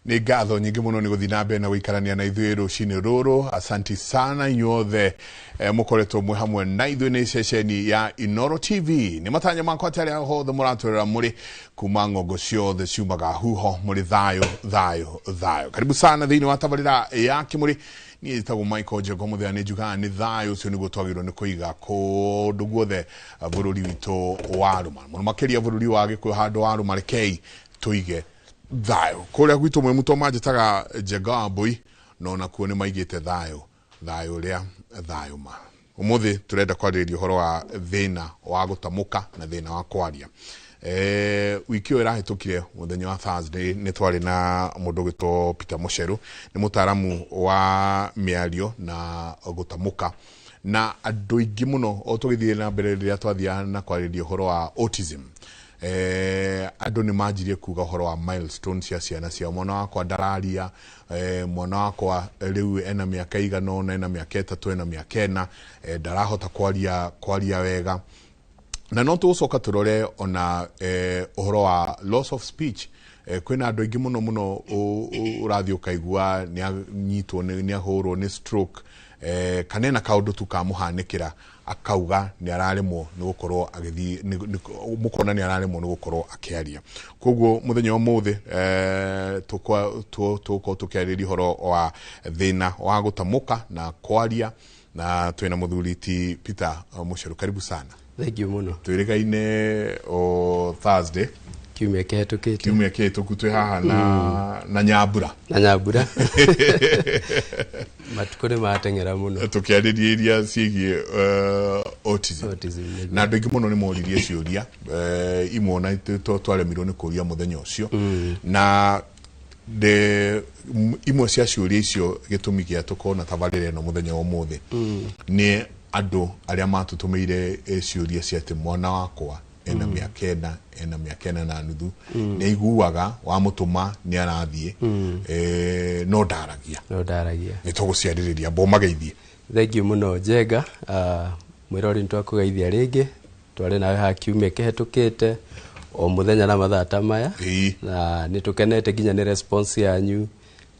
Nĩ ngatho nyingĩ mũno nĩ gũthiĩ na mbere na gũikarania na ithuĩ rũcinĩ rũrũ. Asanti sana inyuothe mũkoretwo mwĩ hamwe na ithuĩ. Nĩ ceceni ya Inoro TV. Nĩ matanya makwa atĩ arĩa hothe mũratwĩrora mũrĩ kuma ng'ongo ciothe ciumaga huho mũrĩ thayũ thayũ thayũ. Karibu sana thĩinĩ wa tabarĩra ya Kĩmũrĩ. Niĩ njĩtagwo Michael Njengo Mũthenya, nĩ njugaga nĩ thayũ ũcio nĩguo twagĩrĩirwo nĩ kũiga kũndũ guothe bũrũri witũ wa rũma, mũno makĩria bũrũri wa Gĩkũyũ handũ wa rũma. Rekei tũige thayũ kũrĩa gwitũ mwĩ mũtũ manjĩtaga Njenga wa Mbũi, no nakuo nĩ maigĩte thayũ thayũ ũrĩa thayũ ma. Ũmũthĩ tũrenda kwarĩrĩria ũhoro wa thĩna wa gũtamũka na thĩna wa kwaria. Wiki ĩyo ĩrahĩtũkire mũthenya wa Thursday nĩ twarĩ na mũndũ ũgĩtwo Peter Mũcerũ, nĩ mũtaaramu wa mĩario na gũtamũka, na andũ aingĩ mũno o tũgĩthiĩ na mbere rĩrĩa twathiaga na kwarĩrĩria ũhoro wa autism, andũ nĩ manjirie kuga ũhoro wa milestone cia ciana ciao. Mwana wakwa ndararia, mwana wakwa rĩu ena mĩaka igana ũna, ena mĩaka 3, ena mĩaka 4, ndarahota kwaria wega. Na no tũgũcoka tũrore ona ũhoro wa loss of speech. Kwĩna andũ aingĩ mũno mũno ũrathiĩ ũkaigua nĩ anyitwo nĩ ahũrwo nĩ stroke, kana ena kaũndũ tu kamũhanĩkĩra akauga nĩ araremwo nĩ gũkorwo agĩthiĩ, mũkona nĩ araremwo nĩ gũkorwo akĩaria. Koguo mũthenya wa ũmũthĩ tũgũkorwo tũkĩarĩrĩria ũhoro wa thĩna wa gũtamũka na kwaria, na twĩna mũthuri ti Peter Mũcerũ. Karibu sana. Thank you mũno. Twĩrĩgaine o Thursday. Kiumia kĩhetũkĩte. Kiumia kĩhĩtũku twĩ haha na Nyambura. Na Nyambura. Matukũ nĩ mateng'era mũno. Tũkĩarĩria iria ciĩgiĩ autism. Autism, nĩguo. Na andũ aingĩ mũno nĩ moririe ciũria, imwe ona twaremirwo nĩ kũria mũthenya ũcio, na imwe cia ciũria icio gĩtũmi gĩa tũkorwo na tabarĩra ĩno mũthenya wa ũmũthĩ nĩ andũ arĩa matũtũmĩire ciũria cia atĩ mwana wakwa ena mĩaka 4, ena mĩaka 4.5, nĩ aiguaga wamũtũma nĩ arathiĩ, no ndaragia. No ndaragia. Nĩ tũgũciarĩrĩria mbomageithie. Thank you mũno Njenga. Mwĩrori nĩ twakũgeithia rĩngĩ. Twarĩ nawe haha kiumia kĩhetũkĩte o mũthenya na mathaa ta maya. Na nĩ tũkenete nginya nĩ response yanyu.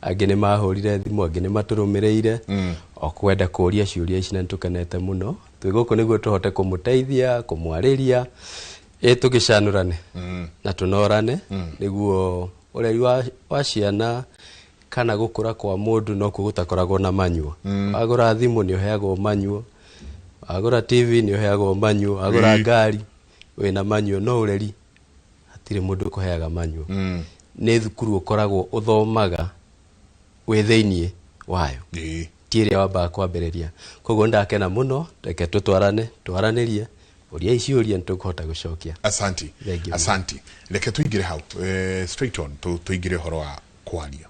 Angĩ nĩ mahũrire thimũ, angĩ nĩ matũrũmĩrĩire o kwenda kũria ciũria ici, na nĩ tũkenete mũno. Twĩ gũkũ nĩguo tũhote kũmũteithia, kũmwarĩria, ĩ tũgĩcanũrane na tũnorane, nĩguo ũreri wa ciana kana gũkũra kwa mũndũ nokuo gũtakoragwo na manyuo. Wagũra thimũ nĩ ũheagwo manyuo, wagũra TV nĩ ũheagwo manyuo, wagũra ngari wĩna manyuo, no ũreri hatirĩ mũndũ ũkũheaga manyuo. Nĩ thukuru ũkoragwo ũthomaga wĩ thĩiniĩ wayo, ti ĩrĩa wambaga kwambĩrĩria. Koguo ndakena mũno, reke tũtwarane, twaranĩrie, ũria ciũria nĩ tũkũhota gũcokia. Asanti. Thank you. Asanti. Reke tũingĩre hau, straight on tũingĩre ũhoro wa kwaria.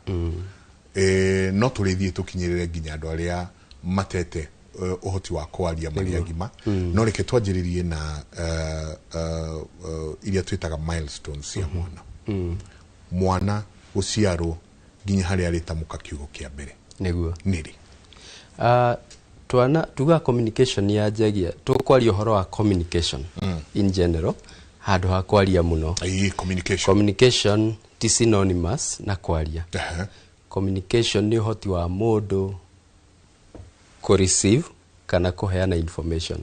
No tũrĩthiĩ tũkinyĩrĩre nginya andũ arĩa matete ũhoti wa kwaria marĩ agima, no reke twanjĩrĩrie na iria twĩtaga milestones cia mwana. Mwana gũciarwo nginya harĩa arĩtamũka kiugo kĩa mbere. Nĩguo. Nĩrĩ? Twana tuga communication yanjagia, tũkwaria ũhoro wa communication in general handũ ha kwaria mũno. Ĩĩ, communication. Communication ti synonymous na kwaria. Communication nĩ ũhoti wa mũndũ kũ receive kana kũheana information.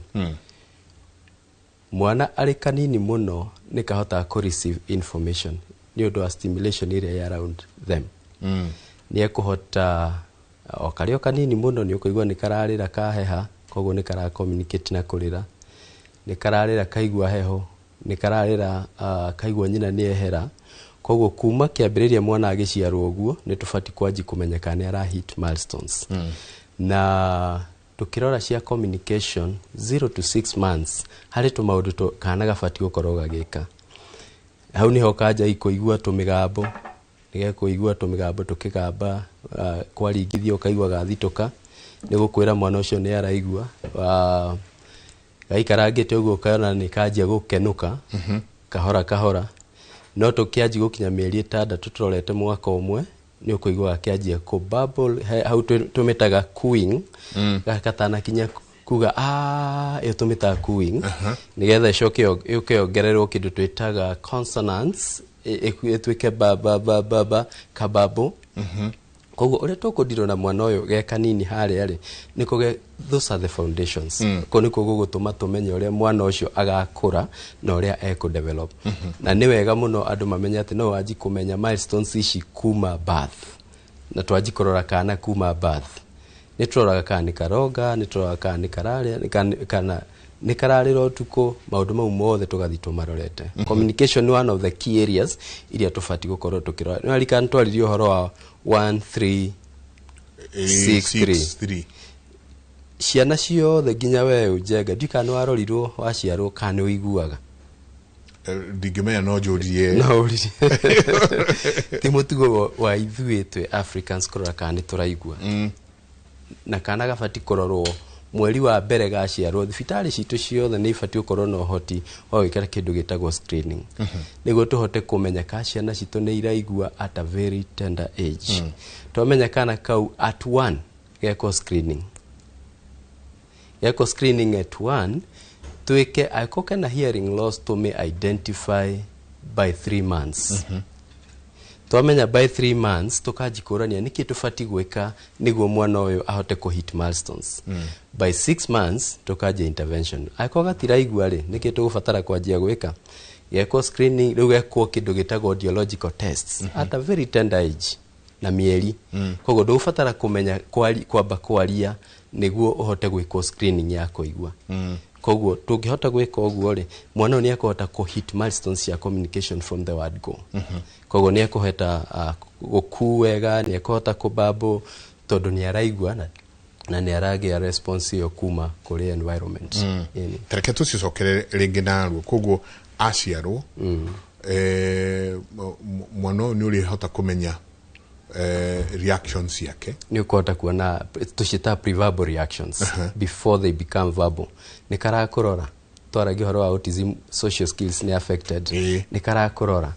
Mwana arĩ kanini mũno nĩ kahotaga kũ receive information nĩ ũndũ wa stimulation ĩrĩa ĩ around them. Nĩ ekũhota o karĩ o kanini mũno nĩ ũkũigua nĩ kararĩra kaheha, koguo nĩ kara communicate na kũrĩra. Nĩ kararĩra kaigua heho, nĩ kararĩra kaigua nyina nĩ ehera. Koguo kuma kĩambĩrĩria mwana agĩciarwo ũguo nĩ tũbatiĩ kwanji kũmenya kana nĩ ara hit milestones. Na tukirora cia communication 0 to 6 months harĩ tũmaũndũ kana gabatiĩ gũkorwo gagĩka. Hau niho kanja ikũigua tũmĩgambo, nĩgekũigua tũmĩgambo tũkĩgamba, kwaringithio ũkaigua gathitũka, nĩ gũkwĩra mwana ũcio nĩ araigua. Gaikarangĩte ũguo ũkona nĩ kanjia gũkenũka, kahora kahora. No tũkĩanji gũkinya mĩeri 6 tũrorete mwaka ũmwe, nĩ ũkũigua gakĩanjia kũ bubble, hau tũmĩtaga cooing, gatanakinya kuga, ĩyo tũmĩtaga cooing, nĩgetha ĩcoke yũke yongererwo kĩndũ twĩtaga consonants. ĩtuĩke ba ba ba ba ba kababo. Koguo ũrĩa tũkũndirwo na mwana ũyũ ge kanini harĩa rĩ, nĩko ge, those are the foundations. Kũu nĩkuo gũgũtũma tũmenye ũrĩa mwana ũcio agakũra na ũrĩa ekũ-develop. Na nĩ wega mũno andũ mamenye atĩ no wanji kũmenya milestones ici kuma birth, na twanji kũrora kana kuma birth. Nĩ tũroraga kana nĩ karonga, nĩ tũroraga kana nĩ kararĩa, kana nĩ kararĩra ũtukũ, maũndũ mau mothe tũgathiĩ tũmarorete. Communication nĩ one of the key areas iria tũbatiĩ gũkorwo tũkĩrora. Nĩ waririkana twaririe ũhoro wa 1 3 6 3. 3. Ciana ciothe nginya we Njenga, ndiũĩ kana nĩ warorirwo waciarwo kana nĩ ũiguaga. Ndingĩmenya, no njũrie. No ũririe. Ti mũtugo wa ithuĩ twĩ Africans kũrora kana nĩ tũraigua. Na kana gabatiĩ kũrorwo mweri wa mbere gaciarwo. Thibitarĩ citũ ciothe nĩ ibatiĩ gũkorwo na ũhoti wa gwĩka kĩndũ gĩtagwo screening, nĩguo tũhote kũmenya ka ciana citũ nĩ iraigua at a very tender age. Twamenya kana kau at 1 gekwo screening, gekwo screening at 1, twĩke angĩkorwo kena hearing loss tũmĩ identify by 3 months. Twamenya by 3 months, tukanji kũrania nĩkĩ tũbatiĩ gwĩka nĩguo mwana ũyũ ahote kũ hit milestones. By 6 months tukanjia intervention. Angĩkorwo gatiraigua rĩ, nĩkĩ tũgũbatara kwanjia gwĩka? Gekwo screening, rĩu gekwo kĩndũ gĩtagwo audiological tests at a very tender age na mĩeri. Koguo ndũgũbatara kũmenya kwamba kwaria nĩguo ũhote gwĩkwo screening ya kũigua. Koguo tũngĩhota gwĩka ũguo rĩ, mwana ũyũ nĩ ekũhota kũ hit milestones cia communication from the word go. Koguo nĩ ekũhota gũkuu wega, nĩ ekũhota kũbambo tondũ nĩ araigua na nĩ aragĩa response ĩyo kuma kũrĩ environment. Ĩni. Tareke tũcicokere rĩngĩ naruo. Koguo aciarwo, mwana ũyũ nĩ ũrĩhota kũmenya reactions ciake. Nĩ ũkũhota kuona tũciĩtaga pre-verbal reactions before they become verbal. Nĩ karakũrora, twaragia ũhoro wa autism, social skills nĩ affected. Nĩ karakũrora,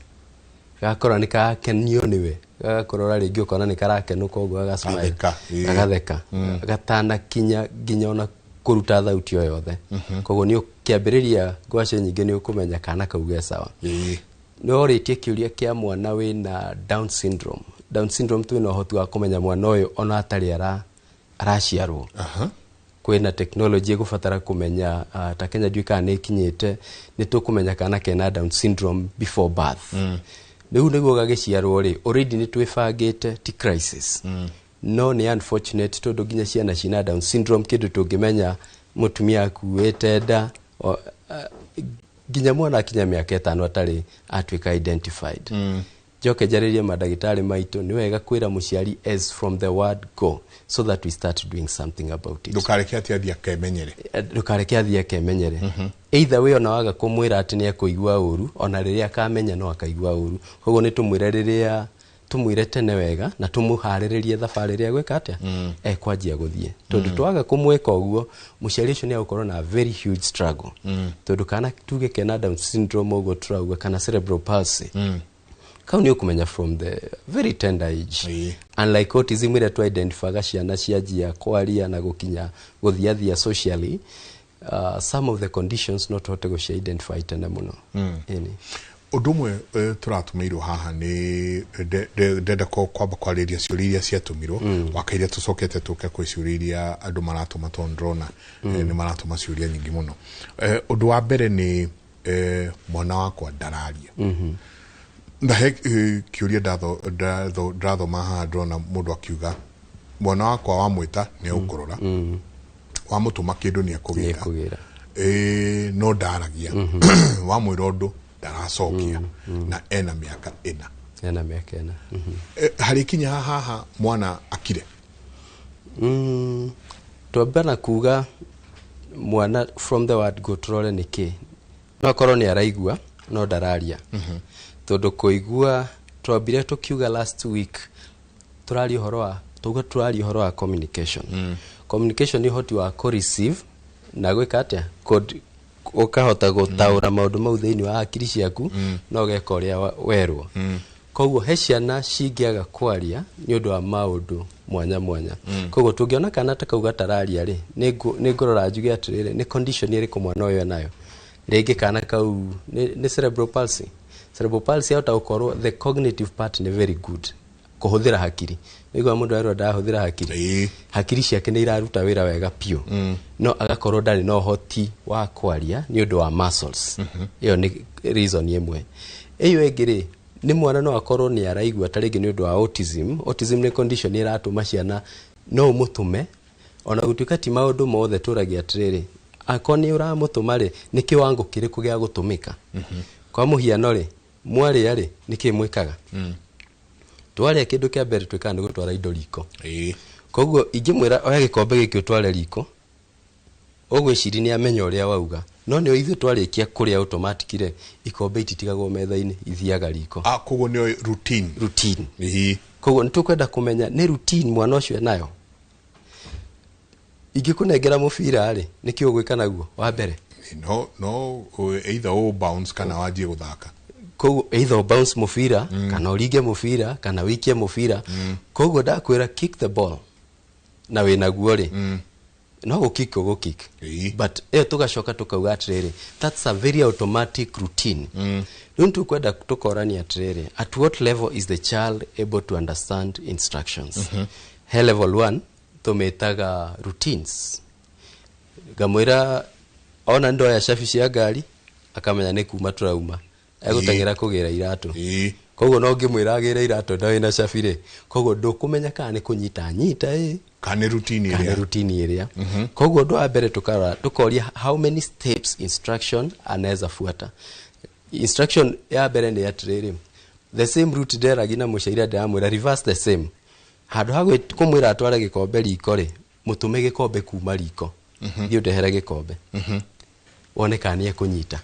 gakora nĩ karakenio nĩwe, gagakũrora rĩngĩ ũkona nĩ karakenũka ũguo, gagasmile. Gatheka, ĩĩ. Gagatheka gatanakinya nginya ona kũruta thauti o yothe. Koguo nĩ ũkĩambĩrĩria ngwacĩ nyingĩ nĩ ũkũmenya kana kau ge sawa. Nĩ orĩtie kĩũria kĩa mwana wĩna Down syndrome. Down syndrome twĩna ũhoti wa kũmenya mwana ũyũ ona atarĩ araciarwo. Kwĩna technology ĩgũbatara kũmenya, ta Kenya ndiũĩ kana nĩ ĩkinyĩte, nĩ tũkũmenya kana kena Down syndrome before birth. Rĩu nĩguo gagĩciarwo rĩ, already nĩ twĩbangĩte, ti crisis. No nĩ unfortunate tondũ nginya ciana cina Down syndrome, kĩndũ tũngĩmenya mũtumia akuĩte nda, nginya mwana akinya mĩaka 5 atarĩ atuĩka identified. Njoke njarĩrie mandagĩtarĩ maitũ, nĩ wega kwĩra mũciari as from the word go so that we start doing something about it. Ndũkareke atĩ athiĩ akemenyere. Ndũkareke athiĩ akemenyere. Either way, ona waga kũmwĩra atĩ nĩ ekũigua ũru, ona rĩrĩa akamenya no akaigua ũru. Koguo nĩ tũmwĩre rĩrĩa tũmwĩre tene wega na tũmũharĩrĩrie thabarĩ ĩrĩa gwĩka atĩa ekwanjia gũthiĩ, tondũ twaga kũmwĩka ũguo, mũciari ũcio nĩ egũkorwo na very huge struggle, tondũ kana tuge kena Down syndrome ũguo tũrauga kana cerebral palsy, kau nĩ ũkũmenya from the very tender age. Unlike autism ĩrĩa tũ-identifyaga ciana cianjia kwaria na gũkinya gũthiathia socially, some of the conditions no tũhote gũcia identify tene mũno. Ĩni. Ũndũ ũmwe tũratũmĩirwo haha nĩ ndenda kwamba kwarĩria ciũria iria ciatũmirwo wakairia, tũcokete tũke kwĩ ciũria iria andũ maratũma, tondũ ndĩrona nĩ maratũma ciũria nyingĩ mũno. Ũndũ wa mbere nĩ mwana wakwa ndararia. Na he kĩũria ndĩrathoma haha, ndĩrona mũndũ akiuga mwana wakwa wamwĩta nĩ egũkũrora, wamũtũma kĩndũ nĩ ekũgĩra. Nĩ ekũgĩra. No ndaragia, wamwĩra ũndũ ndaracokia, na ena mĩaka 4. Ena mĩaka 4. Harĩ kinya haha mwana akire? Twamba na kuga mwana from the word go tũrore nĩkĩ. No akorwo nĩ araigua no ndararia, tondũ kũigua twambire tũkiuga last week tũraria ũhoro wa, tuga tũraria ũhoro wa communication. Communication nĩ ũhoti wa kũ receive na gwĩka atĩa, ũkahota gũtaũra maũndũ mau thĩinĩ wa hakiri ciaku na ũgeka ũrĩa werwo. Koguo he ciana cingĩaga kwaria nĩ ũndũ wa maũndũ mwanya mwanya. Koguo tũngĩona kana ta kau gatararia rĩ, nĩ ngũrora njuge atĩrĩrĩ, nĩ condition ĩrĩkũ mwana ũyũ enayo. Rĩngĩ kana kau nĩ cerebral palsy. Cerebral palsy yahota gũkorwo the cognitive part nĩ very good, kũhũthĩra hakiri. Nĩguo mũndũ arerwo ndahũthĩra hakiri, hakiri ciake nĩ iraruta wĩra wega piũ, no agakorwo ndarĩ na ũhoti wa kwaria nĩ ũndũ wa muscles. Ĩyo nĩ reason ĩmwe. Ĩyo ĩngĩ rĩ, nĩ mwana no akorwo nĩ araigua ta rĩngĩ nĩ ũndũ wa autism. Autism nĩ condition ĩratũma ciana no ũmũtũme, ona gũtuĩka ti maũndũ mothe tũragia atĩrĩrĩ, akorwo nĩ ũramũtũma rĩ, nĩ kĩwango kĩrĩkũ gĩa gũtũmĩka. Kwa mũhiano rĩ, mwarĩa rĩ, nĩkĩ mwĩkaga? Twarĩa kĩndũ kĩa mbere twĩkaga nĩ gũtwara indo riko. Koguo ingĩmwĩra oya gĩkombe gĩkĩ ũtware riko, ũgwĩciria nĩ amenya ũrĩa wauga, no nĩ ithuĩ twarĩkia kũrĩa automatic rĩ, ikombe ititigagwo metha-inĩ, ithiaga riko. Koguo nĩ routine. Routine. Koguo nĩ tũkwenda kũmenya nĩ routine mwana ũcio enayo. Ingĩkũnengera mũbira rĩ, nĩkĩ ũgwĩka naguo wa mbere? No either o bounce kana wanjie gũthaka. Koguo either bounce mũbira, kana ũringe mũbira, kana ũikie mũbira. Koguo ndakwĩra kick the ball na wĩnaguo rĩ, no gũkick ũgũkick. But ĩyo tũgacoka tũkauga atĩrĩrĩ, that's a very automatic routine. Rĩu nĩtũkwenda tũkorania atĩrĩrĩ, at what level is the child able to understand instructions? He level 1 tũmĩtaga routines. Ngamwĩra ona ndoya cabi cia ngari akamenya nĩ kuma tũrauma, egũteng'era kũgĩra iratũ. Koguo no ngĩmwĩra agĩre iratũ ndarĩ na cabi rĩ, koguo ndũkũmenya kana nĩ kũnyita nyita ĩ, kana nĩ routine ĩrĩa. Kana routine ĩrĩa. Koguo ũndũ wa mbere tũkarora, tũkoria how many steps instruction anaweza fuata. Instruction ya mbere nĩ atĩrĩrĩ, the same route nderagia na mũcaira ndĩramwĩra reverse the same. Handũ ha kũmwĩra atware gĩkombe riko rĩ, mũtũme gĩkombe kuma riko. Thiĩ ũndehere gĩkombe. Wone kana nĩ ekũnyita.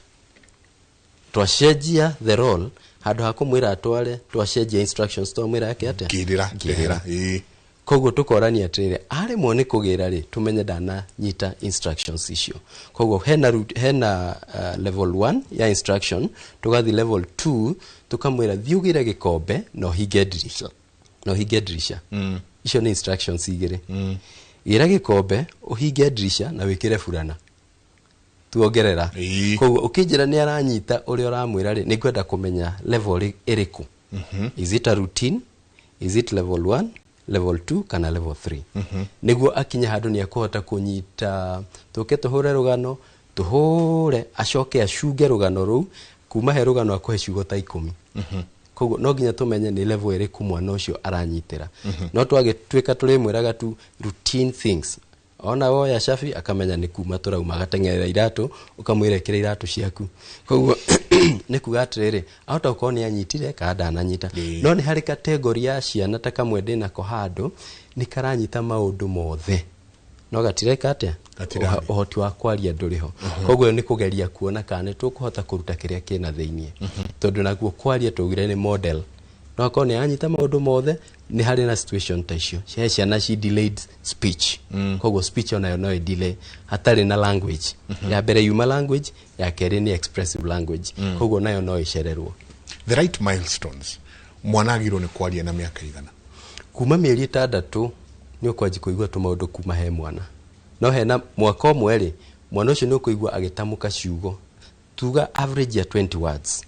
Twacenjia the role, handũ ha kũmwĩra atware, twacenjia instructions, twamwĩra ake atĩa? Ngĩrĩra, ndehera. Koguo tũkorania atĩrĩrĩ, aremwo nĩ kũgĩra rĩ, tũmenye ndananyita instructions icio. Koguo hena level 1 ya instruction, tũgathiĩ level 2, tũkamwĩra thiĩ ũgĩre gĩkombe na ũhinge ndirisha. Na ũhinge ndirisha. Icio nĩ instructions igĩrĩ. Gĩra gĩkombe, ũhinge ndirisha na wĩkĩre burana. Tuongerera. Koguo ũkĩnjĩra nĩ aranyita ũrĩa ũramwĩra rĩ, nĩngwenda kũmenya level ĩrĩkũ. Is it a routine? Is it level 1? Level 2 kana level 3? Nĩguo akinye handũ nĩ ekũhota kũnyita, tũke tũhũre rũgano, tũhũre, acoke acunge rũgano rũu, kuma he rũgano akũhe ciugo ta 10. Koguo no nginya tũmenye nĩ level ĩrĩkũ mwana ũcio aranyitĩra. No twagĩtuĩka tũrĩmwĩraga tu routine things. Ona woya cabi akamenya nĩ kuma tũrauma, agateng'erera iratũ, ũkamwĩra ĩkĩra iratũ ciaku. Koguo nĩ kuga atĩrĩrĩ, ahota gũkorwo nĩ anyitire kana ndananyita. No nĩ harĩ category ya ciana ta kamwe ndĩnako handũ, nĩ karanyita maũndũ mothe, no gatireka atĩa? Ũhoti wa kwaria ndũrĩ ho. Koguo nĩ kũgeria kuona kana nĩ tũkũhota kũruta kĩrĩa kĩna thĩiniĩ. Tondũ naguo kwaria twaugire nĩ model. No akorwo nĩ anyita maũndũ mothe, nĩ harĩ na situation ta icio. He ciana ci delayed speech. Koguo speech onayo no ĩ delay hatarĩ na language. Ya mbere yuma language, ya kerĩ nĩ expressive language. Koguo nayo no ĩcererwo. The right milestones, mwana agĩrĩirwo nĩ kwaria na mĩaka igana? Kuma mĩeri 6 nĩ ũkwanjia kũigua tũmaũndũ kuma he mwana. No hena mwaka ũmwe rĩ, mwana ũcio nĩ ũkũigua agĩtamũka ciugo. Tuga average ya 20 words.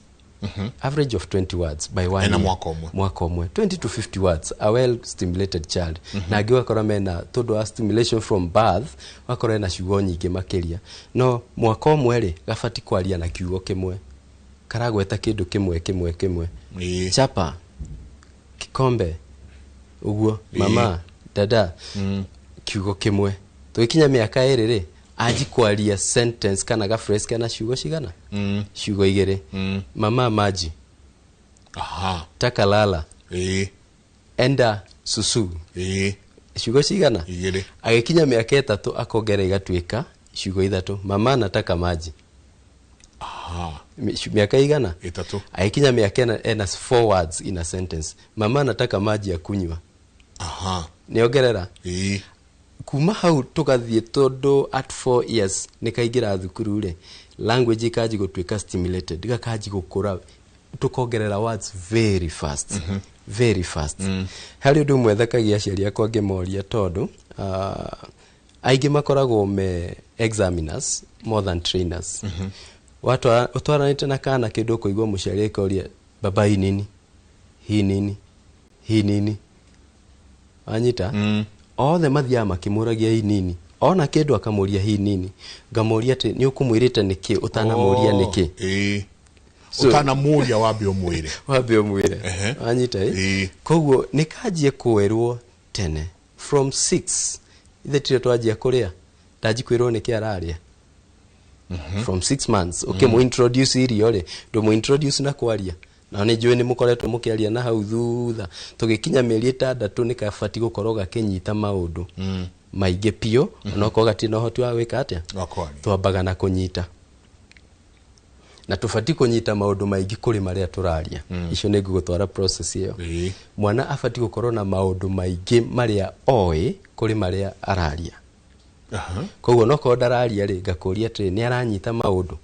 Average of 20 words by one year. Mwaka ũmwe. Mwaka ũmwe. 20 to 50 words, a well stimulated child. Na angĩ ũgakora mena, tondũ wa stimulation from birth, ũgakora ena ciugo nyingĩ makĩria. No mwaka ũmwe rĩ, gabati kwaria na kiugo kĩmwe. Karagweta kĩndũ kĩmwe kĩmwe kĩmwe. Chapa, kikombe, ũguo, mama, dada, kiugo kĩmwe. Tũgĩkinya mĩaka 2 rĩ, anji kwaria sentence kana ga phrase kana ciugo cigana? Ciugo 2. Mama maji. Taka lala. Enda susu. Ciugo cigana? 2. Agĩkinya mĩaka 3 akongera igatuĩka ciugo 3. Mama nataka maji. Miaka igana? 3. Agĩkinya mĩaka 4 ena 4 words in a sentence. Mama nataka maji ya kunywa. Nĩongerera? Kuma hau tũgathiĩ tondũ at 4 years nĩ kaingĩra thukuru rĩ, language ikanji gũtuĩka stimulated, gakanji gũkũra, tũkongerera words very fast. Very fast. Harĩ ũndũ ũmwe thekagia aciari akwa ngĩmoria tondũ aingĩ makoragwo me examiners more than trainers. Ũtwaranĩte na kana kĩndũ ũkũigua mũciari akĩũria baba hii nini, hii nini, hii nini. Wanyita? Othe mathiaga makĩmũragia hii nini. Ona kĩndũ akamũria hii nini. Ngamũria atĩ nĩ ũkũmwĩrĩte nĩkĩ ũtanamũria nĩkĩ. Ũtanamũria wambe ũmwĩre. Wambe ũmwĩre. Wanyita ĩ? Koguo nĩ kanjie kwĩrwo tene from 6 ithe tire twanjia kũrĩa ndanji kwĩrwo nĩkĩ ararĩa. From 6 months ũkĩmũ introduce irio rĩ ndũmũ introduce na kwaria na nĩ njũĩ nĩ mũkoretwo mũkĩaria na hau thutha tũgĩkinya mĩeri 6 nĩ kabati gũkorwo gakĩnyita maũndũ maingĩ piũ onokorwo gatirĩ na ũhoti wa gwĩka atĩa twambaga na kũnyita na tũbati kũnyita maũndũ maingĩ kũrĩ marĩa tũraria. Icio nĩ ngũgũtwara process ĩyo. Mwana abati gũkorwo na maũndũ maingĩ marĩa oĩ kũrĩ marĩa araria. Koguo nokorwo ndararia rĩ ngakũria atĩrĩ nĩ aranyita maũndũ,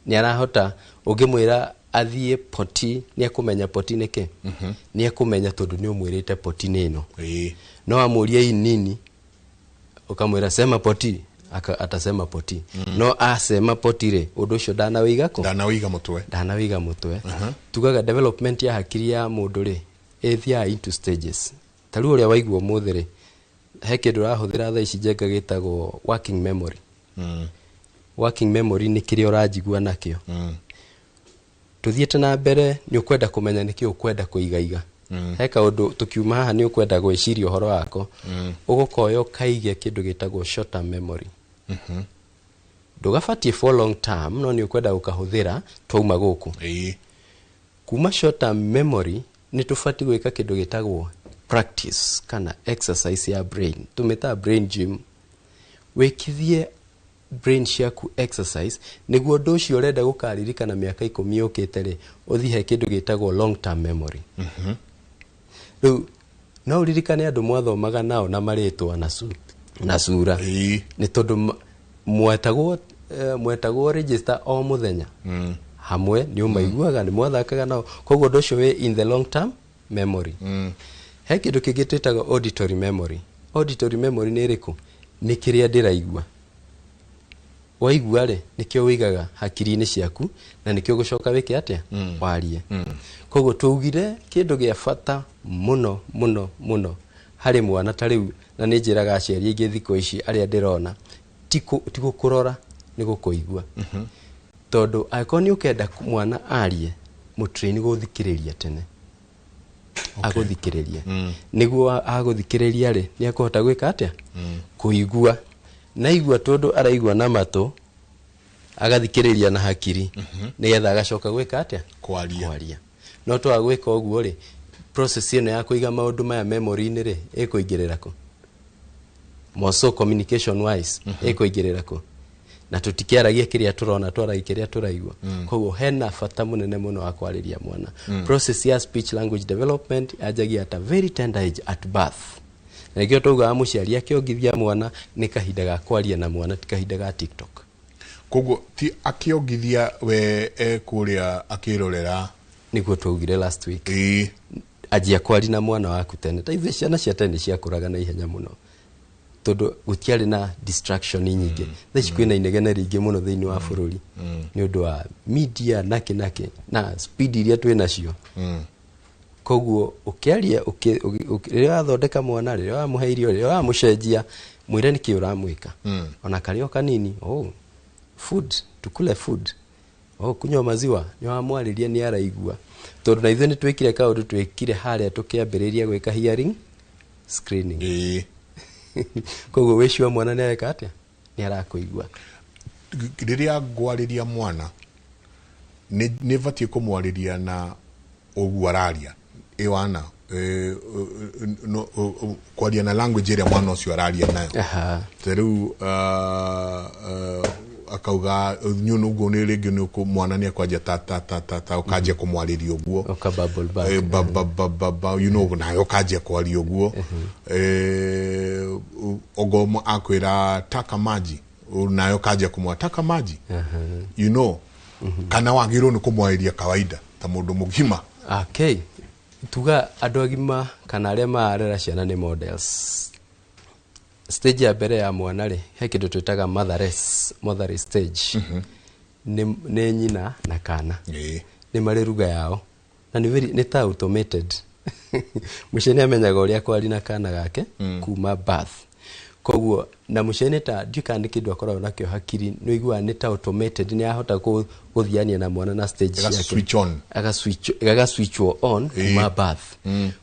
nĩ arahota ũngĩmwĩra athiĩ poti nĩ ekũmenya poti nĩkĩ, nĩ ekũmenya tondũ nĩ ũmwĩrĩte poti nĩ ĩno. No amũrie hii nini ũkamwĩra sema poti atasema poti. No asema poti rĩ ũndũ ũcio ndanawĩiga kũ? Ndanawiga mũtwe. Ndanawiga mũtwe. Tugaga development ya hakiri ya mũndũ rĩ ĩthiaga into stages. Ta rĩu ũrĩa waigua ũmũthĩ rĩ he kĩndũ ũrahũthĩra thaa ici Njenga gĩtagwo working memory. Working memory nĩ kĩrĩa ũranjigua nakĩo. Tũthiĩte na mbere nĩ ũkwenda kũmenya nĩkĩ ũkwenda kũigaiga. He kaũndũ tũkiuma haha nĩ ũkwenda gwĩciria ũhoro wako. Ũgũkoya ũkaige kĩndũ gĩtagwo short term memory. Ndũgabatiĩ for long term no nĩ ũkwenda gũkahũthĩra twauma gũkũ. Kuma short term memory nĩ tũbatiĩ gwĩka kĩndũ gĩtagwo practice kana exercise ya brain. Tũmĩtaga brain gym. Wĩkithie brain ciaku exercise nĩguo ũndũ ũcio ũrenda gũkaririkana mĩaka 10 yũkĩte rĩ ũthiĩ he kĩndũ gĩtagwo long term memory. Rĩu no ũririkane andũ mwathomaga nao na marĩtwa na sura. Nĩ tondũ mwetagwo register o mũthenya hamwe nĩ ũmaiguaga nĩ mwathakaga nao koguo ũndũ ũcio wĩ in the long term memory. He kĩndũ kĩngĩ twĩtaga auditory memory. Auditory memory nĩ ĩrĩkũ? Nĩ kĩrĩa ndĩraigua. Waigua rĩ nĩkĩo wĩigaga hakiri-inĩ ciaku na nĩkĩo ũgũcoka wĩke atĩa? Warie. Koguo twaugire kĩndũ gĩa bata mũno mũno mũno harĩ mwana ta rĩu na nĩ njĩraga aciari aingĩ thikũ ici arĩa ndĩrona ti gũkũrora nĩ gũkũigua. Tondũ angĩkorwo nĩ ũkenda mwana arie mũtrain gũthikĩrĩria tene. Agũthikĩrĩria. Nĩguo agũthikĩrĩria rĩ nĩ ekũhota gwĩka atĩa? Kũigua. Na igua tondũ araigua na matũ agathikĩrĩria na hakiri nĩgetha agacoka gwĩka atĩa? Kwaria. No twaga gwĩka ũguo rĩ process ĩno ya kũiga maũndũ maya memory-inĩ rĩ ĩkũingĩrĩra kũ? More so communication wise ĩkũingĩrĩra kũ? Na tũtikĩaragia kĩrĩa tũrona twaragia kĩrĩa tũraigua. Koguo hena bata mũnene mũno wa kwarĩria mwana. Process ya speech language development yanjagia at a very tender age at birth. Na nĩkĩo taugaga mũciari akĩongithia mwana nĩ kahinda ga kwaria na mwana ti kahinda ga TikTok. Koguo ti akĩongithia we kũrĩa akĩrorera nĩguo twaugire last week. Anjia kwaria na mwana waku tene. Ta ithuĩ ciana cia tene ciakũraga na ihenya mũno tondũ gũtiarĩ na distraction nyingĩ. Thaa ici kwĩna inegene rĩingĩ mũno thĩinĩ wa bũrũri nĩ ũndũ wa media nakĩ nakĩ na speed iria twĩ nacio. Koguo ũkĩaria rĩrĩa wathondeka mwana rĩrĩa wamũhe irio rĩrĩa wamũcenjia mwĩre nĩkĩ ũramwĩka. Ona karĩ o kanini oh food tukule food oh kunywa maziwa nĩ wamwarĩria nĩ araigua. Tondũ na ithuĩ nĩ twĩkire kaũndũ twĩkire harĩa tũkĩambĩrĩria gwĩka hearing screening. Koguo wĩciwa mwana nĩ areka atĩa? Nĩ arakũigua. Rĩrĩa ngwarĩria mwana nĩ batiĩ kũmwarĩria na ũguo araria ĩwana kwaria na language ĩrĩa mwana ũcio araria nayo. Ta rĩu akauga nyuno ũguo nĩ rĩngĩ nĩ mwana nĩ akwanjia ta ta ta ta ta ũkanjia kũmwarĩria ũguo ba ba you know nayo ũkanjia kwaria ũguo. Ogo akwĩra taka maji nayo ũkanjia kũmwa taka maji you know. Kana wagĩrĩirwo nĩ kũmwarĩria kawaida ta mũndũ mũgima. Okay. Tuga andũ agima kana arĩa marera ciana nĩ models. Stage ya mbere ya mwana rĩ he kĩndũ twĩtaga motherless stage. Nĩ nyina na kana. Nĩ marĩ ruga yao na nĩ ta automated. Mũciari amenyaga ũrĩa kwaria na kana gake kuma birth. Koguo na mũciari ta ndiũĩ kana nĩ kĩndũ akoragwo nakĩo hakiri, nĩ ũiguaga nĩ ta automated, nĩ ahota gũthiania na mwana na stage ciake. Switch on. Gaga switchwo on kuma birth.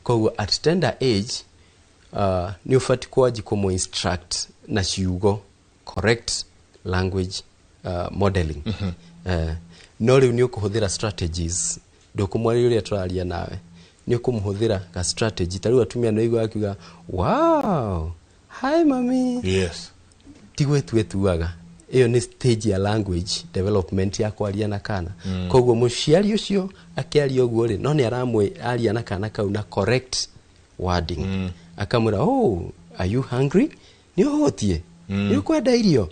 Koguo at tender age nĩ ũbatiĩ kwanji kũmũ instruct na ciugo, correct language modeling. No rĩu nĩ ũkũhũthĩra strategies, ndũkũmwarĩria ũrĩa tũraria nawe, nĩ ũkũmũhũthĩra ga strategy. Ta rĩu atumia nĩ ũiguaga akiuga, "Wow, hi mami." Ti gwĩtu ĩtuaga, ĩyo nĩ stage ya language development ya kwaria na kana. Koguo mũciari ũcio akĩaria ũguo rĩ, no nĩ aramwaria na kana kau na correct wording. Akamwĩra, "Oh, are you hungry? Nĩ ũhũtiĩ? Nĩ ũkwenda irio?"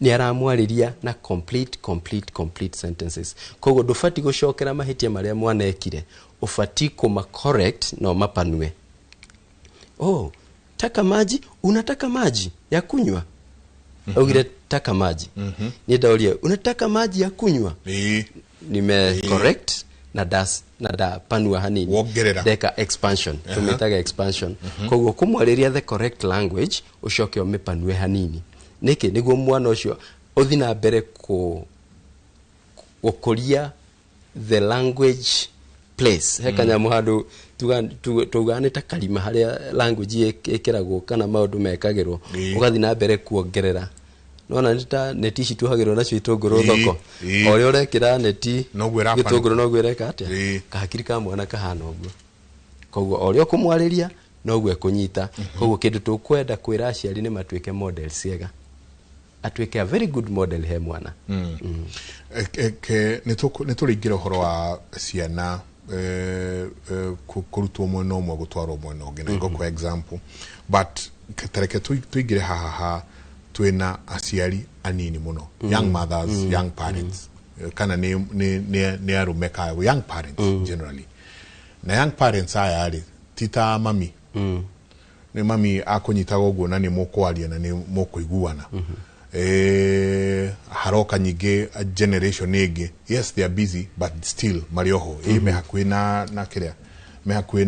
Nĩ aramwarĩria na complete complete complete sentences. Koguo ndũbatiĩ gũcokera mahĩtia marĩa mwana ekire, ũbatiĩ kũma correct na ũmapanue. "Oh, taka maji, unataka maji ya kunywa?" Augire "taka maji", niĩ ndauria "unataka maji ya kunywa?" Nime correct na das na ndapanua hanini. Wongerera. Ndeka expansion, tũmĩtaga expansion. Koguo kũmwarĩria the correct language, ũcoke ũmĩpanue hanini. Nĩkĩ? Nĩguo mwana ũcio ũthi na mbere gũkũria the language place. He kanyamũ handũ tugaga nĩ ta karima harĩa language ĩkĩragwo kana maũndũ mekagĩrwo. Ũgathiĩ na mbere kuongerera. Nona nĩ ta neti ici tuohagĩrwo nacio itũngũrũ thoko. O ũrĩa ũrekĩra neti Noguo ĩrabanuka. gĩtũngũrũ, noguo ĩreka atĩa? Kahakiri ka mwana kahana ũguo. Koguo o ũrĩa ũkũmwarĩria, noguo ekũnyita. Koguo kĩndũ tũkwenda kwĩra aciari nĩ matuĩke models ega, atuĩke a very good model he mwana. Nĩ tũrĩingĩra ũhoro wa ciana kũrutwo mwena ũmwe gũtwarwo mwena ũngĩ na ngũkũ example, but tareke tũingĩre haha ha twĩna aciari anini mũno, young mothers, young parents, kana nĩ arũme ka young parents generally. Na young parents aya rĩ, ti ta mami, nĩ mami akũnyitaga ũguo na nĩ mũkwaria na nĩ mũkũiguana. Haroka nyingĩ a generation ĩngĩ, yes, they are busy, but still marĩ oho me hakuhĩ na kĩrĩa me hakuhĩ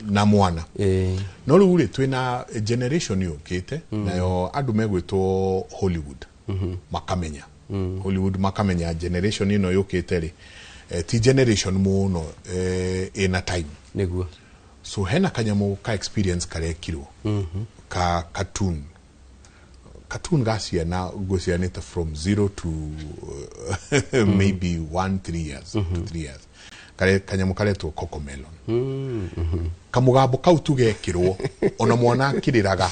na mwana. No rĩu rĩ, twĩna generation yũkĩte nayo andũ megwĩtwo Hollywood, makamenya Hollywood, makamenya generation ĩno yũkĩte rĩ, ti generation mũno ĩna time. So hena kanyamũ ka experience karekirwo ka cartoon ga ciana ngwĩciria nĩ ta from 0 to maybe 1 3 years to 3 years, kare kanyamũ karetwo Cocomelon. Kamũgambo kau tu gekĩrwo, ona mwana akĩrĩraga,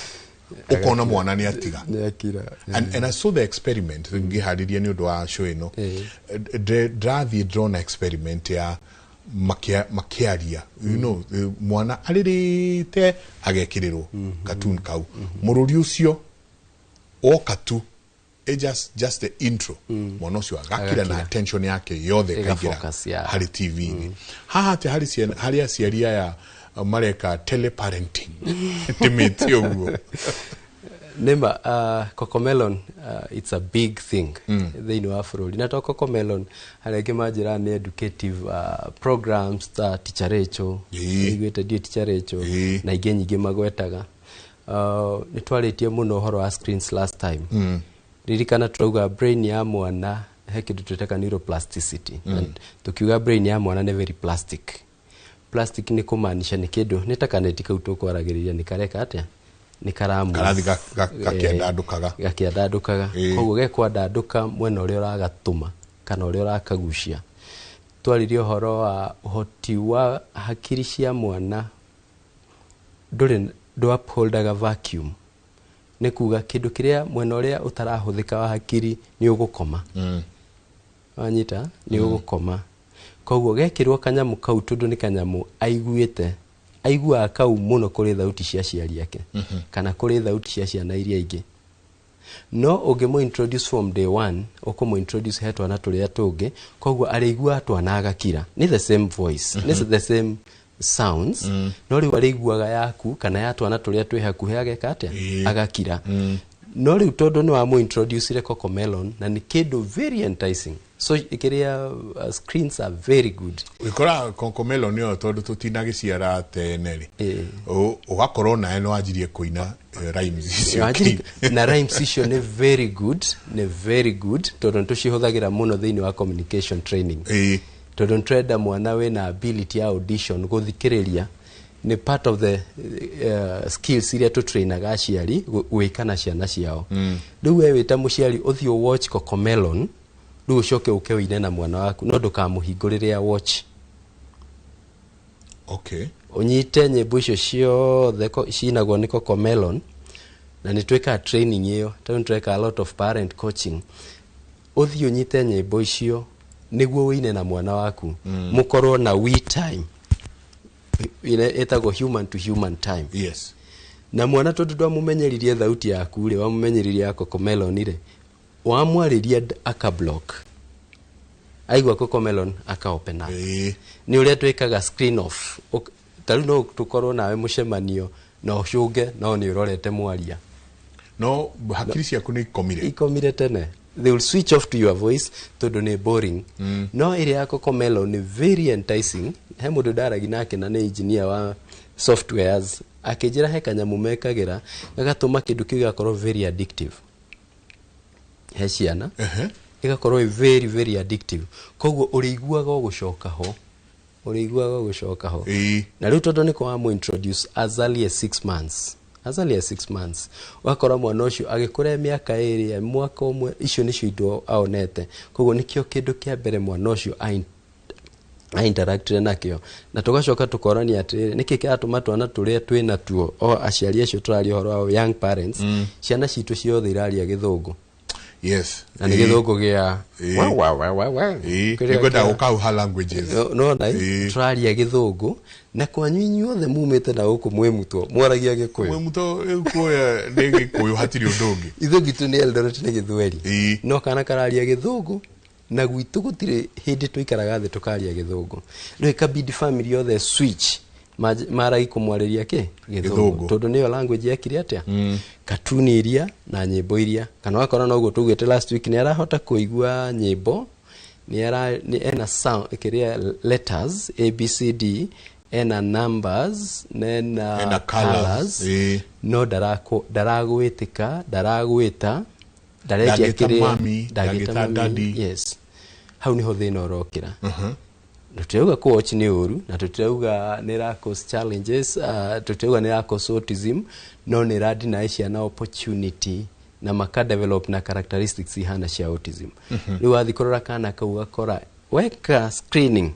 ũkona mwana nĩ atiga. Nĩ akira. And I saw the experiment ngĩharĩria nĩ ũndũ wa show ĩno. Ndĩrathiĩ ndĩrona experiment ya makĩaria, mwana arĩrĩte agekĩrĩrwo cartoon kau, mũrũri ũcio woka tu, just the intro, mwana ũcio agakira na Agakira. attention yake yothe Ĩga ĩkaingĩra focus, yeah. harĩ TV-inĩ. Haha atĩ harĩ ciana, harĩ aciari aya mareka teleparenting, ndĩmĩte ũguo. Nĩma Cocomelon, it's a big thing thĩinĩ wa bũrũri. Na to Cocomelon, harĩa angĩ manjĩraga nĩ educative programs ta Teacher Rachel. Iguĩte ndiĩ Teacher Rachel na ingĩ nyingĩ magwetaga. Nĩ twarĩtie mũno ũhoro wa screens last time. Ririkana turauga brain ya mwana, he kĩndũ twĩtaga neuroplasticity. And tukiuga brain ya mwana nĩ very plastic. Plastic nĩ kũmaanisha nĩ kĩndũ nĩ ta kaneti kau tũkwaragĩrĩria, nĩ kareka atĩa? Nĩ karamu. Karathiĩ gakĩandandũkaga. Gakĩandandũkaga. Koguo gekwandandũka mwena ũrĩa ũragatũma kana ũrĩa ũrakagucia. Twaririe ũhoro wa ũhoti wa hakiri cia mwana ndũrĩ ndũ upholdaga vacuum, nĩ kuga kĩndũ kĩrĩa mwena ũrĩa ũtarahũthĩka wa hakiri nĩ ũgũkoma. Wanyita? Nĩ ũgũkoma. Koguo gekĩrwo kanyamũ kau, tondũ nĩ kanyamũ aiguĩte, aiguaga kau mũno kũrĩ thauti cia aciari ake kana kũrĩ thauti cia ciana iria ingĩ. No ũngĩmũ introduce from day one, ũkũmũ introduce he twana tũrĩa tũngĩ, koguo arĩiguaga twana agakira. Nĩ the same voice, nĩ the same sounds, no rĩu arĩiguaga yaku kana ya twana tũrĩa twĩ hakuhĩ, ageka atĩa? Agakira. No rĩu tondũ nĩ wamũ-introducire Cocomelon na nĩ kĩndũ very enticing, so kĩrĩa screens are very good. Wikora Cocomelon ĩyo tondũ tũtinagĩciara tene rĩ, ũgakorwo nawe nĩ wanjirie kũina rhymes icio. Na rhymes icio nĩ very good, nĩ very good tondũ nĩ tũcihũthagĩra mũno thĩinĩ wa communication training. Tondũ nĩtũrenda mwana wĩna ability ya audition, gũthikĩrĩria nĩ part of the skills iria tũtrainaga aciari gwĩka na ciana ciao. Rĩu we wĩ ta mũciari ũthiĩ watch Cocomelon, rĩu ũcoke ũke ũine na mwana waku, no ndũkamũhingũrĩre ya watch. Ũnyite nyĩmbo icio ciothe cinagwo nĩ Cocomelon, na nĩ twĩkaga training ĩyo tondũ nĩ a lot of parent coaching. Ũthiĩ ũnyite nyĩmbo icio nĩguo ũine na mwana waku, mũkorwo na we time ĩrĩa ĩtagwo human to human time. Na mwana tondũ ndwamũmenyeririe thauti yaku rĩ, wamũmenyeririe ya Cocomelon rĩ, wamwarĩria aka block, aigua Cocomelon aka open up. Nĩ ũrĩa twĩkaga screen off. Ta rĩu no tũkorwo nawe mũcemanio na ũcũnge no nĩ ũrorete mwaria. No hakiri ciaku nĩ ikomire. Ikomire tene. They will switch off to your voice tondũ nĩ boring. No ĩrĩa ya Cocomelon nĩ very enticing. He mũndũ ndaragi nake na nĩ engineer wa softwares, akĩnjĩra he kanyamũ mekagĩra gagatũma kĩndũ kĩu gĩgakorwo very addictive he ciana. Ĩgakorwo ĩ very very addictive, koguo ũrĩiguaga ũgũcoka ho, ũrĩiguaga ũgũcoka ho. Na rĩu tondũ nĩko wamũ introduce as early as 6 months, as early as 6 months, ũgakora mwana ũcio agĩkũra mĩaka 2, mwaka 1, icio nĩcio indo aonete. Koguo nĩkĩo kĩndũ kĩa mbere mwana ũcio a-interactire nakĩo. Na tũgacoka tũkorania atĩrĩrĩ, nĩkĩ kĩratũma twana tũrĩa twĩ natuo o aciari acio tũraria ũhoro wa young parents, ciana citũ ciothe iraria Gĩthũngũ na nĩ Gĩthũngũ gĩa wa wa wa wa wa. Kĩrĩa Nĩngwenda gũka hau ha languages. Nona tũraria Gĩthũngũ, na kwanyu inyuothe mumĩte na gũkũ mwĩ mutwo mwaragia Gĩkũyũ. Mwĩ mũto rĩu kuoya nĩ Gĩkũyũ, hatirĩ ũndũ ũngĩ. Ithuĩ gwitũ nĩ Eldoret nĩ Gĩthweri. No kana kararia Gĩthũngũ, na gwitũ gũtirĩ hĩndĩ tũikaraga thĩ tũkaria Gĩthũngũ. Rĩu ĩkabidi family yothe switch maragi kũmwarĩria kĩ Gĩthũngũ. Gĩthũngũ, tondũ nĩyo language yekire atĩa, katuni iria na nyĩmbo iria. Kana wakora noguo tugĩte last week, nĩ arahota kũigua nyĩmbo, nĩ ara nĩ ena sound kĩrĩa letters A B C D, ena numbers nena Ena colours, no ndaragwĩtĩka, ndaragwĩta, ndaretia Ndangĩta kĩrĩa mami, ndangĩta ndangĩta mami. daddy. Yes, hau niho thĩna ũrokĩra. Tũtirauga kũ watch nĩ ũru, na tũtirauga nĩ ĩra cause challenges, tũtirauga nĩ ĩra cause autism, no nĩ ĩra deny ciana opportunity na maka develop na characteristics ihana cia autism. Rĩu wathiĩ kũrora kana kau, gakora weka screening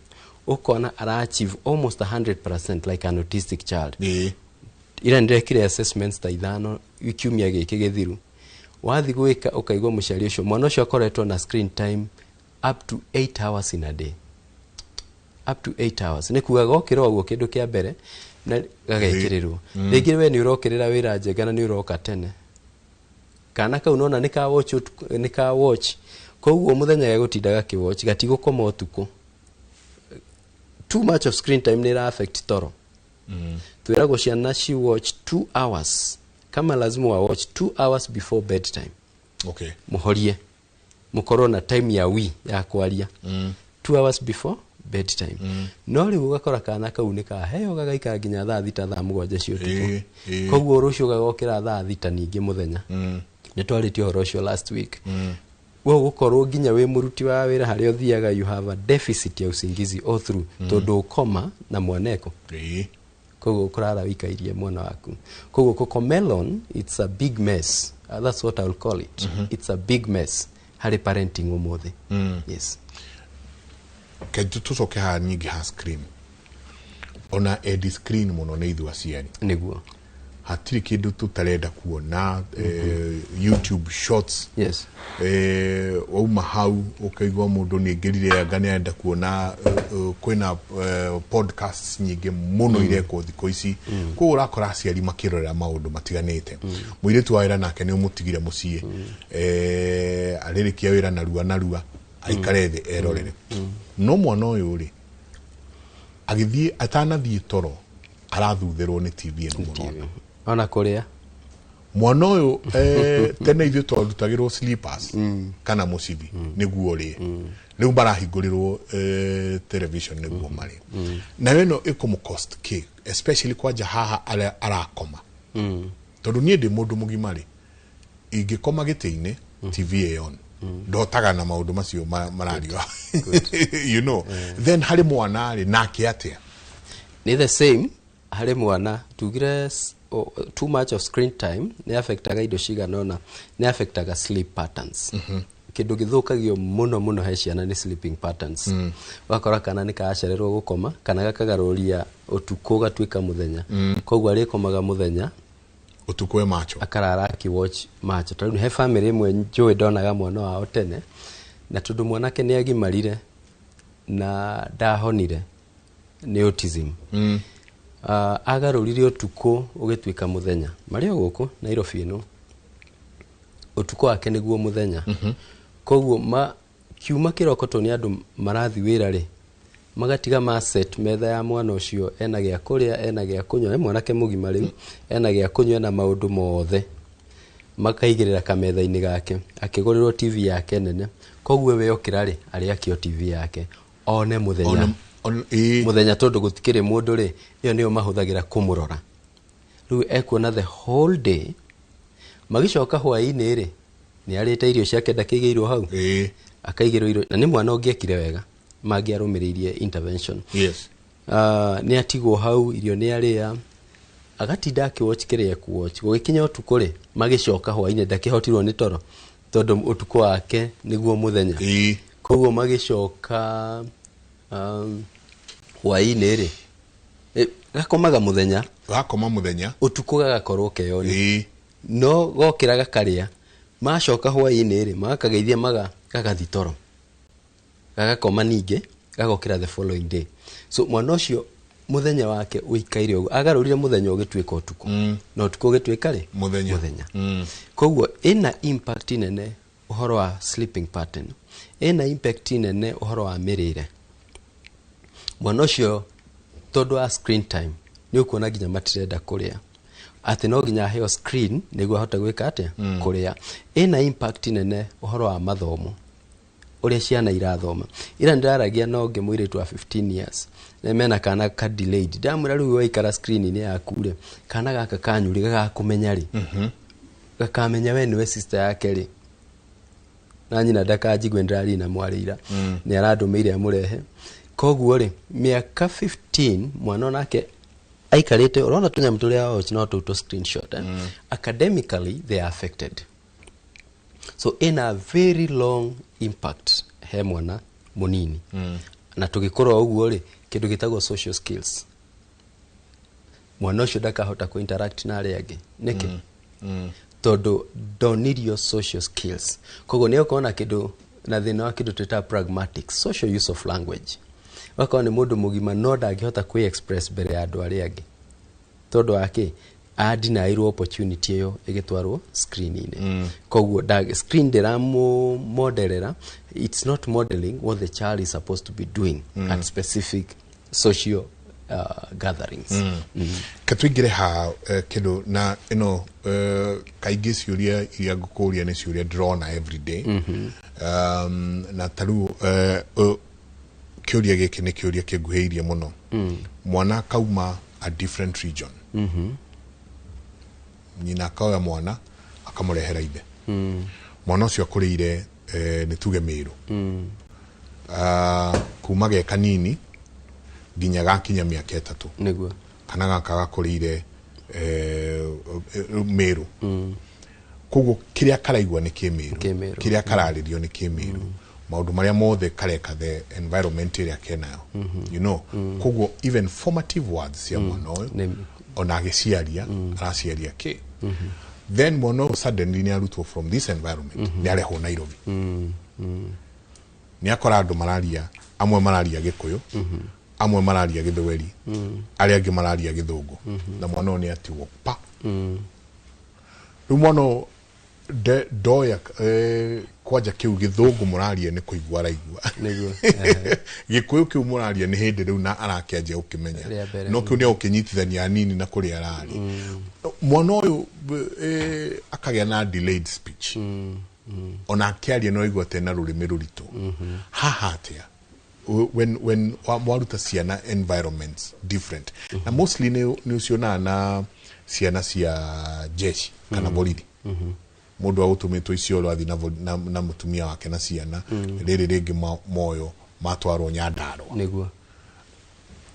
ũkona ara achieve almost 100% like an autistic child. Ira ndĩrekire assessments ta 5 kiumia gĩkĩ gĩthiru. Wathiĩ gwĩka ũkaigua mũciari ũcio, mwana ũcio akoretwo na screen time up to 8 hours in a day, up to 8 hours. Nĩ kuga gokĩra ũguo kĩndũ kĩa mbere na gagekĩrĩrwo. Rĩngĩ we nĩ ũrokĩrĩra wĩra njega na nĩ ũroka tene, kana kau nona nĩ ka watch nĩ ka watch, koguo mũthenya gegũtinda gakĩwatch, gatigũkoma ũtukũ. Too much of screen time nĩ ĩra affect toro. Twĩragwo ciana ci watch 2 hours, kama lazima wa watch 2 hours before bedtime. Mũhorie, mũkorwo na time ya wi ya kwaria 2 hours before bedtime. No rĩu ũgakora kana kau nĩ kaheo gagaikara nginya thaa 6, thaa 7 cia ũtukũ. Koguo rũciũ gagokĩra thaa 6 ningĩ mũthenya. Nĩ twarĩtie ũhoro ũcio last week. We ũgũkorwo nginya wĩ mũruti wa wĩra harĩa ũthiaga, you have a deficit ya usingizi all through, tondũ ũkoma na mwaneko. Koguo kũrara wĩikairie mwana waku. Koguo Cocomelon, it's a big mess. That's what I'll call it. It's a big mess harĩ parenting ũmũthĩ. Yes. Ke tũcoke haha nyingĩ ha screen, ona endi screen mũno nĩ ithuĩ aciari. Nĩguo. Hatirĩ kĩndũ tũtarenda kuona, YouTube Shorts. Wauma hau ũkaigua mũndũ nĩ aingĩrire anga nĩ arenda kuona, kwĩna podcasts nyingĩ mũno irekwo thikũ ici. Koguo ũrakora aciari makĩrorera maũndũ matiganĩte. Mũirĩtu wa wĩra nake nĩ ũmũtigire mũciĩ, arĩrĩkia wĩra narua narua aikare thĩ erorere. No mwana ũyũ rĩ, agĩthiĩ atanathiĩ toro arathuthĩrwo nĩ TV ĩno mũno. Ona kũrĩa. Mwana ũyũ tene ithuĩ twarutagĩrwo slippers kana mũcibi nĩguo ũrĩe. Rĩu marahingũrĩrwo television nĩguo marĩe. Nayo ĩno ĩkũmũ cost kĩ, especially kwanja haha arĩa arakoma, tondũ niĩ ndĩ mũndũ mũgima rĩ, ingĩkoma gĩtĩ-inĩ TV ĩ on, ndotaga na maũndũ macio marario. Then harĩ mwana rĩ, nake atĩa? Nĩ the same harĩ mwana. Tugire too much of screen time nĩ affectaga indo cigana ũna. Nĩ affectaga sleep patterns. Kĩndũ gĩthũkagio mũno mũno he ciana nĩ sleeping patterns. Ũgakora kana nĩ karacererwo gũkoma, kana gakagarũria ũtukũ gatuĩka mũthenya, koguo arĩkomaga mũthenya, ũtukũ we macho, akarara akiwatch macho. Tondũ he family ĩmwe njũĩ ndonaga mwana wao tene, na tondũ mwanake nĩ agimarire na ndahonire nĩ autism, agarũrire ũtukũ ũgĩtuĩka mũthenya. Marĩ o gũkũ Nairobi ĩno, ũtukũ wake nĩguo mũthenya. Koguo ma kiuma kĩroko to nĩ andũ marathi wĩra rĩ, magatiga ma set metha ya mwana ũcio, ena gĩa kũrĩa, ena gĩa kũnyua, nĩ mwanake mũgima rĩu, ena gĩa kũnyua na maũndũ mothe, makaigĩrĩra kametha-inĩ gake, akĩgũrĩrwo TV yake nene. Koguo we okĩra rĩ, arĩ akĩo TV yake one mũthenya. Ĩĩ. Mũthenya, tondũ gũtikĩrĩ mũndũ rĩ, ĩyo nĩyo mahũthagĩra kũmũrora. Rĩu ekuona the whole day. Magĩcoka hwaĩ-inĩ rĩ, nĩ arĩte irio ciake, ndakĩigĩirwo hau, akaigĩrwo irio, na nĩ mwana ũngĩekire wega mangĩarũmĩrĩirie intervention. Nĩ atigwo hau, irio nĩ arĩa, agatinda akĩwatch kĩrĩa ekuwatch. Gũgĩkinya ũtukũ rĩ, magĩcoka hwaĩ-inĩ, ndakĩhotirwo nĩ toro tondũ ũtukũ wake nĩguo mũthenya. Koguo magĩcoka hwaĩ-inĩ rĩ, gakomaga mũthenya, gakoma mũthenya, ũtukũ gagakorwo keyoni. No gokĩra gakarĩa, macoka hwaĩ-inĩ rĩ, magakageithia, maga gagathi toro, gagakoma, ningĩ gagokĩra the following day. So mwana ũcio mũthenya wake ũikaire ũguo, agarũrire mũthenya ũgĩtuĩka ũtukũ, na ũtukũ ũgĩtuĩka rĩ Mũthenya. Mũthenya. Koguo ĩna impact nene ũhoro wa sleeping pattern, ĩna impact nene ũhoro wa mĩrĩre. Mwana ũcio, tondũ wa screen time, nĩ ũkuona nginya matirenda kũrĩa, atĩ no nginya aheo screen nĩguo ahote gwĩka atĩa? Kũrĩa. Ĩna impact nene ũhoro wa mathomo, ũrĩa ciana irathoma. Ira ndĩraragia na ũngĩ mũirĩtu wa 15 years, na mena kana ka delayed. Ndamwĩra, rĩu waikara screen-inĩ yaku rĩ, kana gaka kanyu rĩ, gagakũmenya rĩ? Gakamenya we nĩwe sister yake rĩ? Na nyina ndakanjigue ndĩraria na mwarĩ ira, nĩ arandũmĩire amũrehe. Koguo rĩ, mĩaka 15, mwana onake aikarĩte ũrona tũnyamũ tũrĩa watch no tũu tũ screenshot, eh? Academically they are affected. So in a very long impact he mwana mũnini. Na tũgĩkũra ũguo rĩ, kĩndũ gĩtagwo social skills, mwana ũcio ndakahota kũ interact na arĩa angĩ. Nĩkĩ? Tondũ ndonirio social skills. Koguo nĩ ũkona kĩndũ na thĩna wa kĩndũ twĩtaga pragmatics, social use of language. Ũgakora nĩ mũndũ mũgima no ndangĩhota kwĩ express mbere ya andũ arĩa angĩ. Tondũ wa kĩ? Adinairwo opportunity ĩyo ĩgĩtwarwo screen-inĩ. Koguo screen ndĩramũ, it's not modeling what the child is supposed to be doing at specific social gatherings. Ke tũingĩre ha kĩndũ na ĩno, kaingĩ ciũria iria ngũkũria nĩ ciũria ndĩrona everyday. Na ta rĩu kĩũria gĩkĩ nĩ kĩũria kĩnguhĩrĩirie mũno. Mwana akauma a different region, nyina akoya mwana akamũrehera ithe. Mwana ũcio akũrĩire nĩ tuge Mĩrũ. Kuma ge kanini nginya gakinya mĩaka 3, kana gaka gakũrĩire Mĩrũ, koguo kĩrĩa karaigua nĩ kĩmĩrũ, Kĩmĩrũ. kĩrĩa kararĩrio nĩ kĩmĩrũ, maũndũ marĩa mothe kareka, the environment ĩrĩa kenayo, koguo even formative words cia mwana ũyũ, ona agĩciaria araciaria kĩ. Then mwana ũyũ suddenly nĩ arutwo from this environment, nĩ arehwo Nairobi, nĩ akora andũ mararia, amwe mararia Gĩkũyũ, amwe mararia Gĩthweri, arĩa angĩ mararia Gĩthũngũ, na mwana ũyũ nĩ atigwo pa. Rĩu mwana ũyũ ndoya. Kwanja kiu githungu muraria ni kuigua araigua. Niguo. Gikuyu kiu muraria ni hindi riu na arakianjia gukimenya. No kiu ni ukinyitithania nini na kuria arari. Mwana uyu akagĩa na delayed speech. Ona akiaria no aigua tena rurimi ruritu. Haha atia when mwaruta ciana environments different. Na mostly ni uciona na ciana cia jeshi kana borithi. Mundu agutumitwo Isiolo athi na mutumia wake na ciana riri ringi moyo matwarwo Nyandarua. Niguo.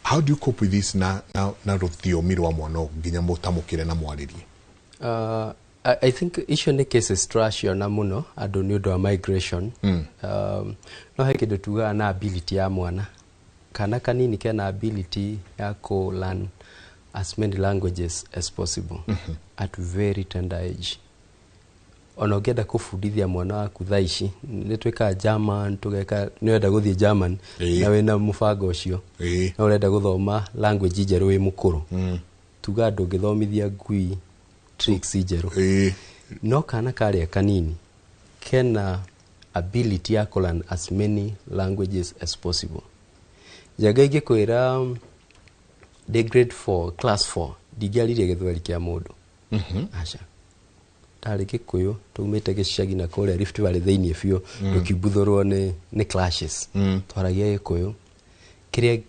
How do you cope with this na rũthiomi rwa mwana nginya mutamukire na mwaririe? I think icio nĩ cases tũraciona mũno andũ nĩ ũndũ wa migration. No he kĩndũ tugaga na ability ya mwana. Kana kanini kena ability ya ku learn as many languages as possible at very tender age. Ona ũngĩenda kũbundithia mwana waku thaa ici nĩ twĩkaga German, tũgeka nĩ ũrenda gũthiĩ German na wĩna mũbango ũcio na ũrenda gũthoma language njerũ wĩ mũkũrũ, tuga ndũngĩthomithia ngui tricks njerũ. No kana karĩa kanini kena ability ya kũ learn as many languages as possible. Njaga ingĩkwĩra ndĩ grade 4 class 4 ndingĩaririe gĩthweri kĩa mũndũ. Aca tarĩ Gĩkũyũ tumĩte gĩcagi na kũrĩa Rift Valley thĩinĩ biũ, tũkĩmbuthũrwo nĩ clashes. Twaragia Gĩkũyũ kĩrĩa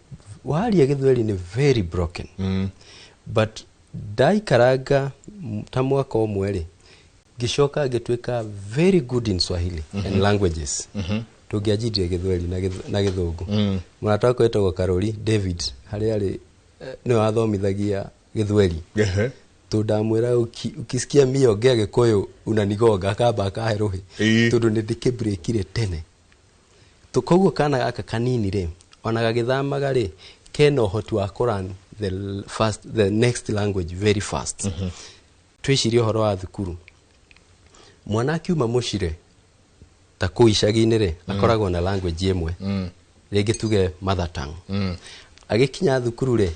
waria gĩthweri nĩ very broken. But ndaikaranga ta mwaka ũmwe rĩ, ngĩcoka ngĩtuĩka very good in Swahili and languages. Tũngĩanjirie gĩthweri na gĩthũngũ. Mũrata wakwa wĩtagwo Karori David harĩa arĩ nĩwe wathomithagia gĩthweri. Tondamwira ukisikia mimi ongea Gikuyu unanigonga akamba akahe ruhi tondu ni ndikibreakire tene. Koguo kana gaka kanini ri ona gagithamaga ri kena uhoti wa ku learn the next language very fast. Twicirie uhoro wa thukuru, mwana akiuma mucire ta kuu icagi-inĩ ri akoragwo na language ĩmwe, rĩngĩ tuge mother tongue. Agĩkinya thukuru ri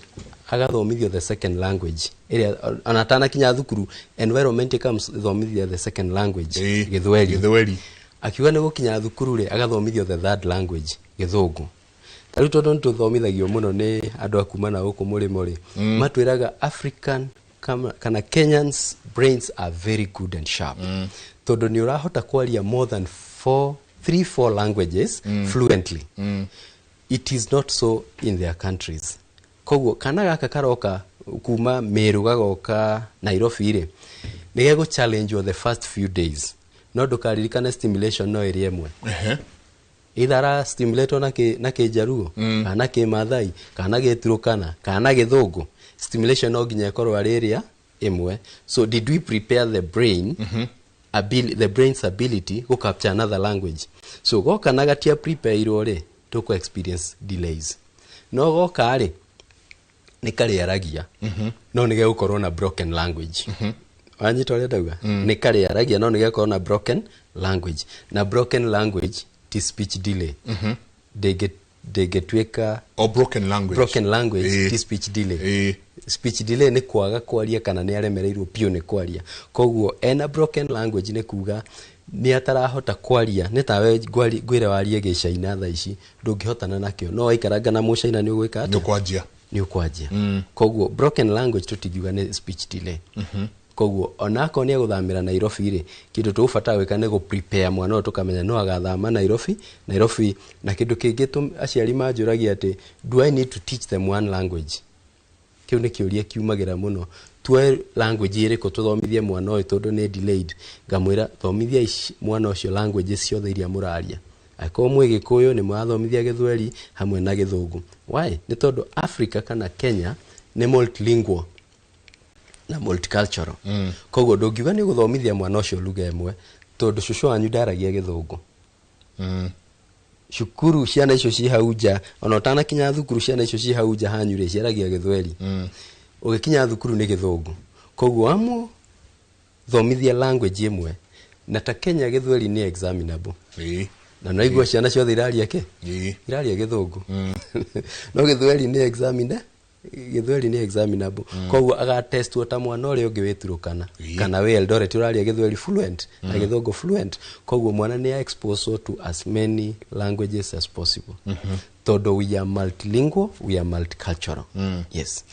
agathomithio the second language ĩrĩa ona atanakinya thukuru environment ĩkamũthomithia the second language Gĩthweri. Akiuga nĩ gũkinya thukuru rĩ agathomithio the third language Gĩthũngũ. Ta rĩu tondũ nĩtũthomithagio mũno nĩ andũ a kuma na gũkũ mũrĩmo rĩ, matwĩraga African kana Kenyans brains are very good and sharp. Tondũ nĩ ũrahota kwaria more than 3-4 languages fluently. It is not so in their countries. Koguo kana gaka karoka kuma Meru gagoka Nairobi rĩ, nĩ gegũ challenge you the first few days. No ndũkaririkane stimulation no ĩrĩ ĩmwe. Either ara stimulate na Kĩjaruo kana Kĩmathai kana Gĩturukana kana Gĩthũngũ, stimulation no nginya ĩkorwo arĩ ĩrĩa ĩmwe. So did we prepare the brain the brain's ability go capture another language? So goka na gatia prepare irwo rĩ, tũkũ experience delays. No goka rĩ nĩ karĩaragia, no nĩ gegũkorwo na broken language. Wanyita ũrĩa ndauga? Nĩ karĩaragia no nĩ gegũkorwo na broken language. Na broken language ti speech delay. Ndĩngĩtuĩka o broken language. Broken language ti speech delay. Speech delay nĩ kwaga kwaria kana nĩ aremereirwo biũ nĩ kwaria. Koguo ena broken language nĩ kuga nĩ atarahota kwaria, nĩ tawe ngwĩre warie Gĩcaina thaa ici ndũngĩhotana nakĩo, no waikaranga na Mũcaina nĩ ũgwĩka atĩa? Nĩ ũkwanjia. Koguo broken language tũtingiuga nĩ speech delay. Koguo onako nĩ egũthamĩra Nairobi rĩ, kĩndũ tũgũbatara gwĩka nĩ gũ prepare mwana ũyũ tũkamenya no agathama Nairobi. Na kĩndũ kĩngĩ aciari manjũragia atĩ do I need to teach them one language? Kĩu nĩ kĩũria kiumagĩra mũno. Tuoe language ĩrĩkũ tũthomithie mwana ũyũ tondũ nĩ delayed? Ngamwĩra thomithia mwana ũcio languages ciothe iria mũraria. Angĩkorwo mwĩ Gĩkũyũ nĩ mũrathomithia Gĩthweri hamwe na Gĩthũngũ. Why? Nĩ tondũ Africa kana Kenya nĩ multilingual na multicultural. Koguo ndũngiuga nĩ gũthomithia mwana ũcio lugha ĩmwe tondũ cũcũ wanyu ndaragia Gĩthũngũ. Cukuru ciana icio ci hau nja, ona ũtanakinya thukuru ciana icio ci hau nja hanyu rĩ ciaragia Gĩthweri. Ũgĩkinya thukuru nĩ Gĩthũngũ. Koguo wamũthomithia language ĩmwe, na ta Kenya Gĩthweri nĩ examinable. Na no igua ciana ciothe iraria kĩ? Iraria Gĩthũngũ. No Gĩthweri nĩ Gĩthweri nĩ examinable. Koguo agatestwo ta mwana ũrĩa ũngĩ wĩ Turukana kana wĩ Eldoret ũraria Gĩthweri fluent na Gĩthũngũ fluent. Koguo mwana nĩ exposed to as many languages as possible, tondũ we are multilingual, we are multicultural. Yes.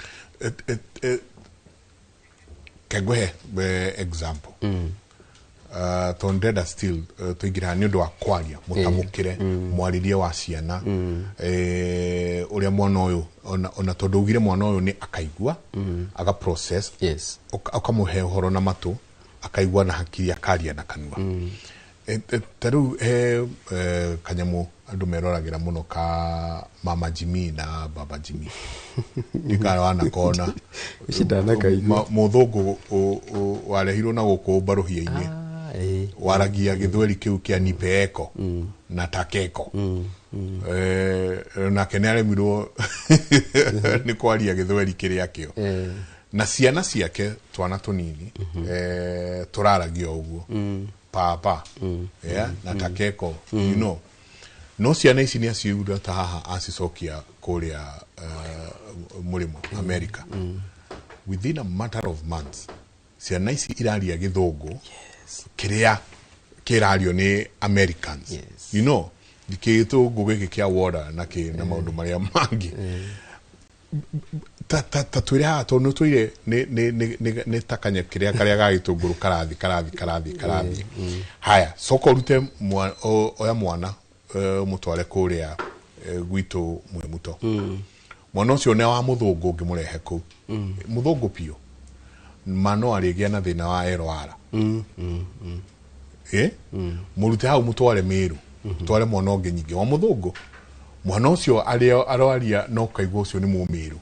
Kengwehe example, tondũ ndĩrenda still tũingĩre haha nĩ ũndũ wa kwaria mũtamũkĩre mwarĩrie wa ciana, ũrĩa mwana ũyũ ona tondũ ugire mwana ũyũ nĩ akaigua, aga process, ũkamũhe ũhoro na matũ, akaigua na hakiri, akaria na kanua. Ta rĩu he kanyamũ andũ meroragĩra mũno ka Mama Jimmy na Baba Jimmy, ndikara wanakona? Ici ndanakaigua. Mũthũngũ warehirwo na gũkũ mbarũhia-inĩ, Ah, ĩĩ. waragia Gĩthweri kĩu kĩa nipeeko na takeko. Nake nĩ aremirwo nĩ kwaria Gĩthweri kĩrĩa kĩo na ciana ciake, twana tũnini, tũraragia o ũguo, papa, yeah, na takeko. No ciana ici nĩ aciura ta haha acicokia kũrĩa mũrĩmo America. Within a matter of months ciana ici iraria Gĩthũngũ kĩrĩa kĩrario nĩ Americans. Gĩthũngũ gĩkĩ kĩa water na kĩ na maũndũ marĩa mangĩ. Ta twĩre haha, tondũ nĩ twĩre nĩ ta kanya kĩrĩa karĩa ga gĩtũngũrũ karathi karathi karathi karathi. Haya, coka ũrute oya mwana, ũmũtware kũrĩa gwitũ Mwĩmuto. Mwana ũcio nĩ wa mũthũngũ, ũngĩmũrehe kũu, mũthũngũ biũ ma, no arĩgĩa na thĩna wa LR. Mũrute hau mũtware Mĩrũ, tware mwana ũngĩ nyingĩ wa mũthũngũ, mwana ũcio arĩa aroaria no kaigua ũcio nĩ mũmĩrũ.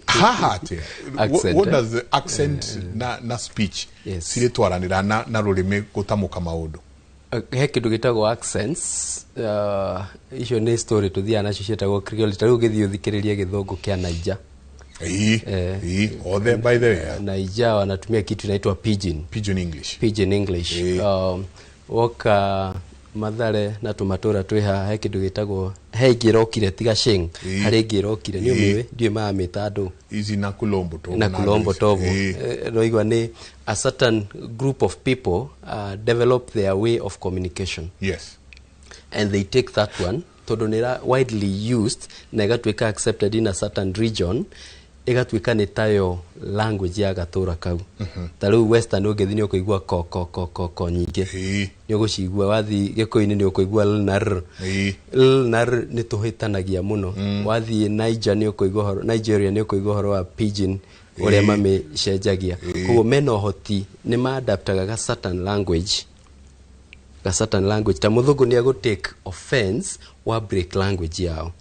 Haha atĩa? Accent, What eh? does the accent na speech cirĩtwaranĩra na rũrĩmĩ gũtamũka maũndũ? He kĩndũ gĩtagwo accents. Icio nĩ story tũthiaga nacio ciĩtagwo Creole. Ta rĩu ũgĩthiĩ ũthikĩrĩrie Gĩthũngũ kĩa Naija. Ĩĩ, othe, by the way. Naija wanatumia kitu inaitwa pidgin. Pidgin English. Pidgin English. Woka Mathare na tũmatũra twĩ haha, he kĩndũ gĩtagwo, he ĩngĩ ĩrokire tiga Sheng. Harĩ ĩngĩ ĩrokire nĩ ũmĩũĩ, ndiũĩ maramĩta andũ. Ici na kulombo tovu. Na kulombo tovu. Noigua nĩ a certain group of people develop their way of communication and they take that one tondũ nĩ widely used na ĩgatuĩka accepted in a certain region, ĩgatuĩka nĩ tayo language ya gatũra kau. Ta rĩu Western ũngĩthiĩ nĩ ũkũigua ko ko ko ko ko nyingĩ. Nĩ ũgũcigua. Wathiĩ Gĩkũyũ-inĩ nĩ ũkũigua l na r. L na r nĩ tũhĩtanagia mũno. Wathiĩ Niger nĩ ũkũigua ũhoro, Nigeria nĩ ũkũigua ũhoro wa pidgin ũrĩa mamĩcenjagia. Koguo mena ũhoti, nĩ maadaptaga ga certain language, ga certain language. Ta mũthũngũ nĩ agũ take offense wa break language yao.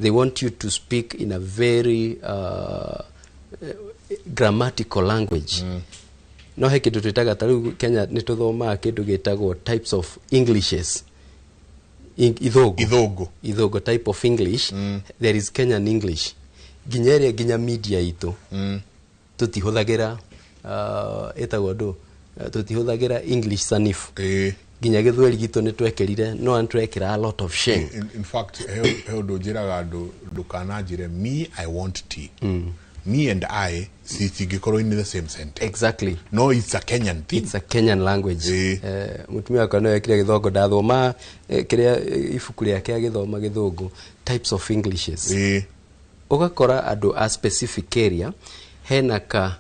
They want you to speak in a very grammatical language. No he kĩndũ twĩtaga, ta rĩu Kenya nĩ tũthomaga kĩndũ gĩtagwo types of Englishes. Ithũngũ. Ithũngũ. Ithũngũ, type of English. There is Kenyan English, nginya ĩrĩa nginya media itũ tũtihũthagĩra, ĩtagwo ndũ, tũtihũthagĩra English sanifu. Nginya Gĩthweri gitũ nĩ twekĩrire, no nĩ twekĩra a lot of shame. In fact, he ũndũ njĩraga andũ, ndũkananjĩre "me I want tea". Me and I citingĩkorwo in the same sentence. No it's a Kenyan thing. It's a Kenyan language. Mũtumia wakwa no ekire Gĩthũngũ, ndathoma kĩrĩa, ibuku rĩake agĩthoma Gĩthũngũ, types of Englishes. Ũgakora andũ a specific area hena ka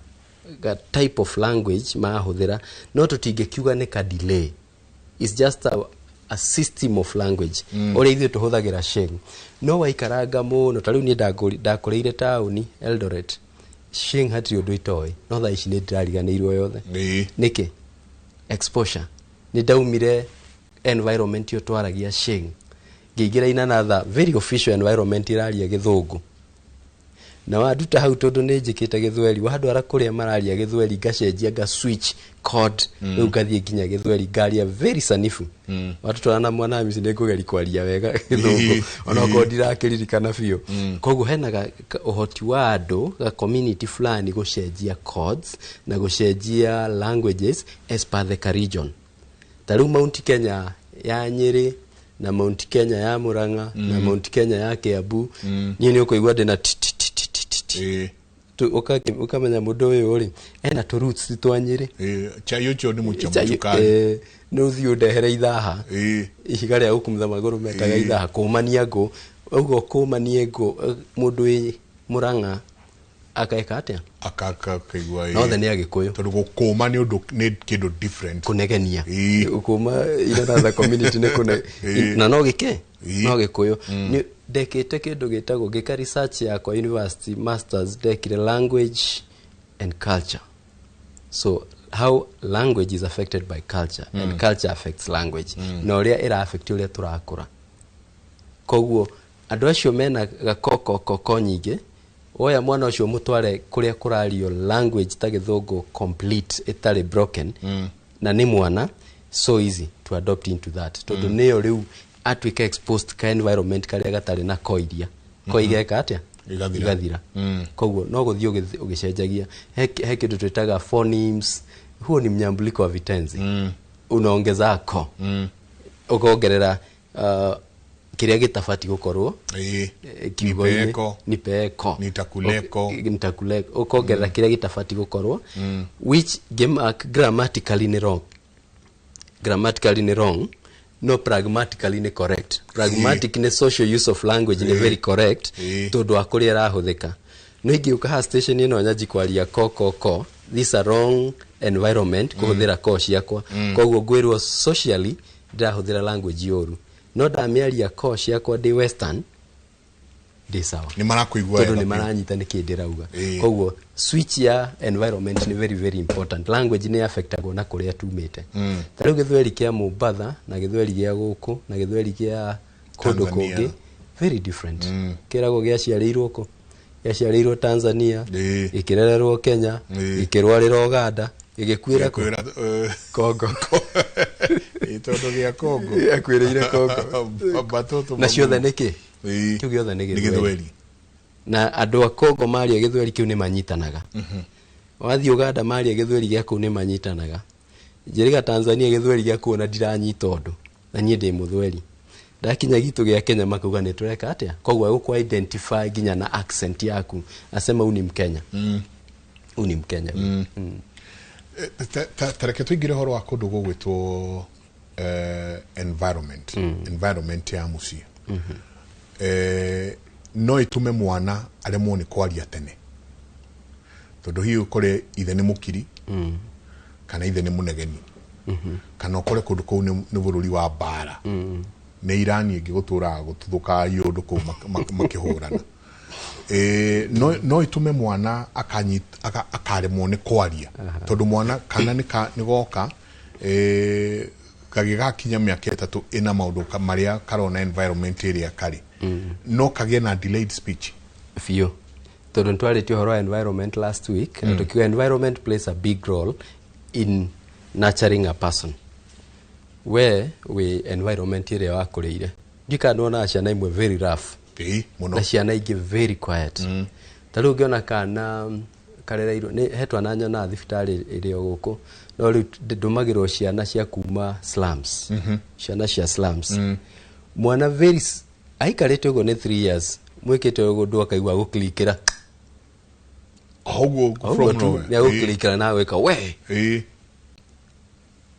type of language marahũthĩra, no tũtingĩkiuga nĩ ka delay. It's just a system of language. Ũrĩa ithuĩ tũhũthagĩra Sheng, no waikaranga mũno, ta rĩu niĩ ndakũrĩire taũni Eldoret, Sheng hatirĩ ũndũ itoĩ, no thaa ici nĩ ndĩrariganĩirwo yothe. Nĩkĩ? Exposure. Nĩ ndaumire environment ĩyo twaragia Sheng, ngĩingĩra in another very official environment ĩraria Gĩthũngũ, na wanduta hau, tondũ nĩ njĩkĩte Gĩthweri, wandwara kũrĩa mararia Gĩthweri, ngacenjia, nga switch code. Rĩu ngathiĩ nginya Gĩthweri ngaria very sanifu. Watũtwara na mwana Hamisi nĩ ngũgeri kwaria wega Gĩthũngũ, onokorwo ndirakĩririkana biũ. Koguo hena ũhoti wa andũ ga community fulani gũcenjia codes na gũcenjia languages as per the region. Ta rĩu Mount Kenya ya Nyĩrĩ Na Mount Kenya ya Murang'a na Mount Kenya ya Kiambu, niĩ nĩ ũkũigua ndĩna ti ti ti ti ti ti ti. Ũkamenya mũndũ ũyũ rĩ ena tũ roots twa Nyĩrĩ. Chai ũcio nĩ mũcukari. Nĩ ũthiĩ ũndehere ithaha, ihiga rĩa gũkumutha magũrũ metaga ithaha, kũmania ngũ ũguo, kũmanie ngũ, mũndũ wĩ Murang'a akaeka atĩa? Akakaigua. Nothe nĩ Agĩkũyũ. Tondũ gũkũma nĩ ũndũ, nĩ kĩndũ different. Kũnegenia. Kuma in another community nĩ kũne na no gĩke no Gĩkũyũ. Nĩ ndekĩte kĩndũ gĩtagwo, ngĩka research yakwa university masters, ndekire language and culture, so how language is affected by culture and culture affects language, na ũrĩa ĩra affect ũrĩa tũrakũra. Koguo andũ acio mena gakoko koko nyingĩ, woya mwana ũcio mũtware kũrĩa kũrario language ta Gĩthũngũ complete, ĩtarĩ broken, na nĩ mwana so easy to adopt into that, tondũ nĩyo rĩu atuĩka exposed ka environment karĩa gatarĩ na koiria ko igeka atĩa? Igathira. Igathira. Koguo no gũthiĩ ũgĩcenjagia. He kĩndũ twĩtaga phonemes, huo ni mnyambuliko wa vitenzi. Unaongeza ko, ũkongerera kĩrĩa gĩtabati gũkorwo kiugo-inĩ. Nipeeko. Nipeeko. Nitakuleko. Nitakuleko, ũkongerera kĩrĩa gĩtabati gũkorwo, which grammatically nĩ wrong, grammatically nĩ wrong, no pragmatically nĩ correct. Pragmatic nĩ social use of language, nĩ very correct tondũ wa kũrĩa ĩrahũthĩka. No ingĩũka haha station ĩno nyanji kwaria ko ko ko, this a wrong environment kũhũthĩra ko ciakwa. Koguo ngwĩrwo socially ndĩrahũthĩra language yũru, no ndamĩaria ko ciakwa ndĩ western, ndĩ sawa. Nĩ marakũigua tondũ wega nĩ biũ. Maranyita nĩ kĩ ndĩrauga. Koguo switch ya environment nĩ very very important. Language nĩ affectagwo na kũrĩa tumĩte. Ta rĩu Gĩthweri kĩa Mombatha na Gĩthweri gĩa gũkũ na Gĩthweri kĩa kũndũ Tanzania. kũngĩ, very different. Kĩragwo gĩaciarĩirwo kũ? Gĩaciarĩirwo Tanzania, gĩkĩrererwo Kenya, gĩkĩrwarĩra Uganda, gĩgĩkuĩra kũ? Kwĩra, Kongo. Tondũ gĩa Kongo. Gĩakuĩrĩire Kongo. Batoto. Na ciothe nĩ kĩ? Kĩu gĩothe nĩ nĩ Gĩthweri. Gĩthweri. Na andũ a Kongo maria Gĩthweri kĩu nĩ manyitanaga. Wathiĩ Uganda maria Gĩthweri gĩa kũu nĩ manyitanaga. Njĩrĩga Tanzania Gĩthweri gĩa kũu ona ndiranyita ũndũ, na niĩ ndĩ Mũthweri. Ndakinya gitũ gĩa Kenya makauga nĩ tũreka atĩa. Koguo egũkũ identify nginya na accent yaku, asema huu ni Mkenya, huu ni Mkenya. Ta reke tũingĩre ũhoro wa kũndũ gũgwĩtwo environment, environment ya mũciĩ. No ĩtũme mwana aremwo nĩ kwaria tene, tondũ hihi ũkore ithe nĩ mũkiri kana ithe nĩ mũnegeni, kana ũkore kũndũ kũu nĩ bũrũri wa mbara, nĩ Irani ĩngĩ gũtũraga gũtuthũkaga iũndũ kũu makĩhũrana. No ĩtũme mwana akaremwo nĩ kwaria, tondũ mwana kana nĩ goka gagĩgakinya mĩaka 3 ĩna maũndũ marĩa karona environment ĩrĩa karĩ, no kagĩe na delayed speech. Biũ, tondũ nĩtwarĩtie ũhoro wa environment last week, na tukiuga environment plays a big role in nurturing a person. We wĩ environment ĩrĩa wakũrĩire, ndikana nĩwonaga ciana imwe very rough Ĩĩ, mũno. Na ciana ingĩ very quiet. Ta rĩu ũngĩona kana karereirwo nĩ he twana nyonaga thibitarĩ ĩrĩ o gũkũ, no rĩu ndũmagĩrwo ciana cia kuma slums, ciana cia slums. Mwana very aikarĩte ũguo nĩ 3 years, mwĩkĩte ũguo ndũ akaigua gũklikĩra. Ũguo. Ũguo From tu nowhere. nĩ agũklikĩra na agwĩka we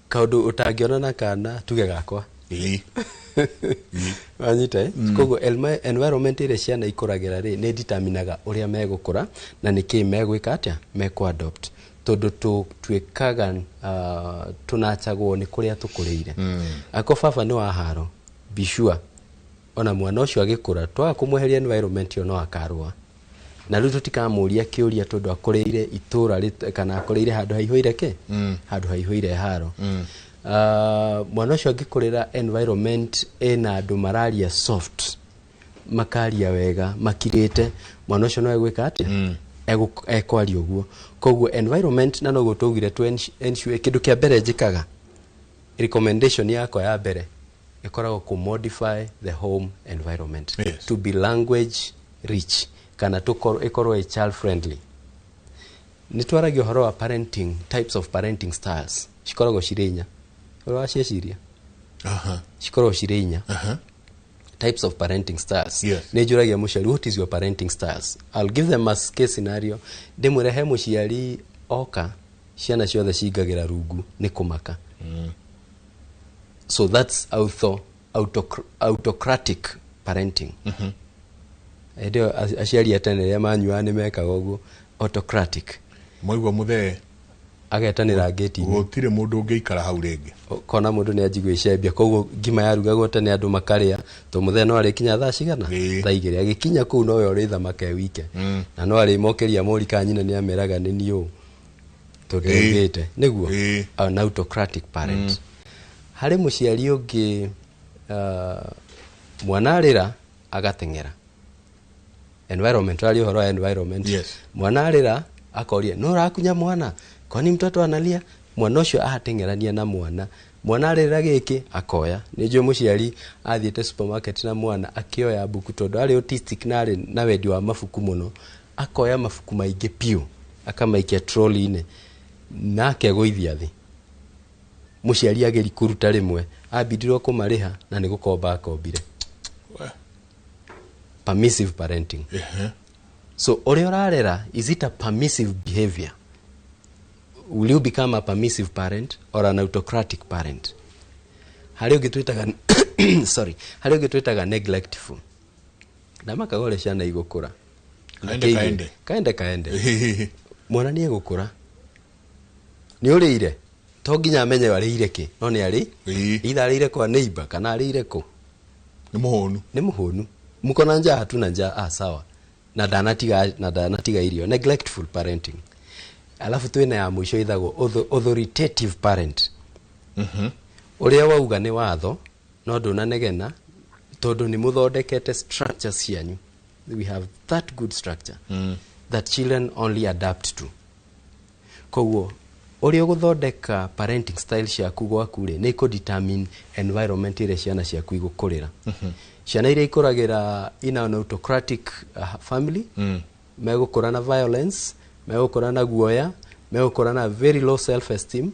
kaũndũ ũtangĩona na kana tuge gakwa. Wanyita, eh? Koguo environment ĩrĩa ciana ikũragĩra rĩ, nĩ determinaga ũrĩa megũkũra na nĩkĩ megwĩka atĩa, mekũ adopt, tondũ tũtuĩkaga tũnachagwo nĩ kũrĩa tũkũrĩire. Ako baba nĩ wa haro, be sure ona mwana ũcio agĩkũra, twaga kũmweheria environment ĩyo no akarũa. Na rĩu tũtikamũria kĩũria, tondũ akũrĩire itũra kana akũrĩire handũ haihũire kĩ, handũ haihũire haro. Mwana ũcio angĩkũrĩra environment ĩna andũ mararia soft, makaria wega makirĩte, mwana ũcio no egwĩka atĩa? Ekwaria ũguo. Koguo environment, na noguo twaugire tu ensure, kĩndũ kĩa mbere njĩkaga, recommendation yakwa ya mbere ĩkoragwo kũ modify the home environment to be language rich, kana ĩkorwo ĩ child friendly. Nĩ twaragia ũhoro wa parenting, types of parenting styles cikoragwo cirĩ inya. Ũrĩa waciĩciria? Cikoragwo cirĩ inya. Types of parenting styles. Yes. Nĩ njũragia mũciari, what is your parenting styles? I'll give them a case scenario. Ndĩmwĩre he mũciari oka ciana ciothe cingagĩra rungu nĩ kũmaka. So that's autocratic parenting. Hĩndĩ ĩyo aciari a tene rĩrĩa manyuaga nĩ mekaga ũguo, autocratic. Mwaigua mũthee agetanĩra ngĩti-inĩ, gũtirĩ mũndũ ũngĩikara hau rĩngĩ. Kona mũndũ nĩ anji gwĩcembia, koguo ngima yarugagwo tene andũ makarĩa, to mũthee no arĩkinya thaa cigana? Thaa 2. Agĩkinya kũu nowe ũrĩthamaka e wike, na no arĩmokĩria mũri ka nyina nĩ ameraga nĩ niĩ ũũ tondũ augĩte nĩguo. An autocratic parent. Harĩ mũciari ũngĩ, mwana arĩra agateng'era. Environment, ũraria ũhoro wa environment. Yes. Mwana arĩra akoria, no ũrakunya mwana, kwani mtoto analia? Mwana ũcio ahateng'erania na mwana, mwana arĩra gĩkĩ akoya. Nĩ njũĩ mũciari athiĩte supermarket na mwana akĩoya mbuku, tondũ arĩ autistic na arĩ na wendi wa mabuku mũno, akoya mabuku maingĩ piũ akamaikia trolley-inĩ na akegũithia thĩ. Mũciari ageri kũruta rĩmwe, ambindirwo kũmarĩha na nĩ gũkomba akombire. Permissive parenting. So ũrĩa ũrarera, is it a permissive behavior? Will you become a permissive parent or an autocratic parent? Harĩ ũngĩ twĩtaga, sorry, harĩ ũngĩ twĩtaga neglectful. Ndamakaga ũrĩa ciana igũkũra. Kaende kaende. Kaende kaende. Mwana nĩ egũkũra, nĩ ũrĩire, to nginya amenye arĩire kĩ, no nĩ arĩ either arĩire kwa neighbor kana arĩire kũ. Nĩ mũhũnu. Nĩ mũhũnu, mko na njaa, hatuna njaa, ah, sawa, na ndanatiga, na ndanatiga irio. Neglectful parenting. Alafu twĩna ya mũico ĩthagwo authoritative parent. Ũrĩa wauga nĩ watho no ndũnanegena tondũ nĩ mũthondekete structure cianyu. We have that good structure that children only adapt to. Koguo ũrĩa ũgũthondeka parenting style ciaku gwaku rĩ, nĩ ikũ-determine environment ĩrĩa ciana ciaku igũkũrĩra. Ciana iria ikũragĩra in an autocratic family, megũkũra na violence, megũkũra na guoya, megũkũra na very low self esteem.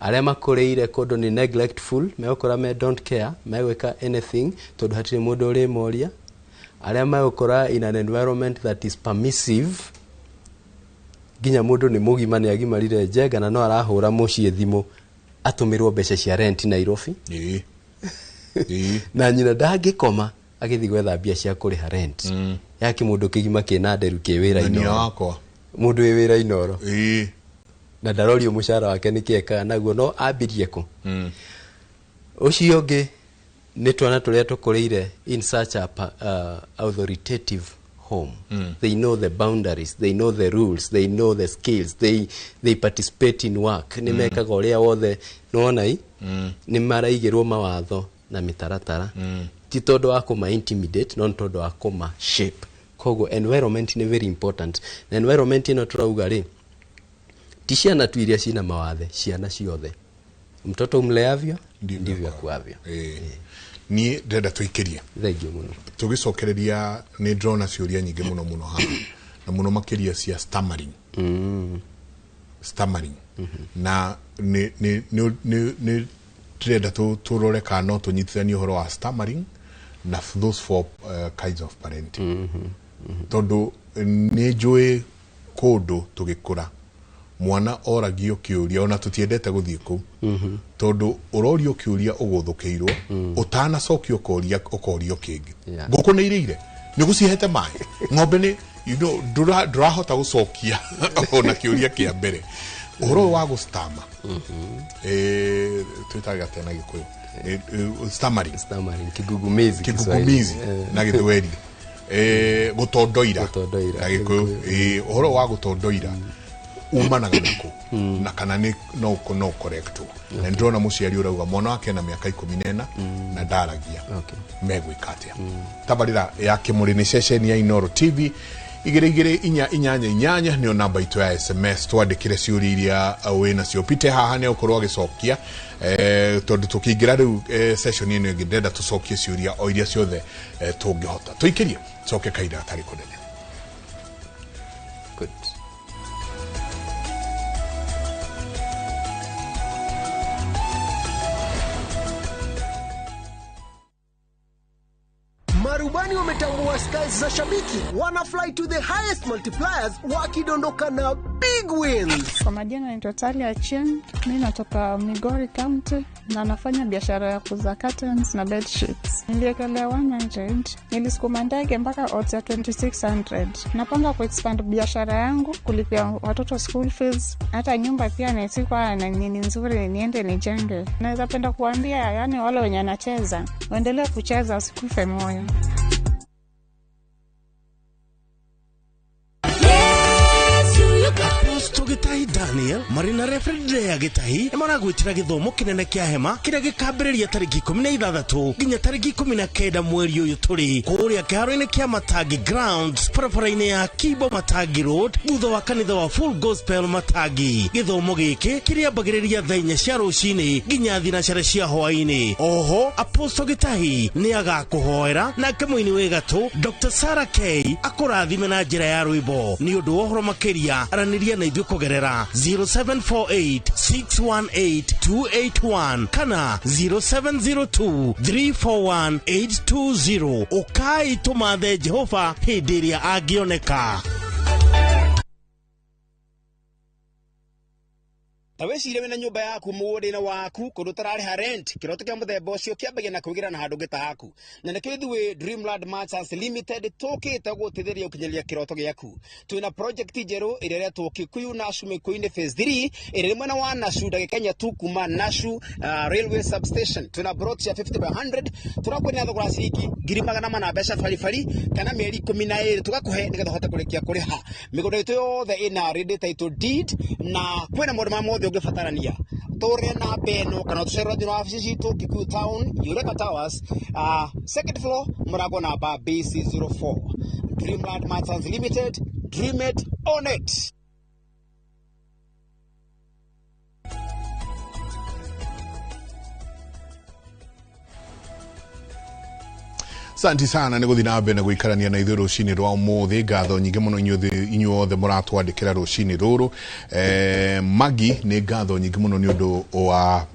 Arĩa makũrĩire kũndũ nĩ neglectful, megũkũra me don't care, megwĩka anything tondũ hatirĩ mũndũ ũrĩmoria. Arĩa megũkũra in an environment that is permissive, nginya mũndũ nĩ mũgima, nĩ agimarire njenga na no arahũra mũciĩ thimũ atũmĩrwo mbeca cia rent Nairobi. Ĩĩ. Ĩĩ. Na nyina ndangĩkoma agĩthiĩ gwetha mbia cia kũrĩha rent ya kĩmũndũ kĩgima kĩna nderu kĩ wĩra Na nĩ Inooro. wakwa. Mũndũ wĩ wĩra Inooro na ndarorio mũcara wake nĩ kĩekaga naguo, no ambirie kũ. Ũcio ũngĩ nĩ twana tũrĩa tũkũrĩire in such a authoritative home. They know the boundaries, they know the rules, they know the skills, they participate in work, nĩ mekaga ũrĩa wothe nĩwona i nĩ maraigĩrwo mawatho na mĩtaratara, ti tondũ wa kũma intimidate no nĩ tondũ wa kũma shape. Koguo environment nĩ very important, na environment ĩno tũrauga rĩ, ti ciana tu iria cina mawathe, ciana ciothe. Mtoto umleavyo ndivyo akuavyo. Ĩĩ. Niĩ ndĩrenda tũikĩrie Thengiũ mũno. Tũgĩcokereria nĩ ndĩrona ciũria nyingĩ mũno mũno haha, na mũno makĩria cia stammering. Stammering na nĩ nĩ nĩ nĩ nĩ ndĩrenda tũrore kana no tũnyitithanie ũhoro wa stammering na those four kinds of parenting, tondũ nĩ njũĩ kũndũ tũgĩkũra mwana oragio kĩũria, ona tũtiendete gũthiĩ kũu, tondũ ũrorio kĩũria ũgũthũkĩirwo, ũtanacokia ũkoria, ũkorio kĩngĩ. Ngũkũ nĩ irĩire, nĩ ũgũcihete maĩ, ng'ombe nĩ ndũrahota gũcokia ona kĩũria kĩa mbere. Ũhoro ũyũ wa gũstama, twĩtaga atĩa na Gĩkũyũ? Stammering. Stammering, kigugumizi. Kigugumizi na Gĩthweri, gũtondoira Gũtondoira. na Gĩkũyũ. Ũhoro wa gũtondoira umanaga nako na kana nĩ no correctwo? Na nĩ ndĩrona mũciari ũrauga mwana wake na mĩaka 14 na ndaragia. Megwĩka atĩa? Tabarĩra ya Kĩmũrĩ nĩ ceceni ya Inooro TV, 22488 nĩyo namba itũ ya SMS. Twandĩkĩre ciũria iria wĩ nacio. Pite haha nĩ ũkorwo agĩcokia, tondũ tũkĩingĩra rĩu session ĩno ĩngĩ, ndĩrenda tũcokie ciũria o iria ciothe tũngĩhota. Tũikĩrie coke kahinda gatarĩ kũnene. Good. Skies za shabiki wana fly to the highest multipliers wakidondoka na big wins. Kwa majina naitwa Talia Chen, mi natoka Migori County na nafanya biashara ya kuuza curtains na bed sheets. Niliekelea 100, nilisukuma ndege mpaka odds ya 2600. Napanga kuexpand biashara yangu, kulipia watoto school fees, hata nyumba pia nisikuwa na nini nzuri niende nijenge. Naweza penda kuambia yani wale wenye anacheza waendelee kucheza, wasikufe moyo. Apostle Gitahi Daniel marĩ na Reverend Lea Gitahi nĩ maragwĩtĩra gĩthomo kĩnene kĩa hema kĩrĩa gĩkambĩrĩria tarĩki 16 nginya tarĩki 19 mweri ũyũ tũrĩ kũrĩa kĩharo-inĩ kĩa Matangi Grounds barabara-inĩ ya Kibo Matangi Road thutha wa kanitha wa Full Gospel Matangi. Gĩthomo gĩkĩ kĩrĩambagĩrĩria thaa 4 cia rũcinĩ nginya thinacara cia hwaĩ-inĩ. Oho Apostle Gitahi nĩ agakũhoera nake mũini wĩ gatũ Dr. Sarah K akũrathime na njĩra ya rwĩmbo. Nĩ ũndũ wa ũhoro makĩria aranĩria na ithuĩ kũgerera 0748 618 281 kana 0702 341 820. Ũkai tũmathe Jehova hĩndĩ ĩrĩa angĩoneka. Ta wĩcirie wĩna nyũmba yaku mũgũnda-inĩ waku kũndũ ũtararĩha rent. Kĩroto kĩa mũthemba ũcio kĩambagia na kwĩgĩra na handũ ta haku, na nĩkĩo ithuĩ Dreamland Merchants Limited tũkĩte gũteithĩrĩria gũkinyanĩria kĩroto gĩaku. Twĩna project njerũ ĩrĩa ĩretwo Kikuyu Nashu Mĩkũyũ-inĩ phase 3 ĩrĩa ĩrĩ mwena wa Nashu ndagĩka inya tu kuma Nashu railway substation. Twĩna plot cia 50 by 100 tũrakwĩra thogora ciringi 400,000 mbeca baribari kana mĩeri 12 tũgakũhe nĩgetha ũhote kũrĩkia kũrĩha. Mĩgũnda itũ yothe ĩna ready title deed na kwĩna maũndũ ma mothe ũngĩbatarania. Tũre namba ĩno kana ũtũcerere thĩinĩ wa wabici citũ Kikuyu Town, Eureka Towers, second floor, mũrango namba BC04. Dreamland Merchants Limited, dream it on it. Asante sana nĩ gũthiĩ na mbere na gũikarania na ithuĩ rũcinĩ rwa ũmũthĩ. Ngatho nyingĩ mũno inyuothe mũratwandĩkĩra rũcinĩ rũrũ. Magi nĩ ngatho nyingĩ mũno nĩ ũndũ wa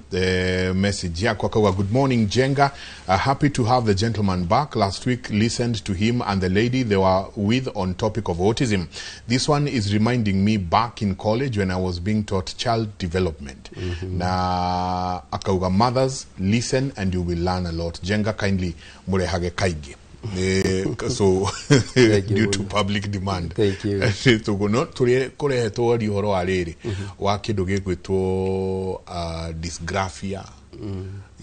message yakwa akauga good morning Jenga, happy to have the gentleman back. Last week listened to him and the lady they were with on topic of autism. This one is reminding me back in college when I was being taught child development. Na akauga mothers listen and you will learn a lot. Jenga kindly murehage kaingĩ. So due to public demand. Thank you. Tuguno turi kurehetwo ri uhoro wa riri wa kindu gigwitwo dysgraphia.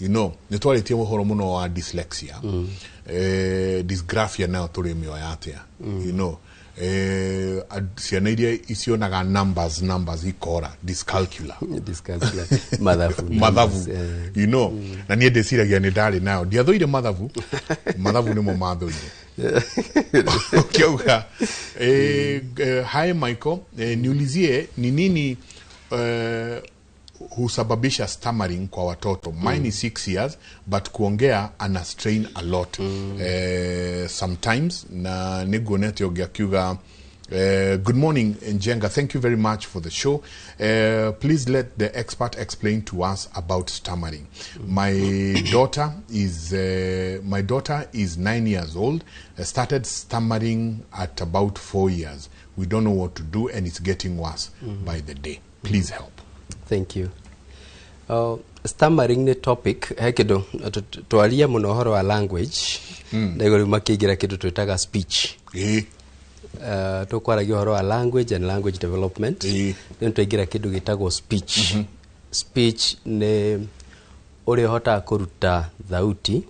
You know, ni twaritie uhoro muno wa dyslexia. Dysgraphia nayo turi mioya atia. You know, ciana iria icionaga numbers ikora dyscalculia. Dyscalculia. Mathabu. You know, na niĩ ndĩciragia nĩ ndarĩ nayo, ndiathũire mathabu. Mathabu nĩmo mathũire. Ukiauga hi Michael, niulizie ni nini husababisha stammering kwa watoto. Mine is 6 years but kuongea ana strain a lot. Sometimes na niguonete ogiakiuga good morning Njenga, thank you very much for the show. Please let the expert explain to us about stammering. My daughter is 9 years old, started stammering at about 4 years. We don't know what to do and it's getting worse by the day. Please help. Thank you. Stammering ni topic hekido twaria muno horo wa language na iguru makiingira kindu twitaga speech. Tukwaragia uhoro wa language and language development. Rĩu twaingĩra kĩndũ gĩtagwo speech. Speech nĩ ũrĩa ũhotaga kũruta thauti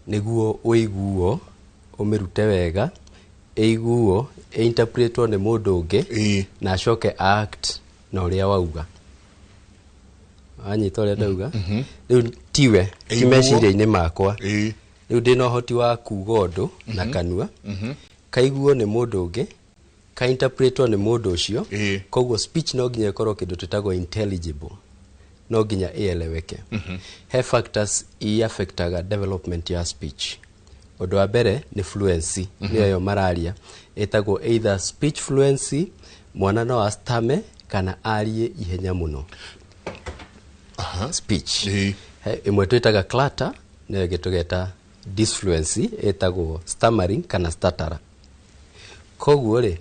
nĩguo ũiguo, ũmĩrute wega, ĩiguo, ĩinterpretwo nĩ mũndũ ũngĩ na acoke act na ũrĩa wauga. Anyita ũrĩa ndauga. Rĩu tiwe, ti meciria-inĩ makwa. Rĩu ndĩna ũhoti wa kuuga ũndũ na kanua, kaiguo nĩ mũndũ ũngĩ, kainterpretwo nĩ mũndũ ũcio. Koguo speech no nginya ĩkorwo kĩndũ twĩtagwo intelligible, no nginya ĩeleweke. He factors i-affectaga development ya speech. Ũndũ wa mbere nĩ fluency, nĩyo ĩyo mararia, ĩtagwo either speech fluency, mwana no astame kana arie ihenya mũno. Speech. Ĩmwe twĩtaga clutter, nĩyo ĩngĩ tũgeta Disfluency ĩtagwo stammering kana stutter. Koguo rĩ,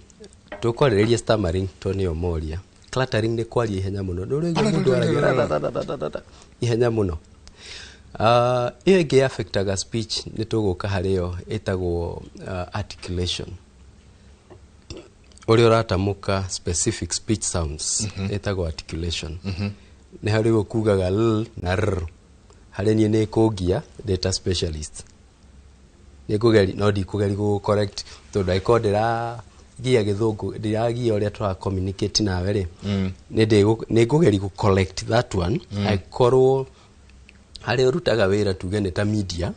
tũkwarĩrĩria stammering to nĩyo moria. Cluttering nĩ kwaria ihenya mũno. Ndũrĩigua mũndũ aragia ra-ra-ra-ra-ra-ra, ihenya mũno. Ĩyo ĩngĩ affectaga speech nĩ tũgũka harĩ yo, ĩtagwo articulation, ũrĩa ũratamũka specific speech sounds ĩtagwo articulation. Nĩ harĩ ũkugaga l na r. Harĩ niĩ nĩ kũngia data specialist, nĩ ngũgeri no ndikũgeri gũ correct tondũ angĩkorwo ndĩragia gĩthũngũ, ndĩragia ũrĩa tũra communicate nawe rĩ, nĩ ngũgeri gũ collect that one. Angĩkorwo harĩa ũrutaga wĩra, tuge nĩ ta media,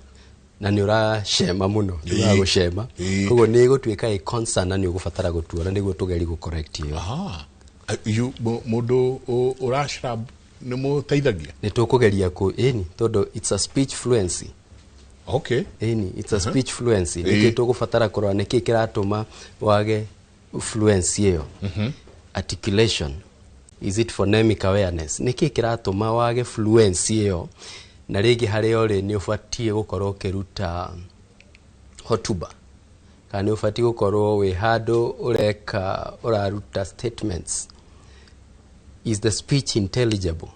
na nĩ ũracema mũno, tugaga gũcema, koguo nĩ ĩgũtuĩka ĩ concern na nĩ ũgũbatara gũtuona nĩguo tũgeri gũ correct ĩyo. Aha. You mũndũ ũracrab nĩ mũteithagia? Nĩ tũkũgeria kũ ĩni tondũ it's a speech fluency. Ĩni, it's a speech fluency. Nĩkĩ tũgũbatara kũrora nĩkĩ kĩratũma wage fluency ĩyo, articulation, is it phonemic awareness, nĩkĩ kĩratũma wage fluency ĩyo? Na rĩngĩ harĩa ũrĩ nĩ ũbatiĩ gũkorwo ũkĩruta hotuba kana nĩ ũbatiĩ gũkorwo wĩ handũ ũreka ũraruta statements. Is the speech intelligible?